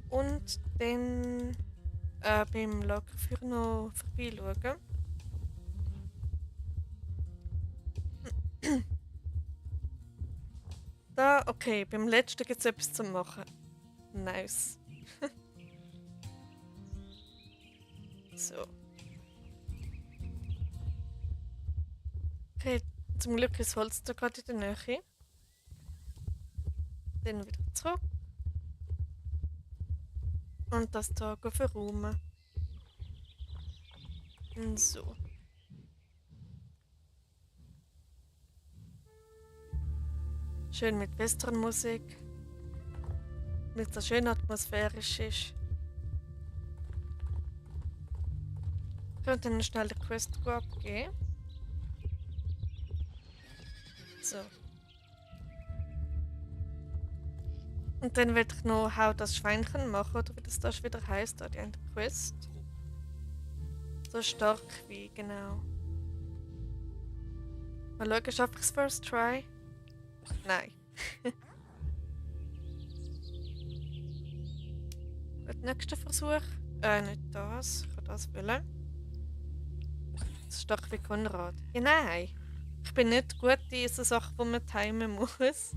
Speaker 1: Und dann beim Lagerfeuer noch vorbeischauen. Da, okay, beim letzten gibt es etwas zu machen. Nice. So. Okay, zum Glück ist Holz da gerade in der Nähe. Dann wieder zurück. Und das da verräumen. Und so. Schön mit Westernmusik. Damit es so schön atmosphärisch ist. Ich könnte dann schnell die Quest abgeben. So. Und dann werde ich noch Hau das Schweinchen machen, oder wie das wieder heisst, die eine Quest. So stark wie, genau. Mal schauen, schaffe ich es first try? Nein. Der nächste Versuch. Nicht das. Ich kann das wollen. So stark wie Konrad. Ja, nein. Ich bin nicht gut in so Sachen, wo man timen muss.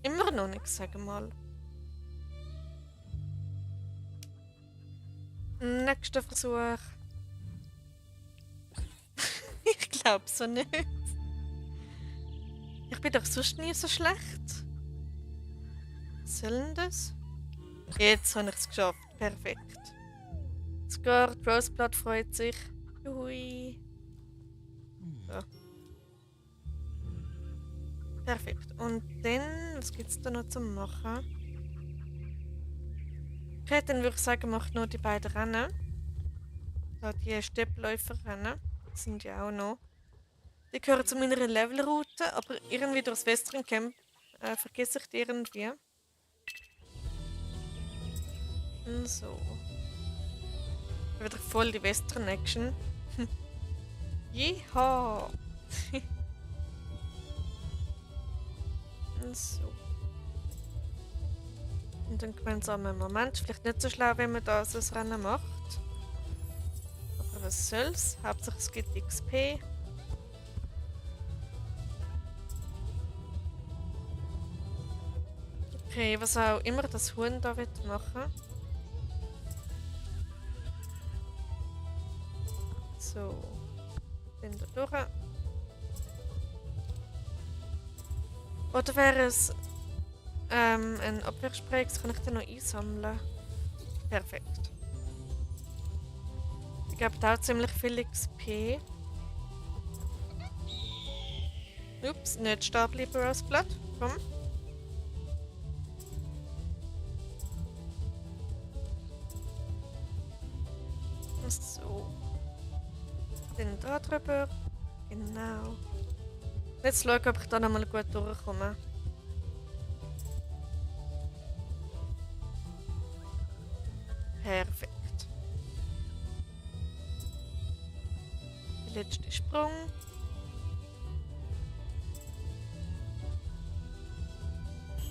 Speaker 1: Immer noch nichts, sagen wir mal. Nächster Versuch. Ich glaube so nicht. Ich bin doch sonst nie so schlecht. Was soll denn das? Jetzt habe ich es geschafft. Perfekt. Sogar die Roseblood freut sich. Hui. So. Perfekt. Und dann, was gibt es da noch zum Machen? Okay, dann würde ich sagen, macht nur die beiden Rennen. Da die Steppläufer-Rennen. Die sind ja auch noch. Die gehören zu meiner Levelroute, aber irgendwie durchs Western Camp vergesse ich die irgendwie. Und so. Wieder voll die Western-Action. Jeha! Und so. Und dann gemeinsamen Moment. Vielleicht nicht so schlau, wenn man da so ein Rennen macht. Aber was soll's? Hauptsache es gibt XP. Okay, was auch immer das Huhn da wird machen. So. Dann da durch. Oder wäre es ein Abwehrspray, das kann ich dann noch einsammeln. Perfekt. Ich glaube, da auch ziemlich viel XP. Ups, nicht stehen bleiben aus Blatt. Komm. So. Dann da drüber. Genau. Jetzt schauen, ob ich da nochmal gut durchkomme. Perfekt. Der letzte Sprung.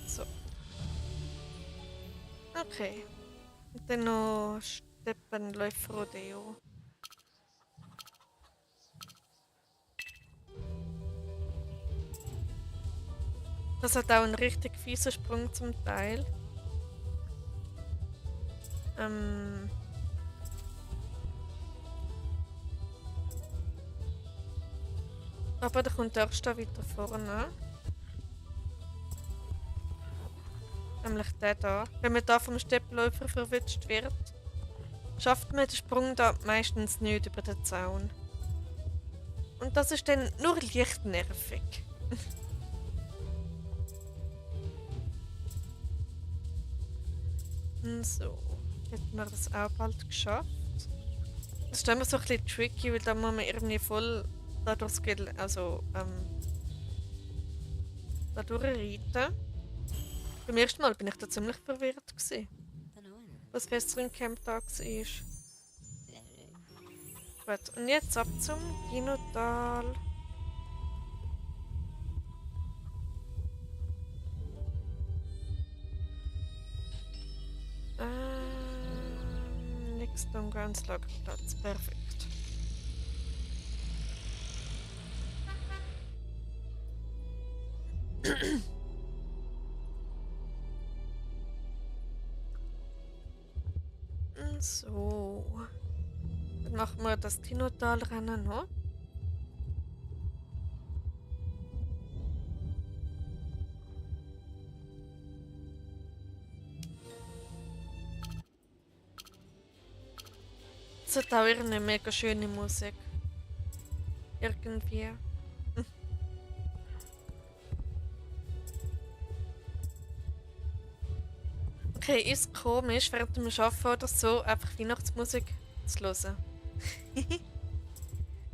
Speaker 1: So. Okay. Und dann noch Steppenläufer-Rodeo. Das hat auch einen richtig fiesen Sprung zum Teil. Aber da kommt erst da weiter vorne. Nämlich der da. Wenn man da vom Steppenläufer verwünscht wird, schafft man den Sprung da meistens nicht über den Zaun. Und das ist dann nur leicht nervig. So, hätten wir das auch bald geschafft. Das ist immer so ein bisschen tricky, weil da muss man irgendwie voll da durchreiten. Beim ersten Mal bin ich da ziemlich verwirrt gewesen, was Festering Camp da war. Gut, und jetzt ab zum Dinotal. Nächster Umgangslagerplatz, perfekt. So. Dann machen wir das Dinotal-Rennen noch. Es hat auch eine mega schöne Musik. Irgendwie. Okay, ist komisch, während dem Arbeiten oder so einfach Weihnachtsmusik zu hören.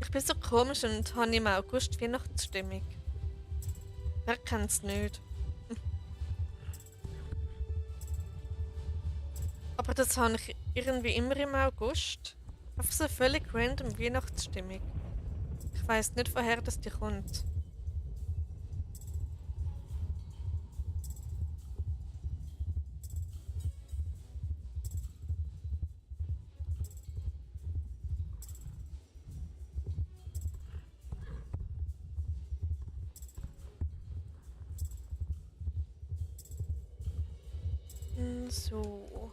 Speaker 1: Ich bin so komisch und habe im August Weihnachtsstimmung. Wer kennt's nicht? Aber das habe ich irgendwie immer im August. Einfach so völlig random Weihnachtsstimmung. Ich weiss nicht, woher das die kommt. So.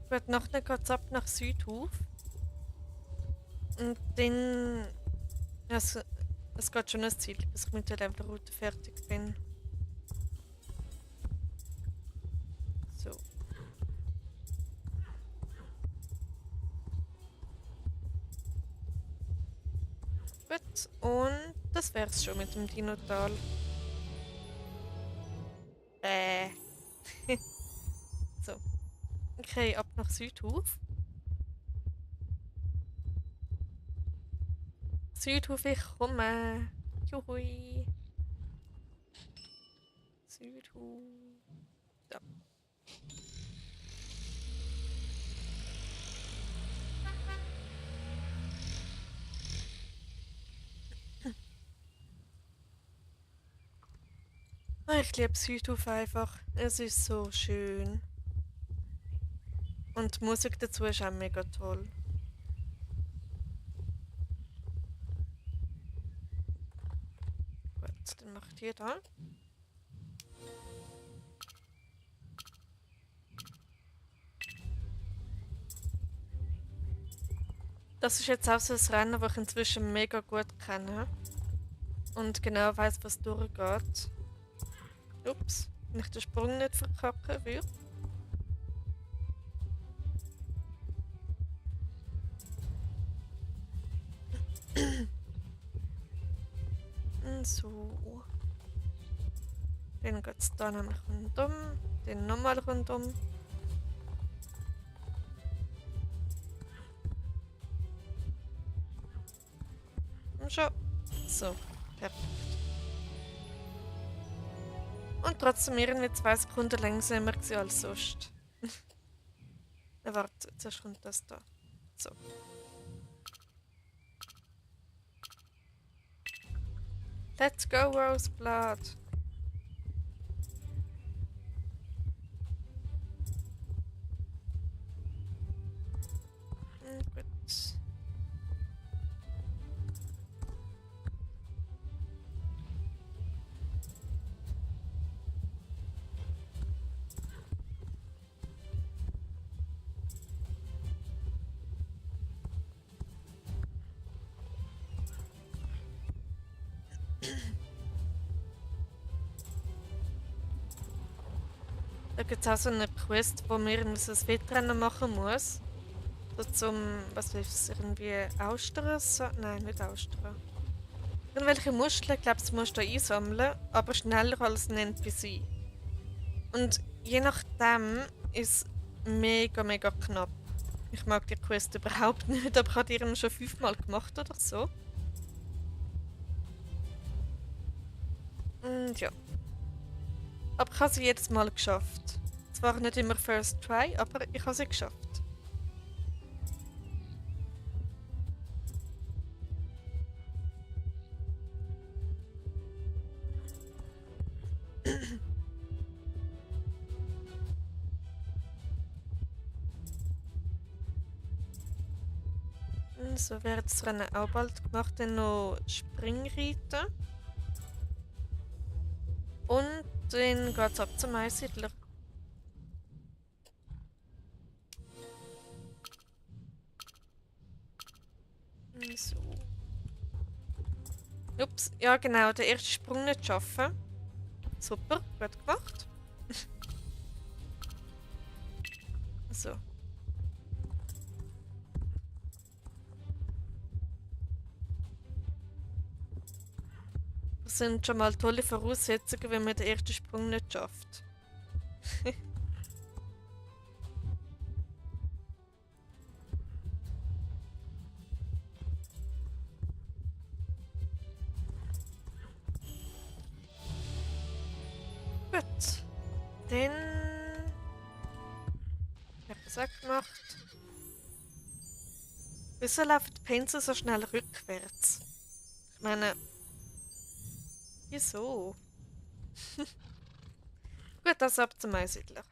Speaker 1: Gut, nachher geht es ab nach Südhof. Und dann. Also, es geht schon ein Ziel, bis ich mit der Levelroute fertig bin. So. Gut, und das wär's schon mit dem Dinotal. So. Okay, ab nach Südhof. Südhof, ich komme. Juhui. Südhof. Da. Ich liebe Südhof einfach. Es ist so schön. Und die Musik dazu ist auch mega toll. Gut, dann macht ihr da. Das ist jetzt auch so ein Rennen, das ich inzwischen mega gut kenne. Und genau weiss, was durchgeht. Ups, wenn ich den Sprung nicht verkacken würde. So. Dann geht es da nämlich rundum. Dann nochmal rundum. Und schon. So, perfekt. Und trotzdem irgendwie 2 Sekunden langsamer als sonst. Warte, zuerst kommt das da. So. Let's go, Roseblood! Da gibt es auch so eine Quest, wo man irgendwie so ein Wettrennen machen muss. So zum, was ist es, irgendwie Austern? So, nein, nicht Austern. Irgendwelche Muscheln, glaube ich, musst du einsammeln, aber schneller als ein NPC. Und je nachdem ist es mega, mega knapp. Ich mag die Quest überhaupt nicht, aber ich habe die schon 5-mal gemacht oder so. Und ja. Aber ich habe sie jedes Mal geschafft. Zwar nicht immer First Try, aber ich habe sie geschafft. So wird das Rennen auch bald gemacht. Dann noch Springreiten. Und dann geht es ab zum Eissiedler. So. Ups, ja genau, den ersten Sprung nicht schaffen. Super, gut gemacht. So. Das sind schon mal tolle Voraussetzungen, wenn man den ersten Sprung nicht schafft. Gut. Dann. Ich habe das auch gemacht. Wieso läuft Pencil so schnell rückwärts? Ich meine. Wieso? Gut, also ab zum Eissiedler.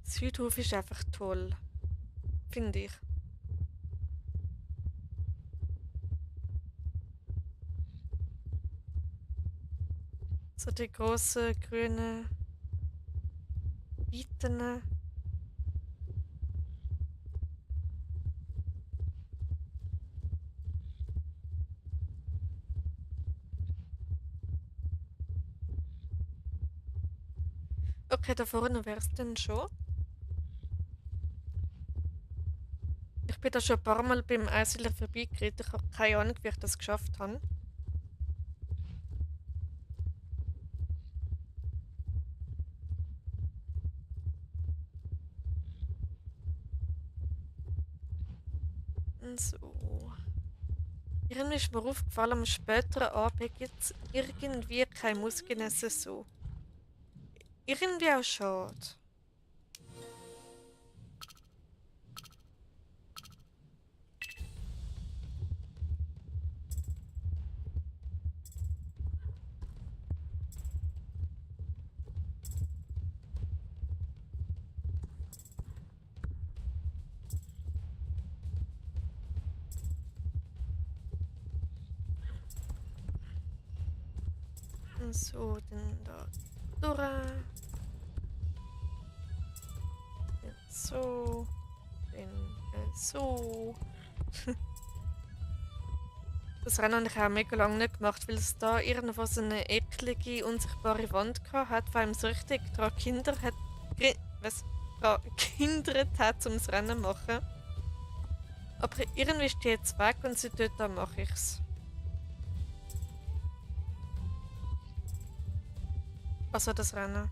Speaker 1: Südhof ist einfach toll. Finde ich. So die grossen grünen Weiten. Okay, da vorne wäre es dann schon. Ich bin da schon ein paar Mal beim Eissiedler vorbeigeritten. Ich habe keine Ahnung, wie ich das geschafft habe. So. Irgendwie ist mir aufgefallen, am späteren Abend gibt es irgendwie keine Musik in der Saison. Irgendwie auch schade. So, dann da durch. Dann so. Dann so. Das Rennen habe ich auch mega lange nicht gemacht, weil es da irgendwo so eine eklige, unsichtbare Wand hat, die einem so richtig daran gehindert hat, um das Rennen zu machen. Aber irgendwie ist die jetzt weg und sie dort, dann mache ich es. Also das Rennen.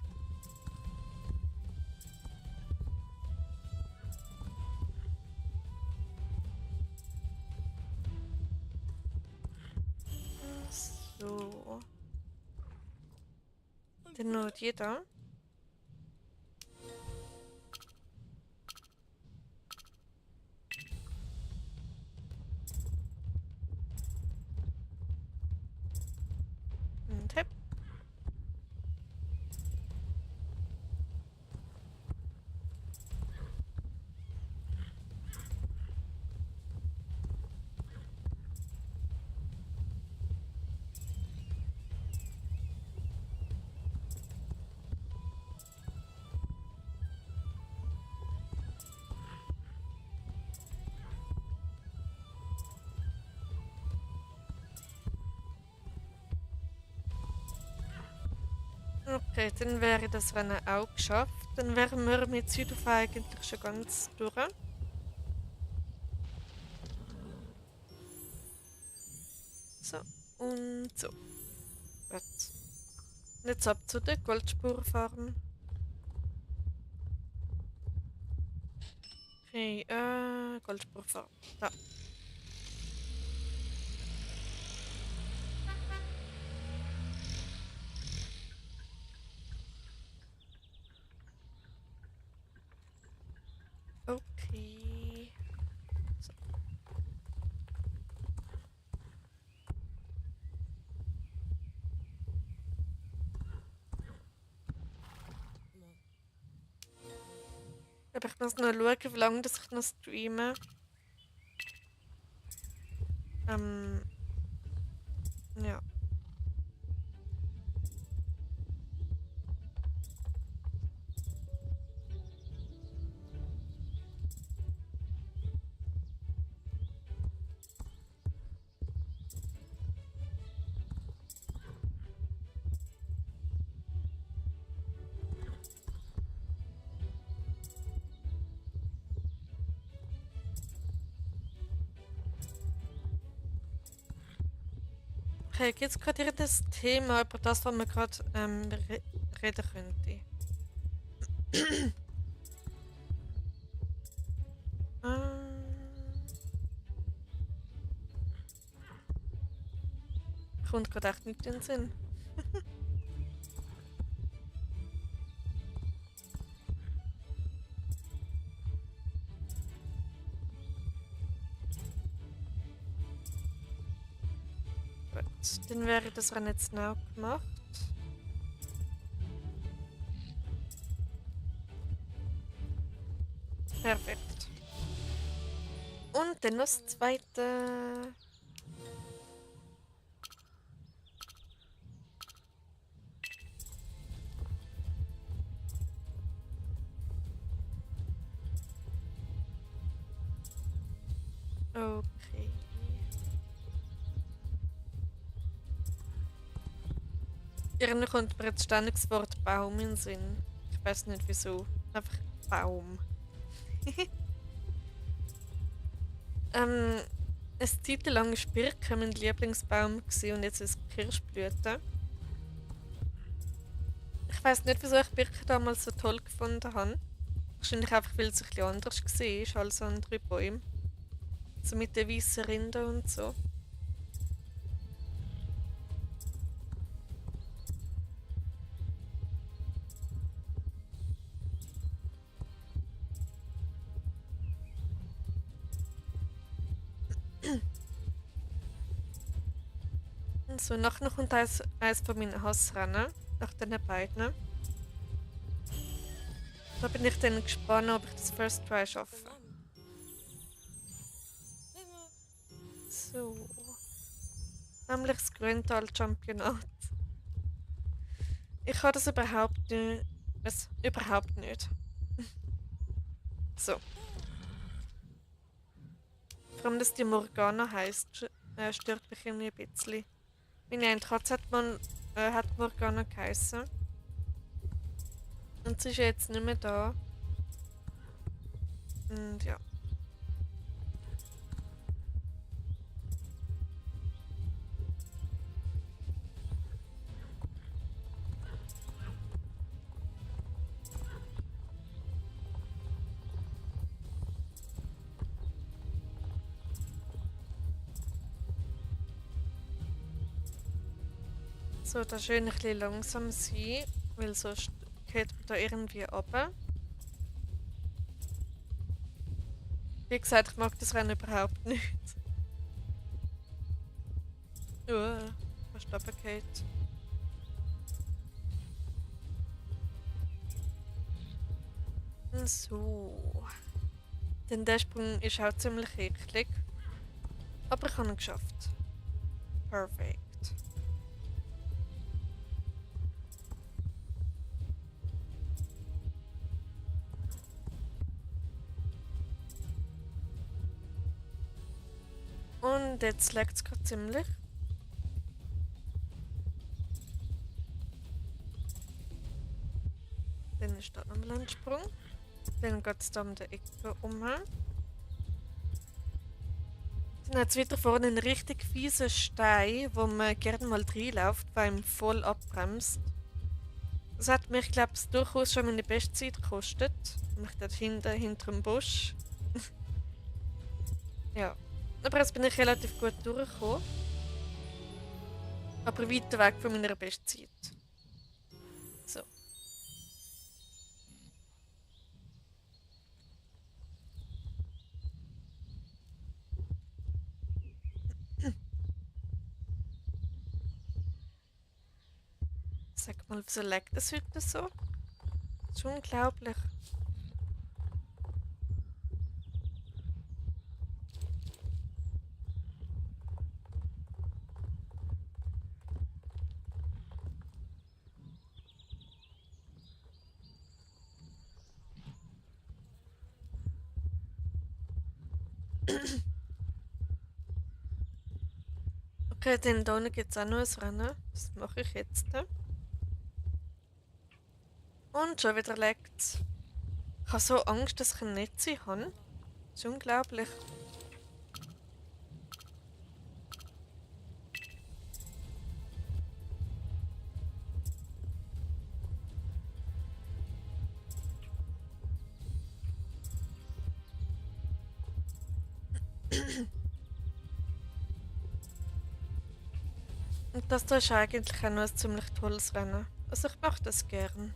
Speaker 1: So. Dann noch die da. Und hep. Okay, dann wäre das Rennen auch geschafft. Dann wären wir mit Südufer eigentlich schon ganz durch. So, und so. Gut. Jetzt ab zu der Goldspurfarm. Okay, Goldspurfarm. Da. Okay. So. Aber ich muss noch schauen, wie lange das ich noch streame. Ja. Okay, gibt es gerade irgendein Thema über das, was man gerade reden könnte? Kommt gerade echt nicht in den Sinn. Gut, dann wäre das Rennen jetzt genau gemacht. Perfekt. Und dann noch das zweite. Okay. Irgendwie kommt mir jetzt ständig das Wort Baum in den Sinn. Ich weiß nicht wieso. Einfach Baum. Eine Zeit lang war Birke mein Lieblingsbaum gewesen und jetzt ist es Kirschblüte. Ich weiß nicht, wieso ich Birke damals so toll gefunden habe. Wahrscheinlich einfach, weil es ein bisschen anders war als andere Bäume. So mit den weißen Rinden und so. Und so, nachher kommt eins von meinen Hassrennen. Nach den beiden. Da bin ich dann gespannt, ob ich das First Try schaffe. So. Nämlich das Grüntal-Championat. Ich kann das überhaupt nicht. Was? Überhaupt nicht. So. Vor allem, dass die Morgana heisst, stört mich irgendwie ein bisschen. Meine eine Katze hat Morgana geheissen. Und sie ist jetzt nicht mehr da. Und ja. So, da schön ein bisschen langsam sein, weil sonst geht man da irgendwie runter. Wie gesagt, ich mag das Rennen überhaupt nicht. Fast runtergefallen. So. Denn der Sprung ist auch ziemlich eklig. Aber ich habe ihn geschafft. Perfekt. Und jetzt leckt es gerade ziemlich. Dann ist da nochmal ein Sprung. Dann geht es da um die Ecke um. Dann hat es wieder vorne einen richtig fiesen Stein, wo man gerne mal reinläuft, weil ihm voll abbremst. Das hat mich, glaube ich, durchaus schon meine Bestzeit gekostet. Mich dort hinter dem Busch. Ja. Aber jetzt bin ich relativ gut durchgekommen. Aber weiter weg von meiner Bestzeit. So. Sag mal, wieso leckt das heute so? Das ist unglaublich. Okay, dann da unten gibt es auch noch ein Rennen. Das mache ich jetzt. Und schon wieder leckt. Ich habe so Angst, dass ich ein Netz habe. Das ist unglaublich. Und das da ist eigentlich auch noch ein ziemlich tolles Rennen. Also ich mache das gern.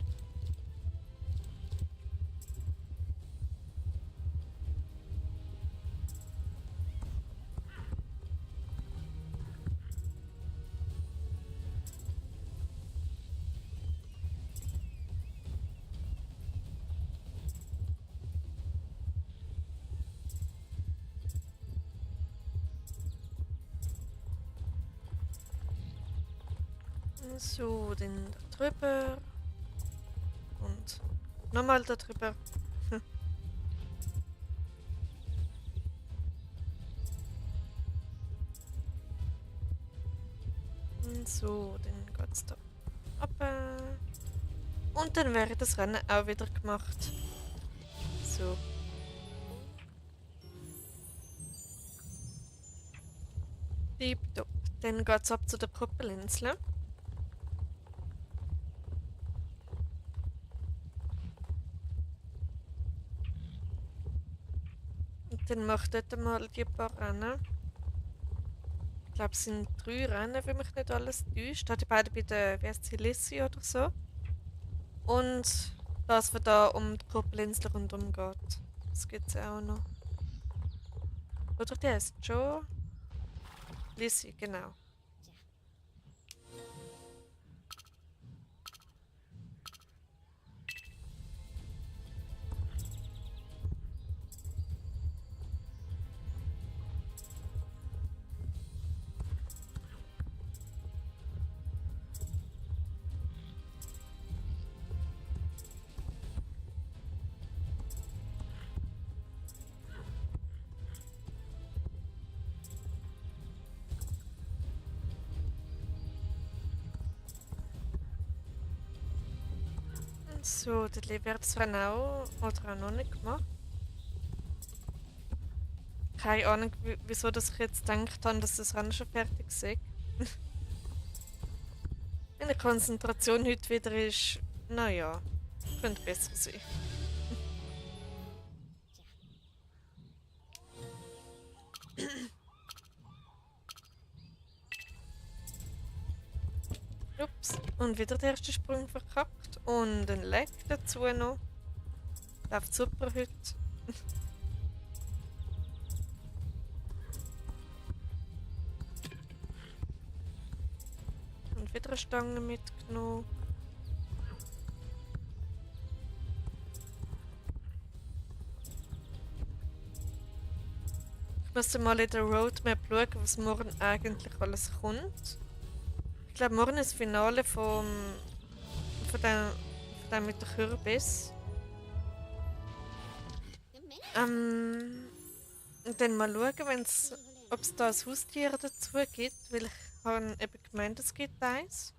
Speaker 1: So, dann da drüber. Und nochmal da drüber. Und so, dann geht's da runter. Und dann wäre das Rennen auch wieder gemacht. So. Tipptopp. Dann geht's ab zu der Kuppelinsel. Und dann macht dort mal die paar Rennen. Ich glaube, es sind 3 Rennen, wenn mich nicht alles täuscht. Die beiden bei der, wie heißt sie, Lissy oder so. Und das, was da um die Kuppelinsel rundum geht. Das gibt es auch noch. Oder die heißt Joe? Lissy, genau. So, das wird das Rennen auch oder auch noch nicht gemacht. Keine Ahnung, wieso dass ich jetzt gedacht habe, dass das Rennen schon fertig ist. Meine Konzentration heute wieder ist, naja, könnte besser sein. Ups, und wieder der erste Sprung verkackt. Und ein Leg dazu noch. Läuft super heute. Und wieder eine Stange mitgenommen. Ich muss mal in der Roadmap schauen, was morgen eigentlich alles kommt. Ich glaube, morgen ist das Finale von dem mit der Kürbis. Und dann mal schauen, ob es da ein Haustier dazu gibt, weil ich habe eben gemeint, es gibt eins.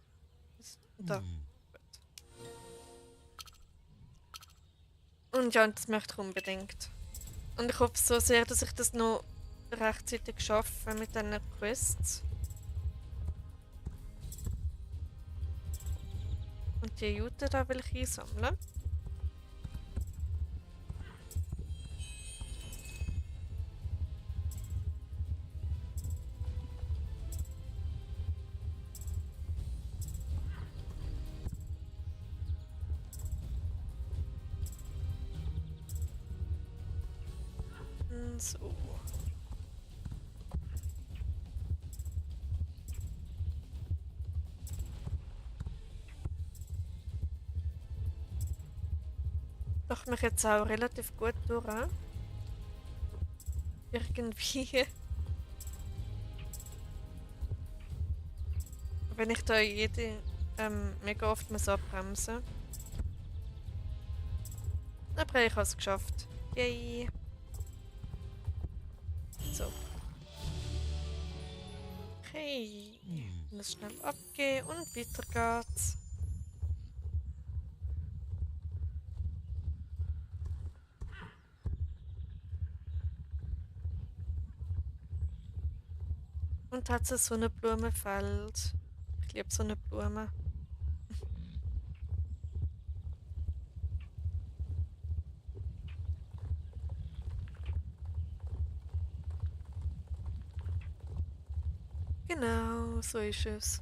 Speaker 1: Da. Gut. Und ja, das möchte ich unbedingt. Und ich hoffe so sehr, dass ich das noch rechtzeitig schaffe mit diesen Quests. Und die Jute da will ich einsammeln. So. Macht mich jetzt auch relativ gut durch. Irgendwie. Wenn ich da mega oft muss abbremsen. Aber ich habe es geschafft. Yay. So. Okay. Muss schnell abgehen und weiter geht's. Und hat so ein Blumenfeld. Ich liebe so eine Blume. Genau, so ist es.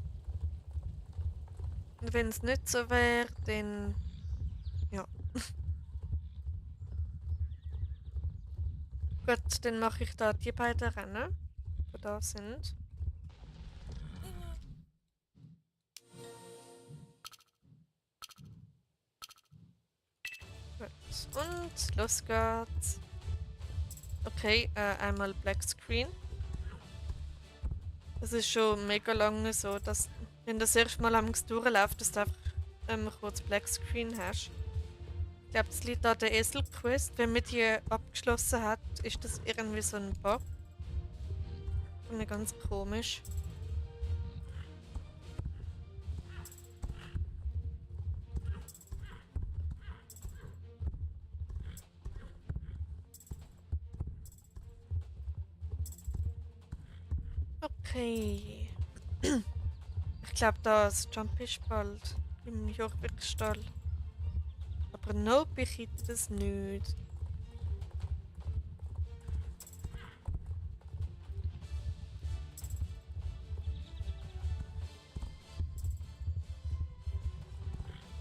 Speaker 1: Und wenn es nicht so wäre, dann ja. Gut, dann mache ich da die beiden Rennen, die da sind. Gut, und los geht's. Okay, einmal Black Screen. Das ist schon mega lange so, dass wenn das erste Mal am durchläuft, dass du einfach kurz Black Screen hast. Ich glaube, das liegt an der Esel-Quest. Wenn man die abgeschlossen hat, ist das irgendwie so ein Bug. Finde ich ganz komisch. Okay. Ich glaube, das Jump ist bald im Jorvikstall. Aber nope, ich hätte das nicht.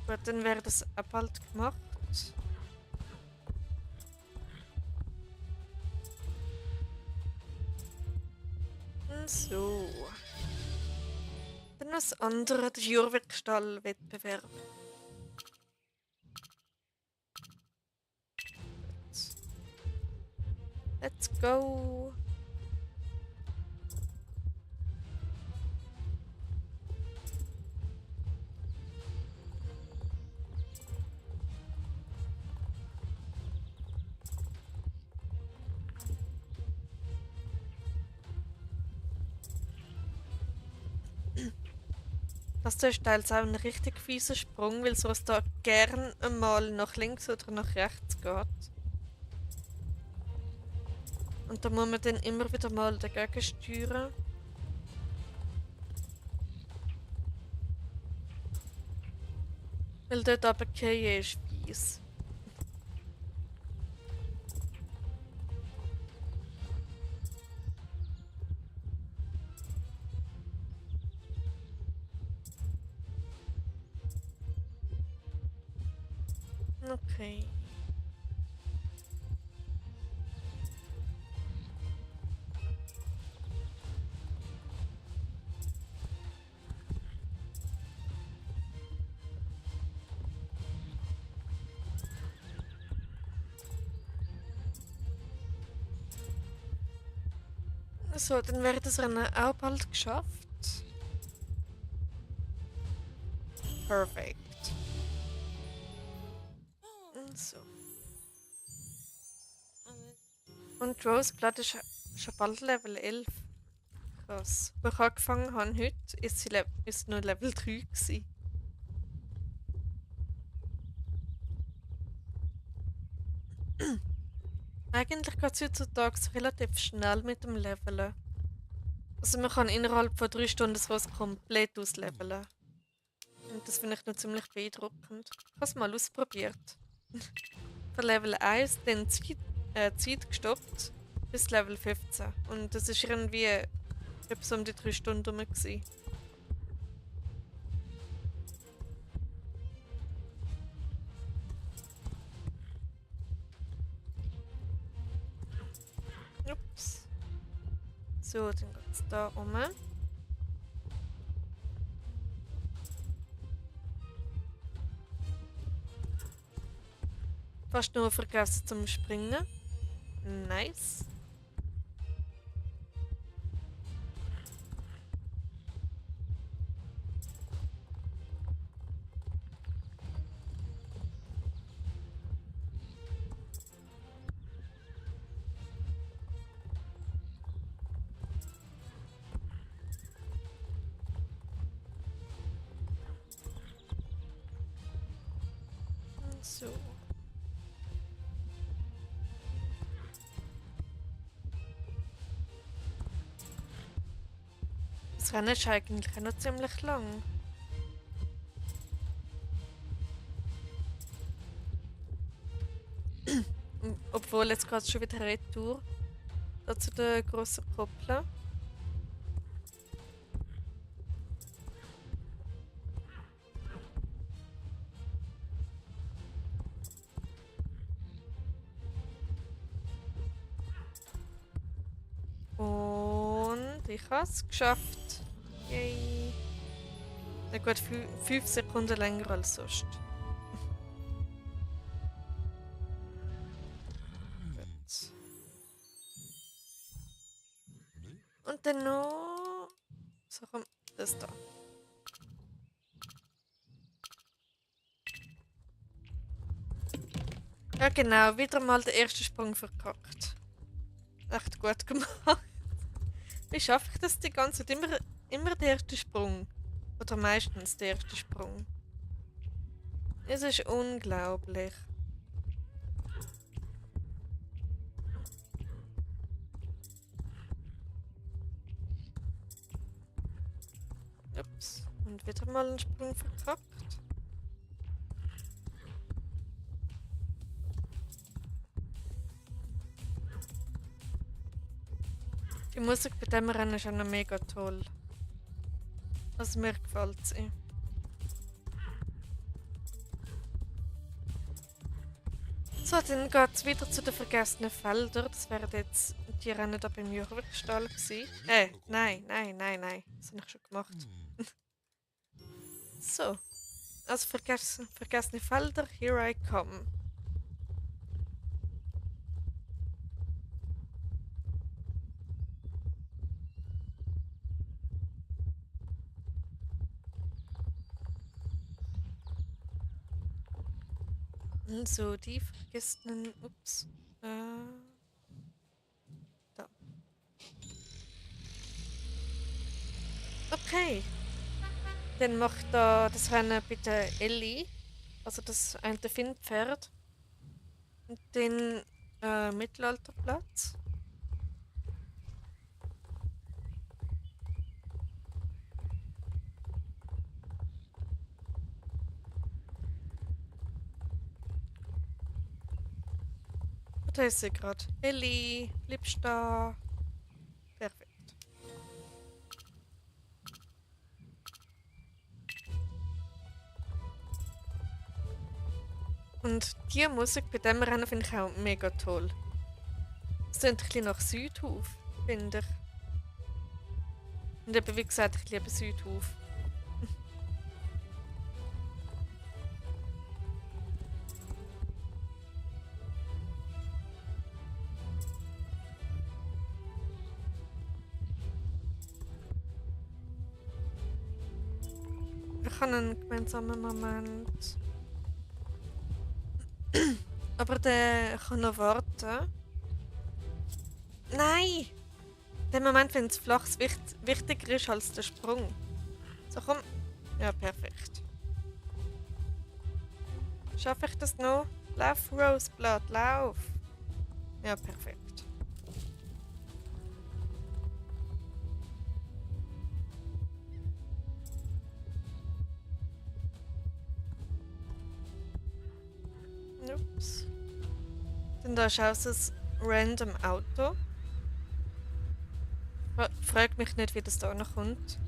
Speaker 1: Gut, dann wäre das auch bald gemacht. So. Dann noch das andere, der Jurwerkstall-Wettbewerb. Let's go. Das ist teils auch ein richtig fieser Sprung, weil so es da gern einmal nach links oder nach rechts geht. Und da muss man dann immer wieder mal dagegen steuern. Weil dort runterfallen ist fies. Okay. So, dann wäre das Rennen auch bald geschafft. Perfekt. So. Und Roseblood ist schon bald Level 11. Krass. Wo ich angefangen habe heute, ist sie ist nur Level 3 gewesen. Eigentlich geht es heutzutage relativ schnell mit dem Leveln. Also man kann innerhalb von 3 Stunden sowas komplett ausleveln. Und das finde ich noch ziemlich beeindruckend. Ich habe es mal ausprobiert. Von Level 1 dann Zeit gestoppt bis Level 15. Und das ist irgendwie etwas um die 3 Stunden rum gewesen. Ups. So, dann geht es da um. Fast nur vergessen zum Springen. Nice. So. Das Rennen ist eigentlich noch ziemlich lang. Obwohl, jetzt geht es schon wieder retour. Da zu der grossen Kuppel. Und ich habe es geschafft. Yay. Der geht 5 Sekunden länger als sonst. Gut. Und dann noch... So, komm, das da. Ja genau, wieder mal den ersten Sprung verkackt. Echt gut gemacht. Wie schaffe ich das die ganze Zeit? Immer der erste Sprung. Oder meistens der erste Sprung. Es ist unglaublich. Ups. Und wieder mal einen Sprung verkackt. Die Musik bei dem Rennen ist auch noch mega toll. Also mir gefällt sie. So, dann geht es wieder zu den vergessenen Feldern. Das wären jetzt die Rennen da beim Jurwerkstall gewesen. Nein. Das habe ich schon gemacht. So. Also vergessene Felder, here I come. So, die vergessenen. Ups. Da. Okay. Dann macht da das Rennen bitte Ellie. Also das eine Findpferd. Und den Mittelalterplatz. Da ist sie gerade. Ellie, bleibst da. Perfekt. Und die Musik bei dem Rennen finde ich auch mega toll. Es klingt ein bisschen nach Südhof, finde ich. Und eben wie gesagt, ich liebe Südhof. Wir haben einen gemeinsamen Moment. Aber der kann noch warten. Nein! Der Moment, wenn es flach wichtiger ist als der Sprung. So, komm. Ja, perfekt. Schaffe ich das noch? Lauf, Roseblood, lauf! Ja, perfekt. Ups. Dann da ist auch so ein random Auto. Frag mich nicht, wie das da noch kommt.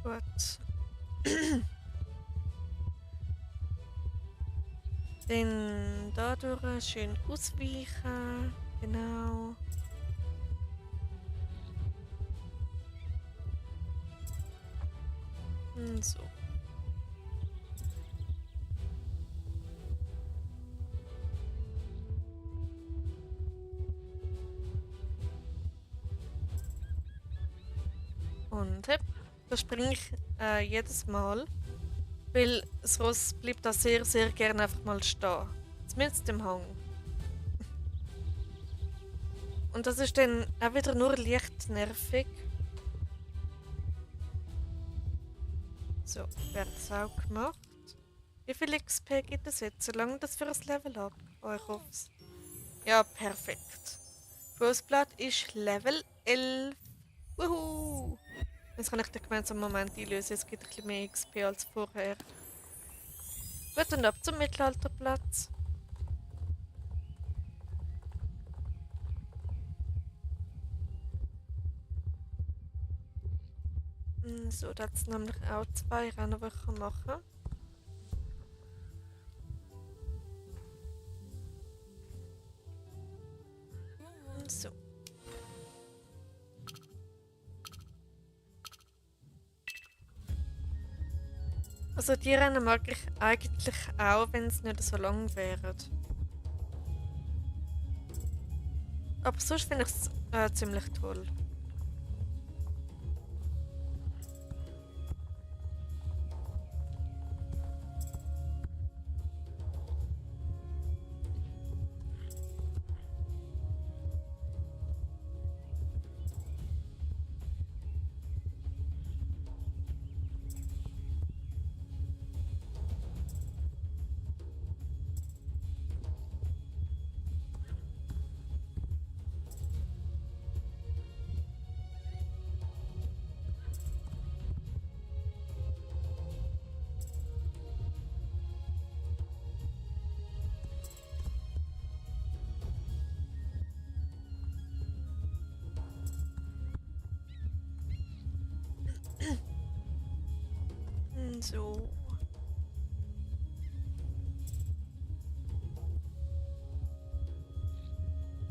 Speaker 1: Gut. Dann da durch schön ausweichen. Genau. Und so. Und hep, da springe ich jedes Mal, weil das Ross bleibt da sehr, sehr gerne einfach mal stehen. Zumindest im Hang. Und das ist dann auch wieder nur leicht nervig. So, wird das auch gemacht. Wie viel XP gibt es jetzt? Solange das für ein Level ab? Oh, ich hoffe es. Ja, perfekt. Roseblood ist Level 11. Wuhu! Jetzt kann ich den gemeinsamen Moment einlösen. Es gibt ein bisschen mehr XP als vorher. Gut, und ab zum Mittelalterplatz. So, da hat es nämlich auch 2 Rennen, die ich machen kann. So. Also die Rennen mag ich eigentlich auch, wenn es nicht so lang wären. Aber sonst finde ich es ziemlich toll. So.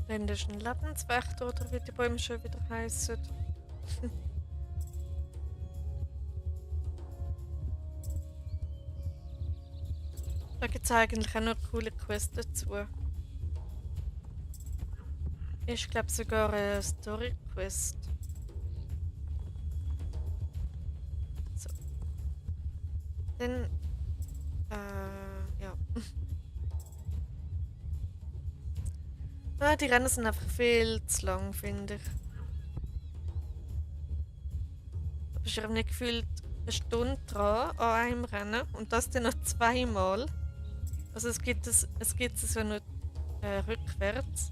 Speaker 1: Ländischen Lebenswächter oder wie die Bäume schon wieder heißen. Da gibt es eigentlich auch noch coole Quests dazu. Ich glaube sogar eine Story-Quest. So. Dann. Ja. Ah, die Rennen sind einfach viel zu lang, finde ich. Da bist du nicht gefühlt eine Stunde dran an einem Rennen und das dann noch zweimal. Also es gibt es so nur rückwärts.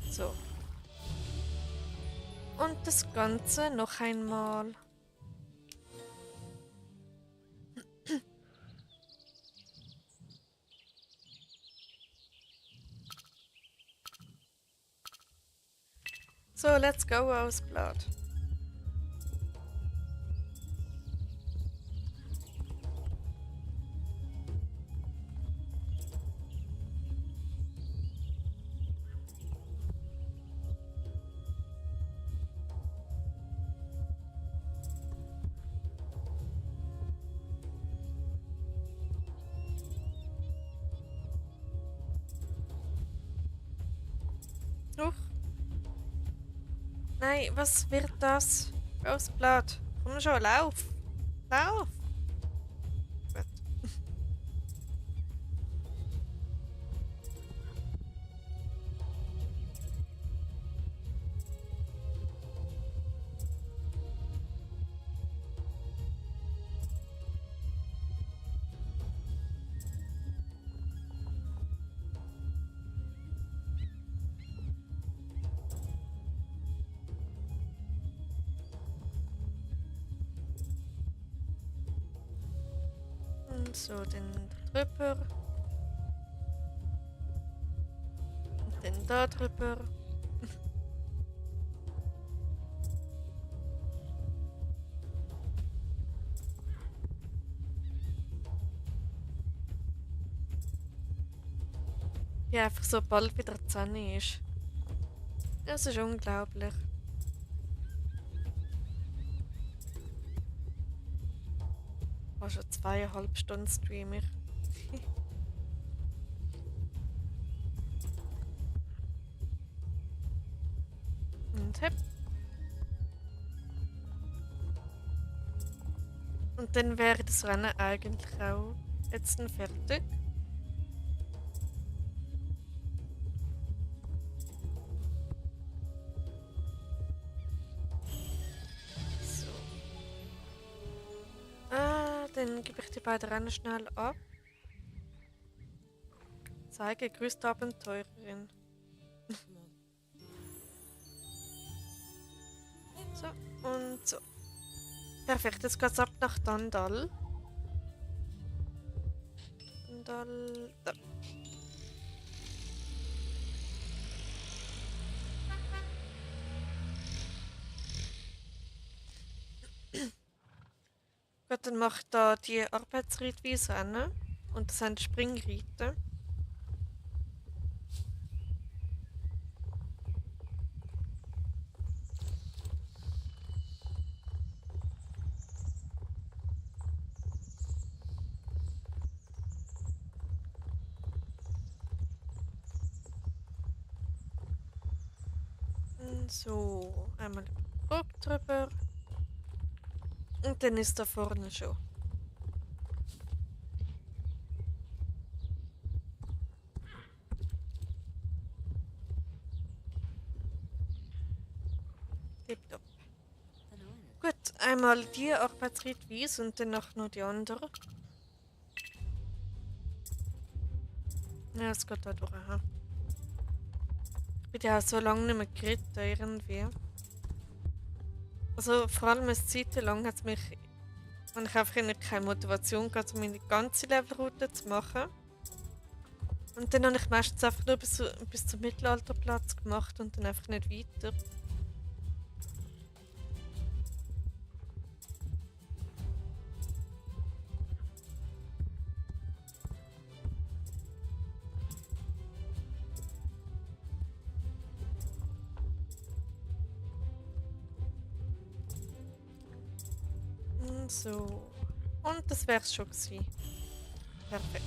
Speaker 1: So. Und das Ganze noch einmal. So, let's go aus Blatt. Huch. Nein, was wird das? Roseblatt. Komm schon, lauf. Lauf. Gut. So, dann drüber. Und dann da drüber. Ja, einfach so bald wieder die Sonne ist. Das ist unglaublich. Oh, schon 2,5 Stunden streame ich. Und hopp. Und dann wäre das Rennen eigentlich auch jetzt dann fertig. So. Dann gebe ich die beiden Rennen schnell ab. Zeige, grüßte Abenteurerin. So, und so. Perfekt, jetzt geht's ab nach Dandal. Dandal. Da. Gut, dann mache ich da die Arbeitsreitweise an. Und das sind Springreiten. So, einmal den Brug drüber. Und dann ist da vorne schon. Tipptopp. Gut, einmal die Arbeitsreitweise und danach noch die andere. Ja, es geht da durch. Aha. Ich bin ja auch so lange nicht mehr geritten irgendwie. Also vor allem eine Zeit lang hat es mich, wenn ich einfach keine Motivation gehabt, um meine ganze Levelroute zu machen. Und dann habe ich meistens einfach nur bis zum Mittelalterplatz gemacht und dann einfach nicht weiter. So. Und das wäre es schon gewesen. Perfekt.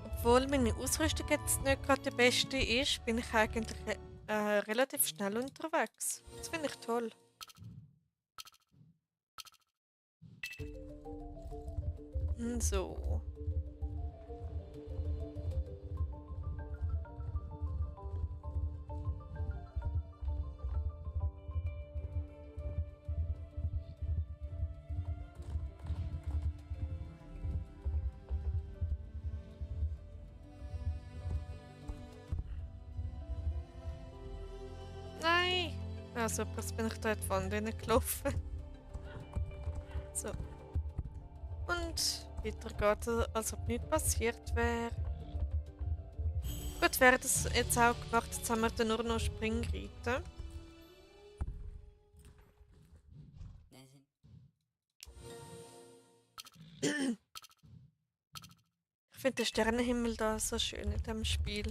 Speaker 1: Obwohl meine Ausrüstung jetzt nicht gerade die beste ist, bin ich eigentlich relativ schnell unterwegs. Das finde ich toll. So. Nein! Ja, super, jetzt bin ich da in die Wand gelaufen. So. Und weiter geht es, als ob nichts passiert wäre. Gut, wäre das jetzt auch gemacht. Jetzt haben wir dann nur noch Springreiten. Ich finde den Sternenhimmel da so schön in diesem Spiel.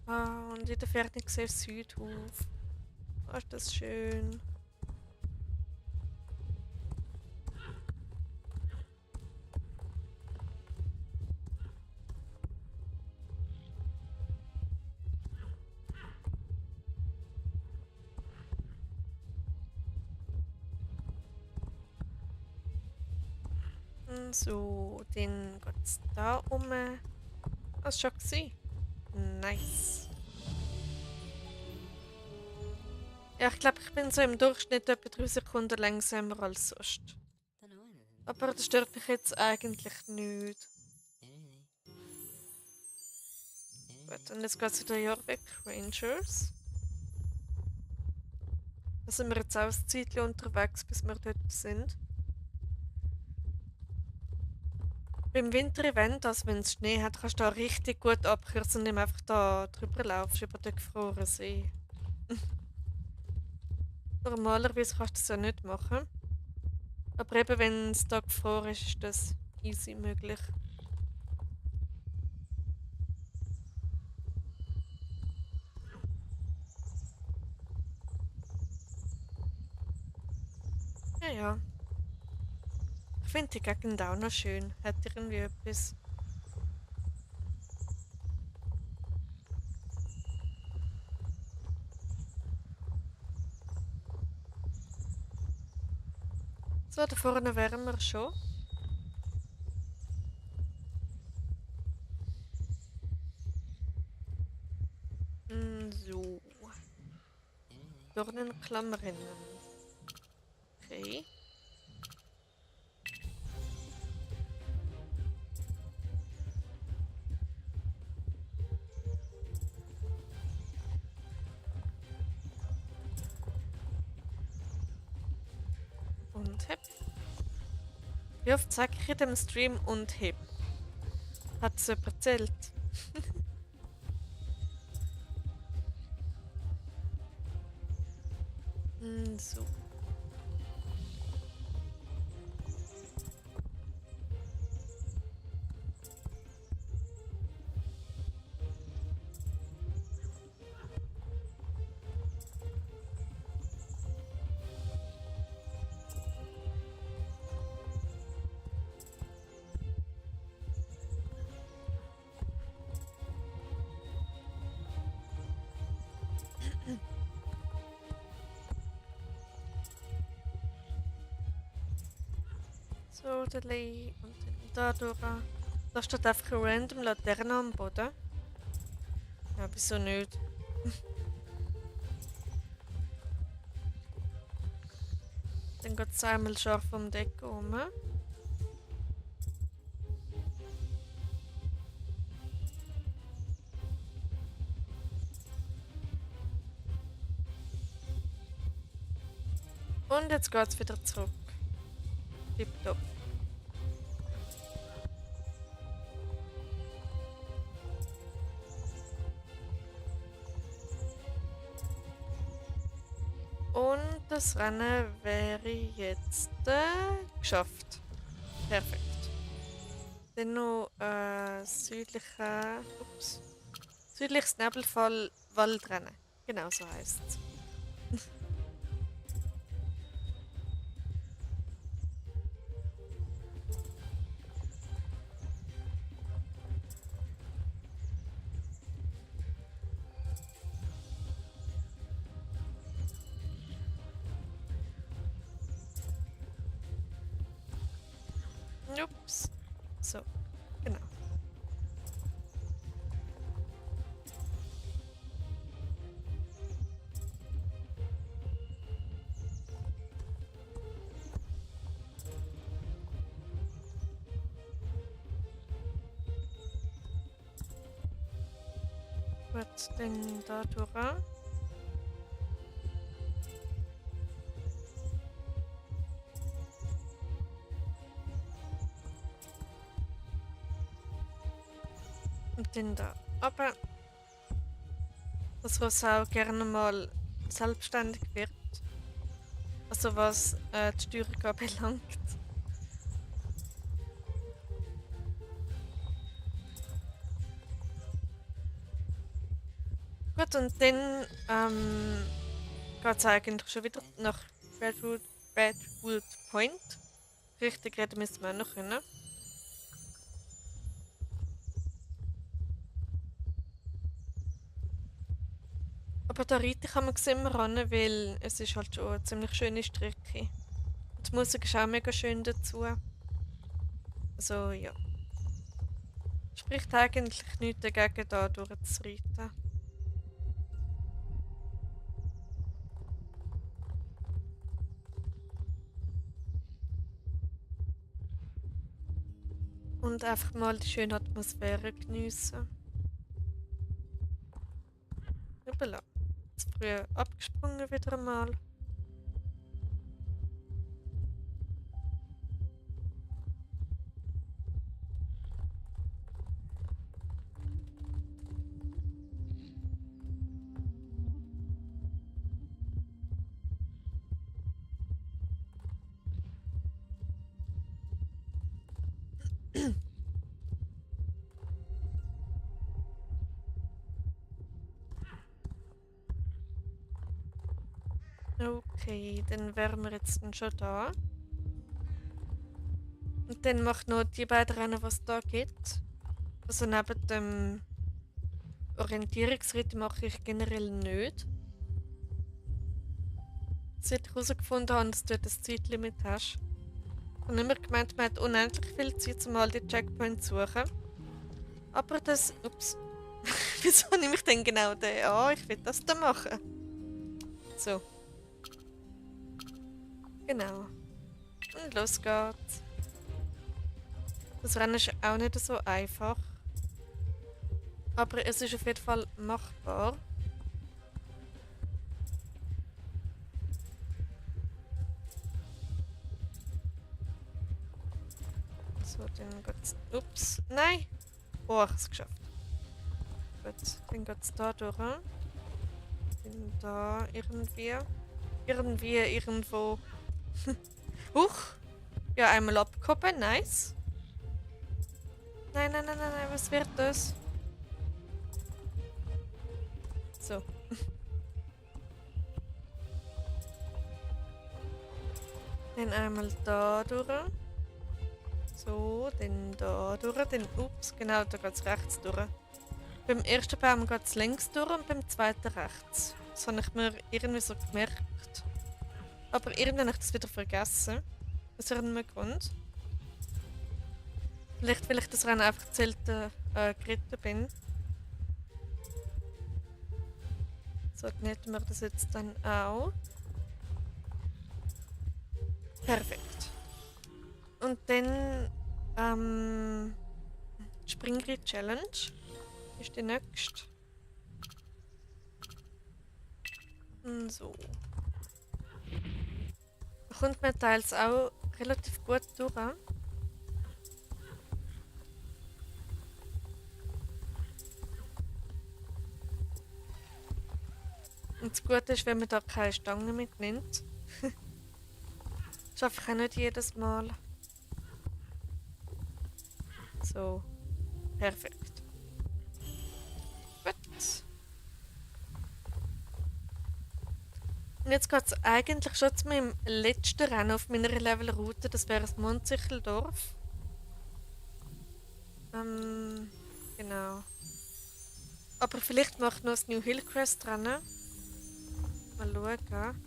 Speaker 1: Ah, und in der Ferne sehe ich Südhof. Oh, ist das schön. So, dann geht es da um. Was schon gesehen? Nice. Ja, ich glaube, ich bin so im Durchschnitt etwa 3 Sekunden langsamer als sonst. Aber das stört mich jetzt eigentlich nicht. Gut, und jetzt geht es wieder Jorvik Rangers. Da sind wir jetzt auch ein Zeitchen unterwegs, bis wir dort sind. Beim Winter-Event, also wenn es Schnee hat, kannst du da richtig gut abkürzen, indem du einfach da drüber laufst, über den gefrorenen See. Normalerweise kannst du das ja nicht machen. Aber eben, wenn es da gefroren ist, ist das easy möglich. Ja, ja. Ich finde die Gegend auch noch schön. Hat irgendwie etwas. So, da vorne wären wir schon. So. Dornenklammerinnen. Okay. Und hep. Wie oft sage ich in dem Stream und hep? Hat es jemand erzählt? So. So, der Lei und dann da durch. Da steht einfach eine random Laterne am Boden. Ja, wieso nicht? Dann geht es einmal scharf um die Ecke rum. Und jetzt geht es wieder zurück. Tipptopp. Und das Rennen wäre jetzt geschafft. Perfekt. Dann noch südliches Nebelfall Waldrennen. Genau so heisst es. Ups. So, genau. Gut, dann da durch. Und dann da. Aber das, was auch gerne mal selbstständig wird. Also was die Steuerung anbelangt. Gut, und dann geht es eigentlich schon wieder nach Redwood Point. Richtig reden müssen wir auch noch können. Aber da reite ich immer immer ran, weil es ist halt schon eine ziemlich schöne Strecke. Und die Musik ist auch mega schön dazu. Also ja. Spricht eigentlich nichts dagegen, da durchzureiten. Und einfach mal die schöne Atmosphäre geniessen. Hoppala. Zu früh abgesprungen wieder einmal. Okay, dann wären wir jetzt schon da. Und dann macht noch die beiden Rennen, was es da gibt. Also neben dem Orientierungsritt mache ich generell nicht. Seit ich herausgefunden habe, dass du ein Zeitlimit hast. Ich habe immer gemeint, man hat unendlich viel Zeit, um all die Checkpoints zu suchen. Aber das... Ups. Wieso nehme ich denn genau den an? Ich will das da machen. So. Genau. Und los geht's. Das Rennen ist auch nicht so einfach. Aber es ist auf jeden Fall machbar. So, dann geht's... Ups. Nein! Oh, ich habe es geschafft. Gut, dann geht's da durch. Dann da irgendwie. Irgendwo. Huch! Ja, einmal abgehoben. Nice. Nein, nein, nein, nein, nein. Was wird das? So. Dann einmal da durch. So, dann da durch. Dann, ups, genau, da geht es rechts durch. Beim ersten Baum geht es links durch und beim zweiten rechts. Das habe ich mir irgendwie so gemerkt. Aber irgendwann habe ich das wieder vergessen. Aus irgendeinem Grund. Vielleicht, weil ich das Rennen einfach selten geritten bin. So, dann hätten wir das jetzt dann auch. Perfekt. Und dann Springritt Challenge ist die nächste. So. Da kommt man teils auch relativ gut durch. Und das Gute ist, wenn man da keine Stange mitnimmt. Das schaffe ich auch nicht jedes Mal. So. Perfekt. Gut. Und jetzt geht es eigentlich schon zu meinem letzten Rennen auf meiner Levelroute. Das wäre das Montsicheldorf. Genau. Aber vielleicht mache ich noch das New Hillcrest Rennen. Mal schauen.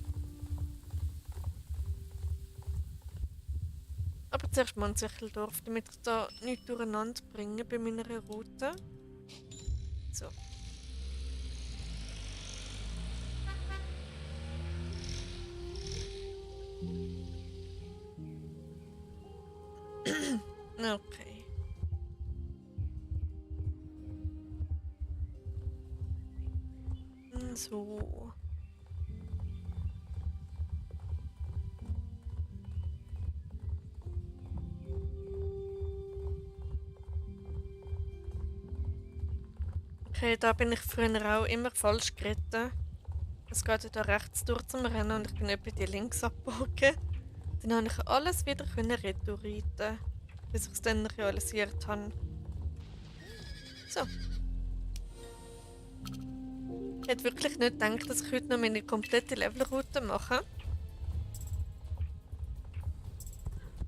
Speaker 1: Aber zuerst Montsicheldorf, damit ich da nichts durcheinander bringe bei meiner Route. So. Okay. So. Okay, da bin ich früher auch immer falsch geritten. Es geht ja da rechts durch zum Rennen und ich bin etwa die links abgebogen. Dann konnte ich alles wieder retourreiten, bis ich es dann realisiert habe. So. Ich hätte wirklich nicht gedacht, dass ich heute noch meine komplette Levelroute mache.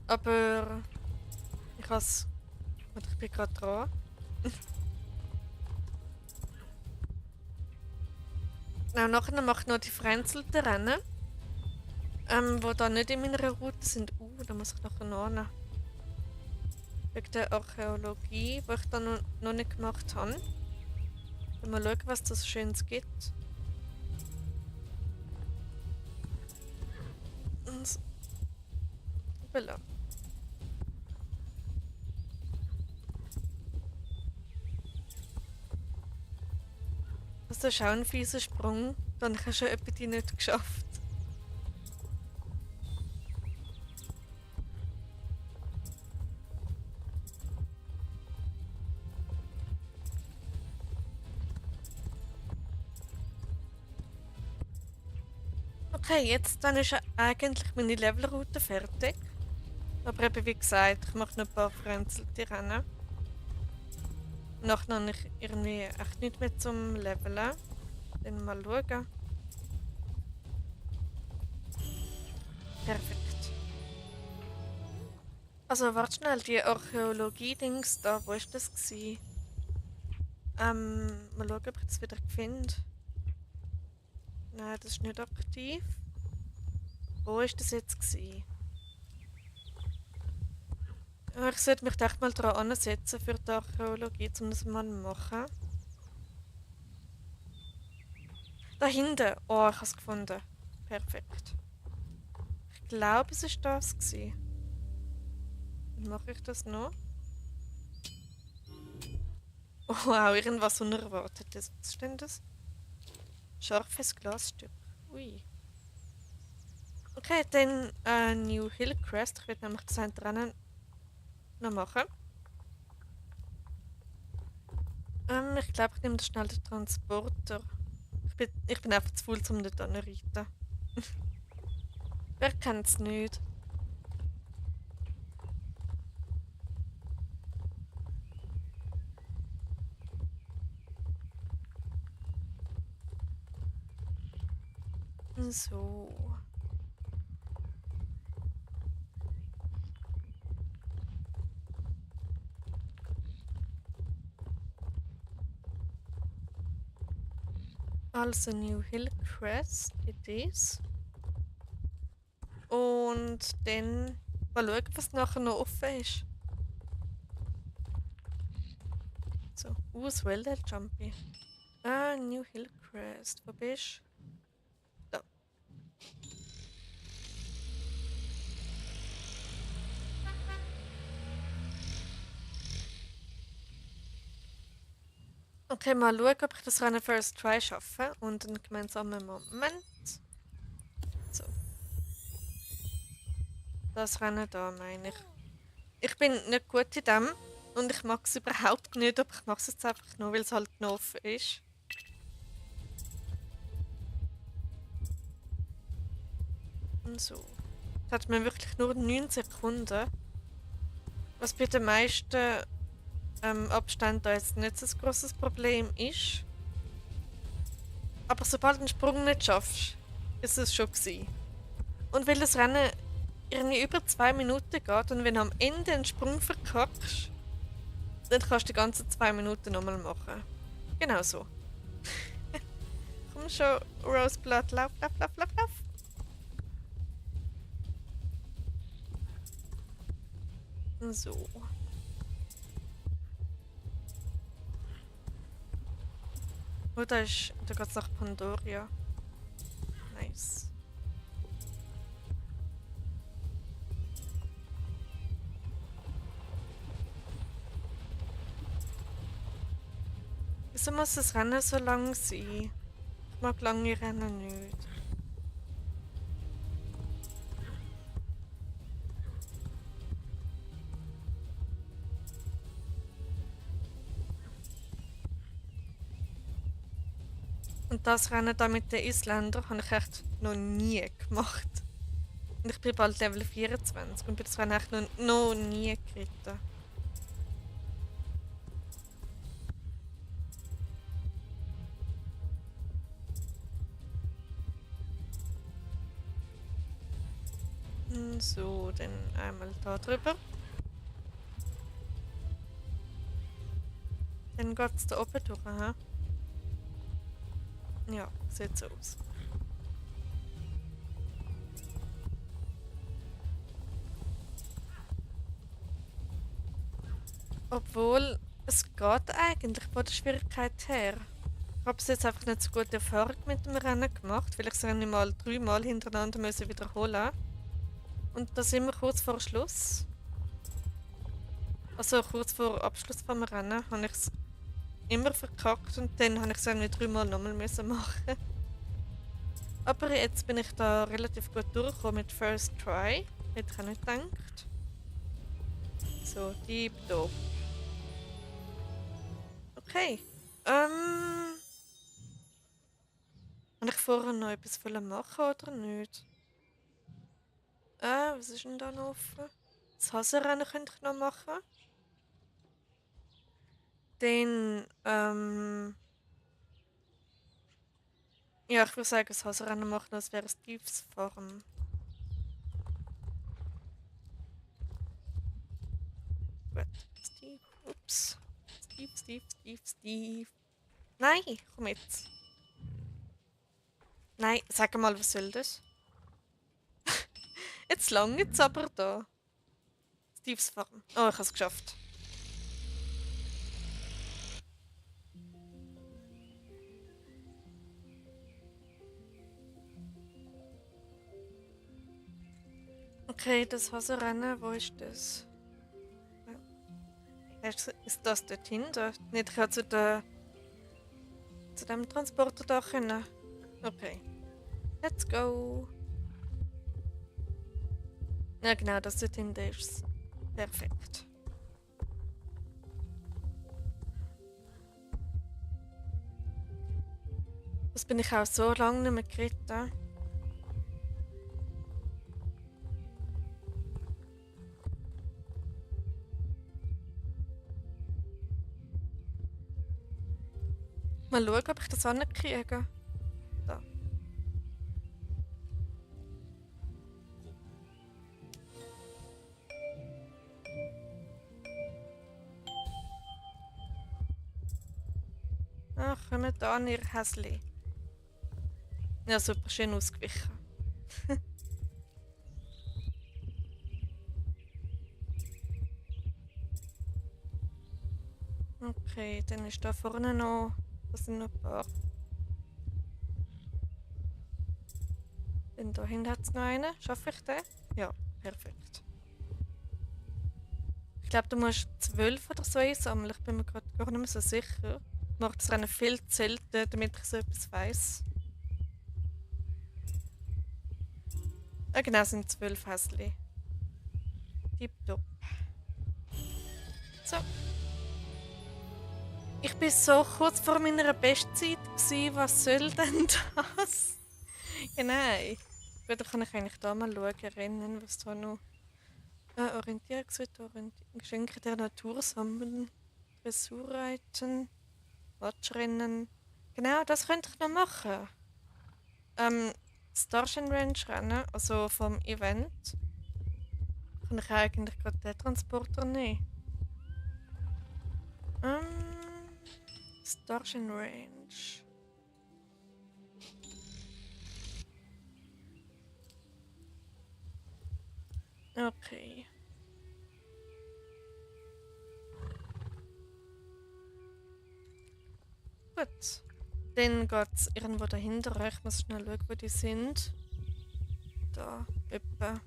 Speaker 1: Aber ich habe es... Ich bin gerade dran. Nachher mache ich noch die vereinzelten Rennen. Die da nicht in meiner Route sind. Da muss ich nachher noch hin. Wegen der Archäologie, die ich da noch nicht gemacht habe. Mal schauen, was das Schönes gibt. Und voilà. Das ist auch ein fieser Sprung. Dann habe ich schon etwa die nicht geschafft. Okay, jetzt dann ist eigentlich meine Levelroute fertig. Aber eben wie gesagt, ich mache noch ein paar vereinzelte Rennen. Nachher habe ich irgendwie echt nicht mehr zum Leveln. Dann mal schauen. Perfekt. Also, warte schnell, die Archäologie-Dings da, wo ist das gsi? Mal schauen, ob ich das wieder finde. Nein, das ist nicht aktiv. Wo ist das jetzt gsi? Ich sollte mich echt mal daran ansetzen für die Archäologie, um das mal zu machen. Da hinten! Oh, ich habe es gefunden. Perfekt. Ich glaube, es war das gsi. Dann mache ich das noch. Oh, wow, irgendwas Unerwartetes. Was ist denn das? Scharfes Glasstück. Ui. Okay, dann New Hillcrest. Ich werde nämlich das Rennen noch machen. Ich glaube, ich nehme das schnell den Transporter. Ich bin einfach zu faul, um dort reiten. Wer kennt es nicht? So. Also New Hillcrest, das. Und dann mal schauen, was nachher noch offen ist. So, das Welldale Jumpy. New Hillcrest. Wo bist du? Da. Okay, mal schauen, ob ich das Rennen First Try schaffe. Und einen gemeinsamen Moment. So, das Rennen da meine ich. Ich bin nicht gut in dem. Und ich mag es überhaupt nicht, aber ich mache es jetzt einfach nur, weil es halt noch offen ist. Und so. Das hat mir wirklich nur 9 Sekunden. Was bei den meisten Abständen da jetzt nicht so ein grosses Problem ist. Aber sobald du den Sprung nicht schaffst, ist es schon gewesen. Und weil das Rennen irgendwie über 2 Minuten geht und wenn du am Ende einen Sprung verkackst, dann kannst du die ganzen 2 Minuten nochmal machen. Genau so. Komm schon, Roseblood, lauf, lauf, lauf, lauf, lauf. So. Oh, da geht es nach Pandoria. Nice. Wieso muss das Rennen so lang sein? Ich mag lange Rennen nicht. Und das Rennen da mit den Isländern habe ich echt noch nie gemacht. Und ich bin bald Level 24 und bin das Rennen echt noch nie geritten. So, dann einmal da drüber. Dann geht es da oben durch, hä? Ja, sieht so aus. Obwohl, es geht eigentlich von der Schwierigkeit her. Ich habe bis jetzt einfach nicht so gute Erfahrung mit dem Rennen gemacht, weil ich es Rennen mal 3 Mal hintereinander müssen wiederholen. Und da sind wir kurz vor Schluss. Also kurz vor Abschluss vom Rennen habe ich es immer verkackt und dann habe ich es irgendwie 3 Mal nochmal müssen machen. Aber jetzt bin ich da relativ gut durchgekommen mit First Try. Hätte ich auch nicht gedacht. So, Deep Dog. Okay. Habe ich vorher noch etwas machen oder nicht? Was ist denn da noch offen? Das Hasenrennen könnte ich noch machen. Dann, ja, ich würde sagen, das Hasenrennen machen, als wäre es Tiefsfarm. Gut. Steve. Ups. Steve. Nein, komm jetzt. Nein, sag mal, was soll das? Jetzt lange es aber da. Steves Farm. Oh, ich habe es geschafft. Okay, das Hasenrennen, wo ist das? Ist das dort hinten? Nicht, ich kann zu dem Transporter da können. Okay. Let's go. Ja genau, das dort hinten ist perfekt. Das bin ich auch so lange nicht mehr geritten. Mal schauen, ob ich das ankriege. Da. Ach, kommt an, ihr Häsli. Ja, super, schön ausgewichen. Okay, dann ist da vorne noch. Das sind noch ein paar. Dann da hinten hat es noch einen. Schaffe ich den? Ja, perfekt. Ich glaube, du musst 12 oder so einsammeln. Ich bin mir gerade gar nicht mehr so sicher. Ich mache das Rennen viel zu selten, damit ich so etwas weiss. Ja, genau, es sind 12 Häsli. Tipptopp. So. Ich bin so kurz vor meiner Bestzeit gewesen. Was soll denn das? Ja, nein. Gut, dann kann ich eigentlich da mal schauen, rennen, was da noch... Orientierungsritter, Geschenke der Natur sammeln, Dressurreiten, Watschrennen. Genau, das könnte ich noch machen. Starshine Range Rennen, also vom Event, kann ich eigentlich gerade den Transporter nehmen. Starshine Range. Okay. Gut. Dann geht es irgendwo dahinter. Ich muss schnell schauen, wo die sind. Da, etwa.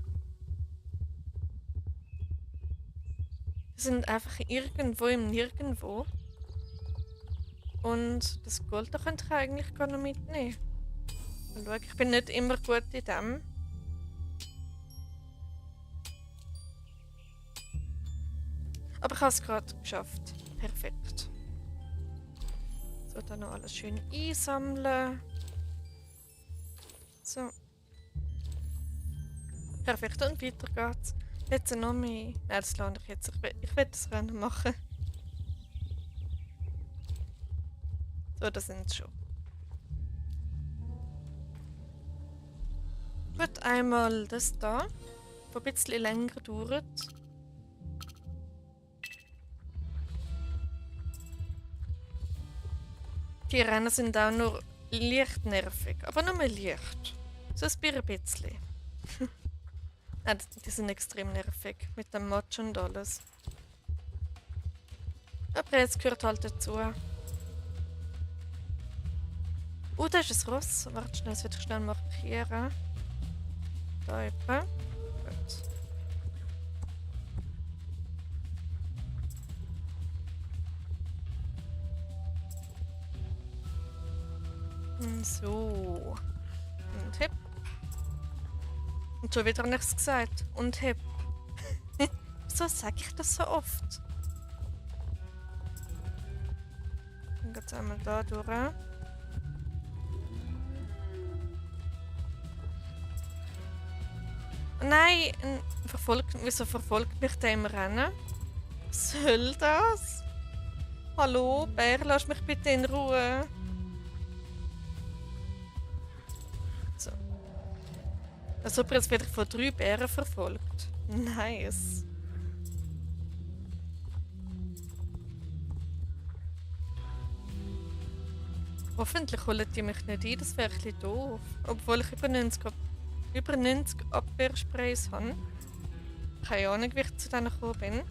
Speaker 1: Die sind einfach irgendwo im Nirgendwo. Und das Gold da könnte ich eigentlich gar noch mitnehmen. Mal schauen, ich bin nicht immer gut in dem. Aber ich habe es gerade geschafft. Perfekt. So, dann noch alles schön einsammeln. So. Perfekt, und weiter geht's. Jetzt noch mehr. Nein, das lande ich jetzt. Ich will das Rennen machen. So, das sind schon. Gut, einmal das da, was ein bisschen länger dauert. Die Rennen sind auch nur leicht nervig, aber nur mal leicht. So ein bisschen. Nein, die sind extrem nervig mit dem Matsch und alles. Aber jetzt gehört halt dazu. Da ist ein Ross. Warte schnell, das will ich schnell markieren. Da etwa. Gut. So. Und hip. Und schon wieder nichts gesagt. Und hip. Wieso sage ich das so oft? Dann geht es einmal da durch. Nein, wieso verfolgt mich der im Rennen? Was soll das? Hallo, Bär, lass mich bitte in Ruhe. So. Als ob jetzt werde ich von 3 Bären verfolgt. Nice. Hoffentlich holen die mich nicht ein, das wäre ein bisschen doof. Obwohl ich über 90 Abwehrsprays habe. Keine Ahnung, wie ich zu denen gekommen bin.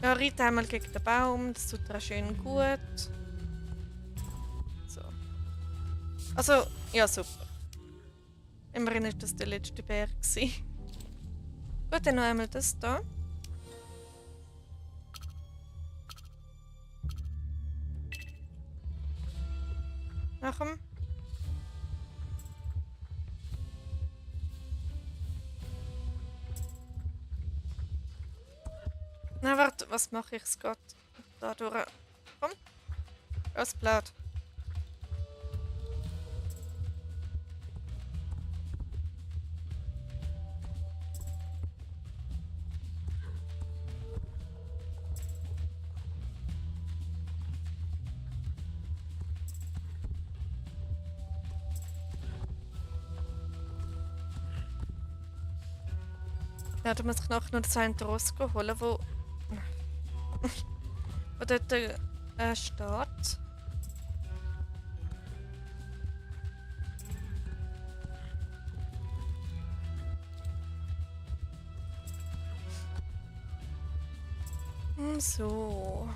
Speaker 1: Ja, reite einmal gegen den Baum, das tut dir schön gut. So. Also, ja, super. Immerhin war das der letzte Berg. Gut, dann noch einmal das hier. Nachher. Na, warte, was mache ich? Es geht da durch. Komm, das Blatt. Ja, da muss ich nachher noch das eine Rosco holen, wo dort steht. So.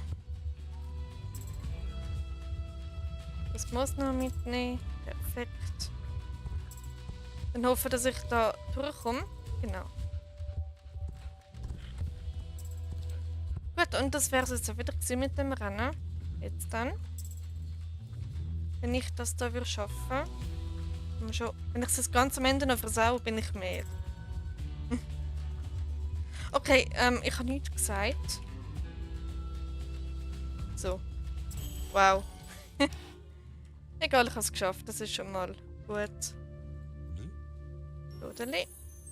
Speaker 1: Das muss noch mitnehmen. Perfekt. Dann hoffe ich, dass ich da durchkomme. Genau. Gut, und das wäre es jetzt auch wieder mit dem Rennen. Jetzt dann. Wenn ich das da würde schaffen. Wenn ich das ganz am Ende noch versau, bin ich mehr. Okay, ich habe nichts gesagt. So. Wow. Egal, ich habe es geschafft. Das ist schon mal gut. Lodeli.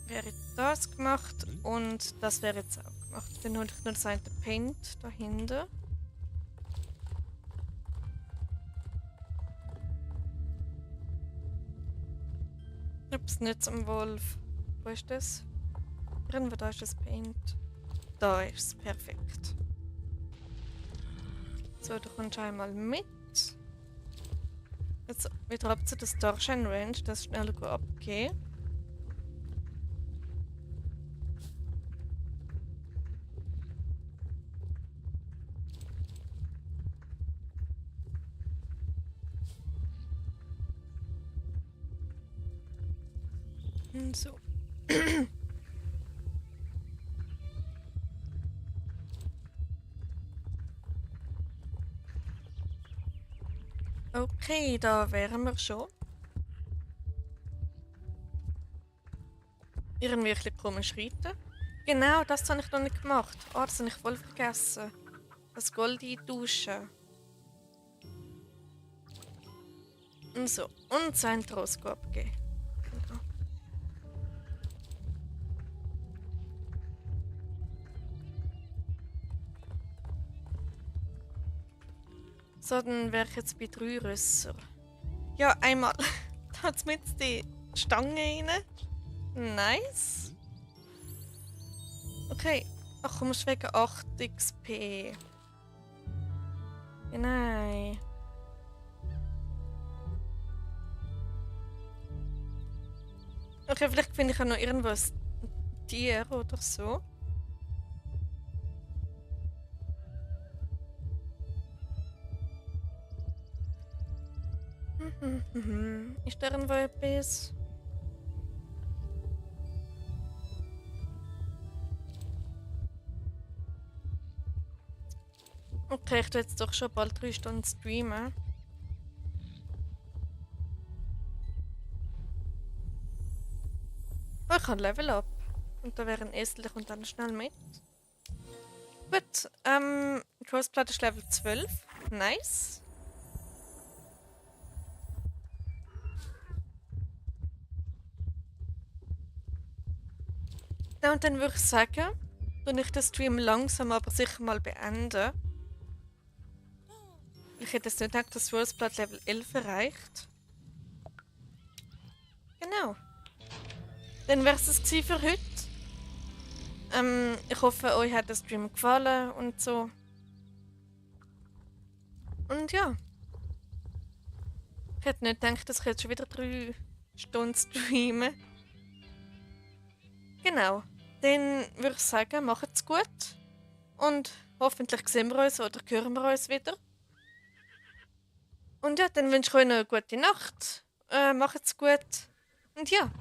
Speaker 1: Wäre das gemacht und das wäre jetzt auch gemacht. Dann hole ich nur das eine Paint dahinter. Ups, nicht zum Wolf. Wo ist das? Irgendwo da ist das Paint. Da ist es, perfekt. So, du kommst einmal mit. Jetzt wieder ab zu der Starshine Range, das schnell abgehen. So. Okay, da wären wir schon. Irgendwie ein bisschen komisch reiten. Genau, das habe ich noch nicht gemacht. Ah, das habe ich voll vergessen. Das Gold eintauschen. So, und sein Trosko abgeben. Genau. So, dann wäre ich jetzt bei 3 Rösser. Ja, einmal. Da hat es mit die Stange rein. Nice. Okay. Ach, kommst wegen 8 XP. Ja, nein. Okay, vielleicht finde ich auch noch irgendwas Tier oder so. Ist da irgendwo etwas? Okay, ich tue jetzt doch schon bald 3 Stunden streamen. Oh, ich kann Level up. Und da wäre ein Esel, der kommt dann schnell mit. Gut, Crossplot ist Level 12. Nice. Ja, und dann würde ich sagen, dass ich den Stream langsam aber sicher mal beende. Ich hätte jetzt nicht gedacht, dass Crossplot Level 11 erreicht. Genau. Dann wäre es für heute. Ich hoffe, euch hat der Stream gefallen und so. Und ja. Ich hätte nicht gedacht, dass ich jetzt schon wieder 3 Stunden streame. Genau. Dann würde ich sagen, macht's gut. Und hoffentlich sehen wir uns oder hören wir uns wieder. Und ja, dann wünsche ich euch eine gute Nacht. Macht's gut. Und ja,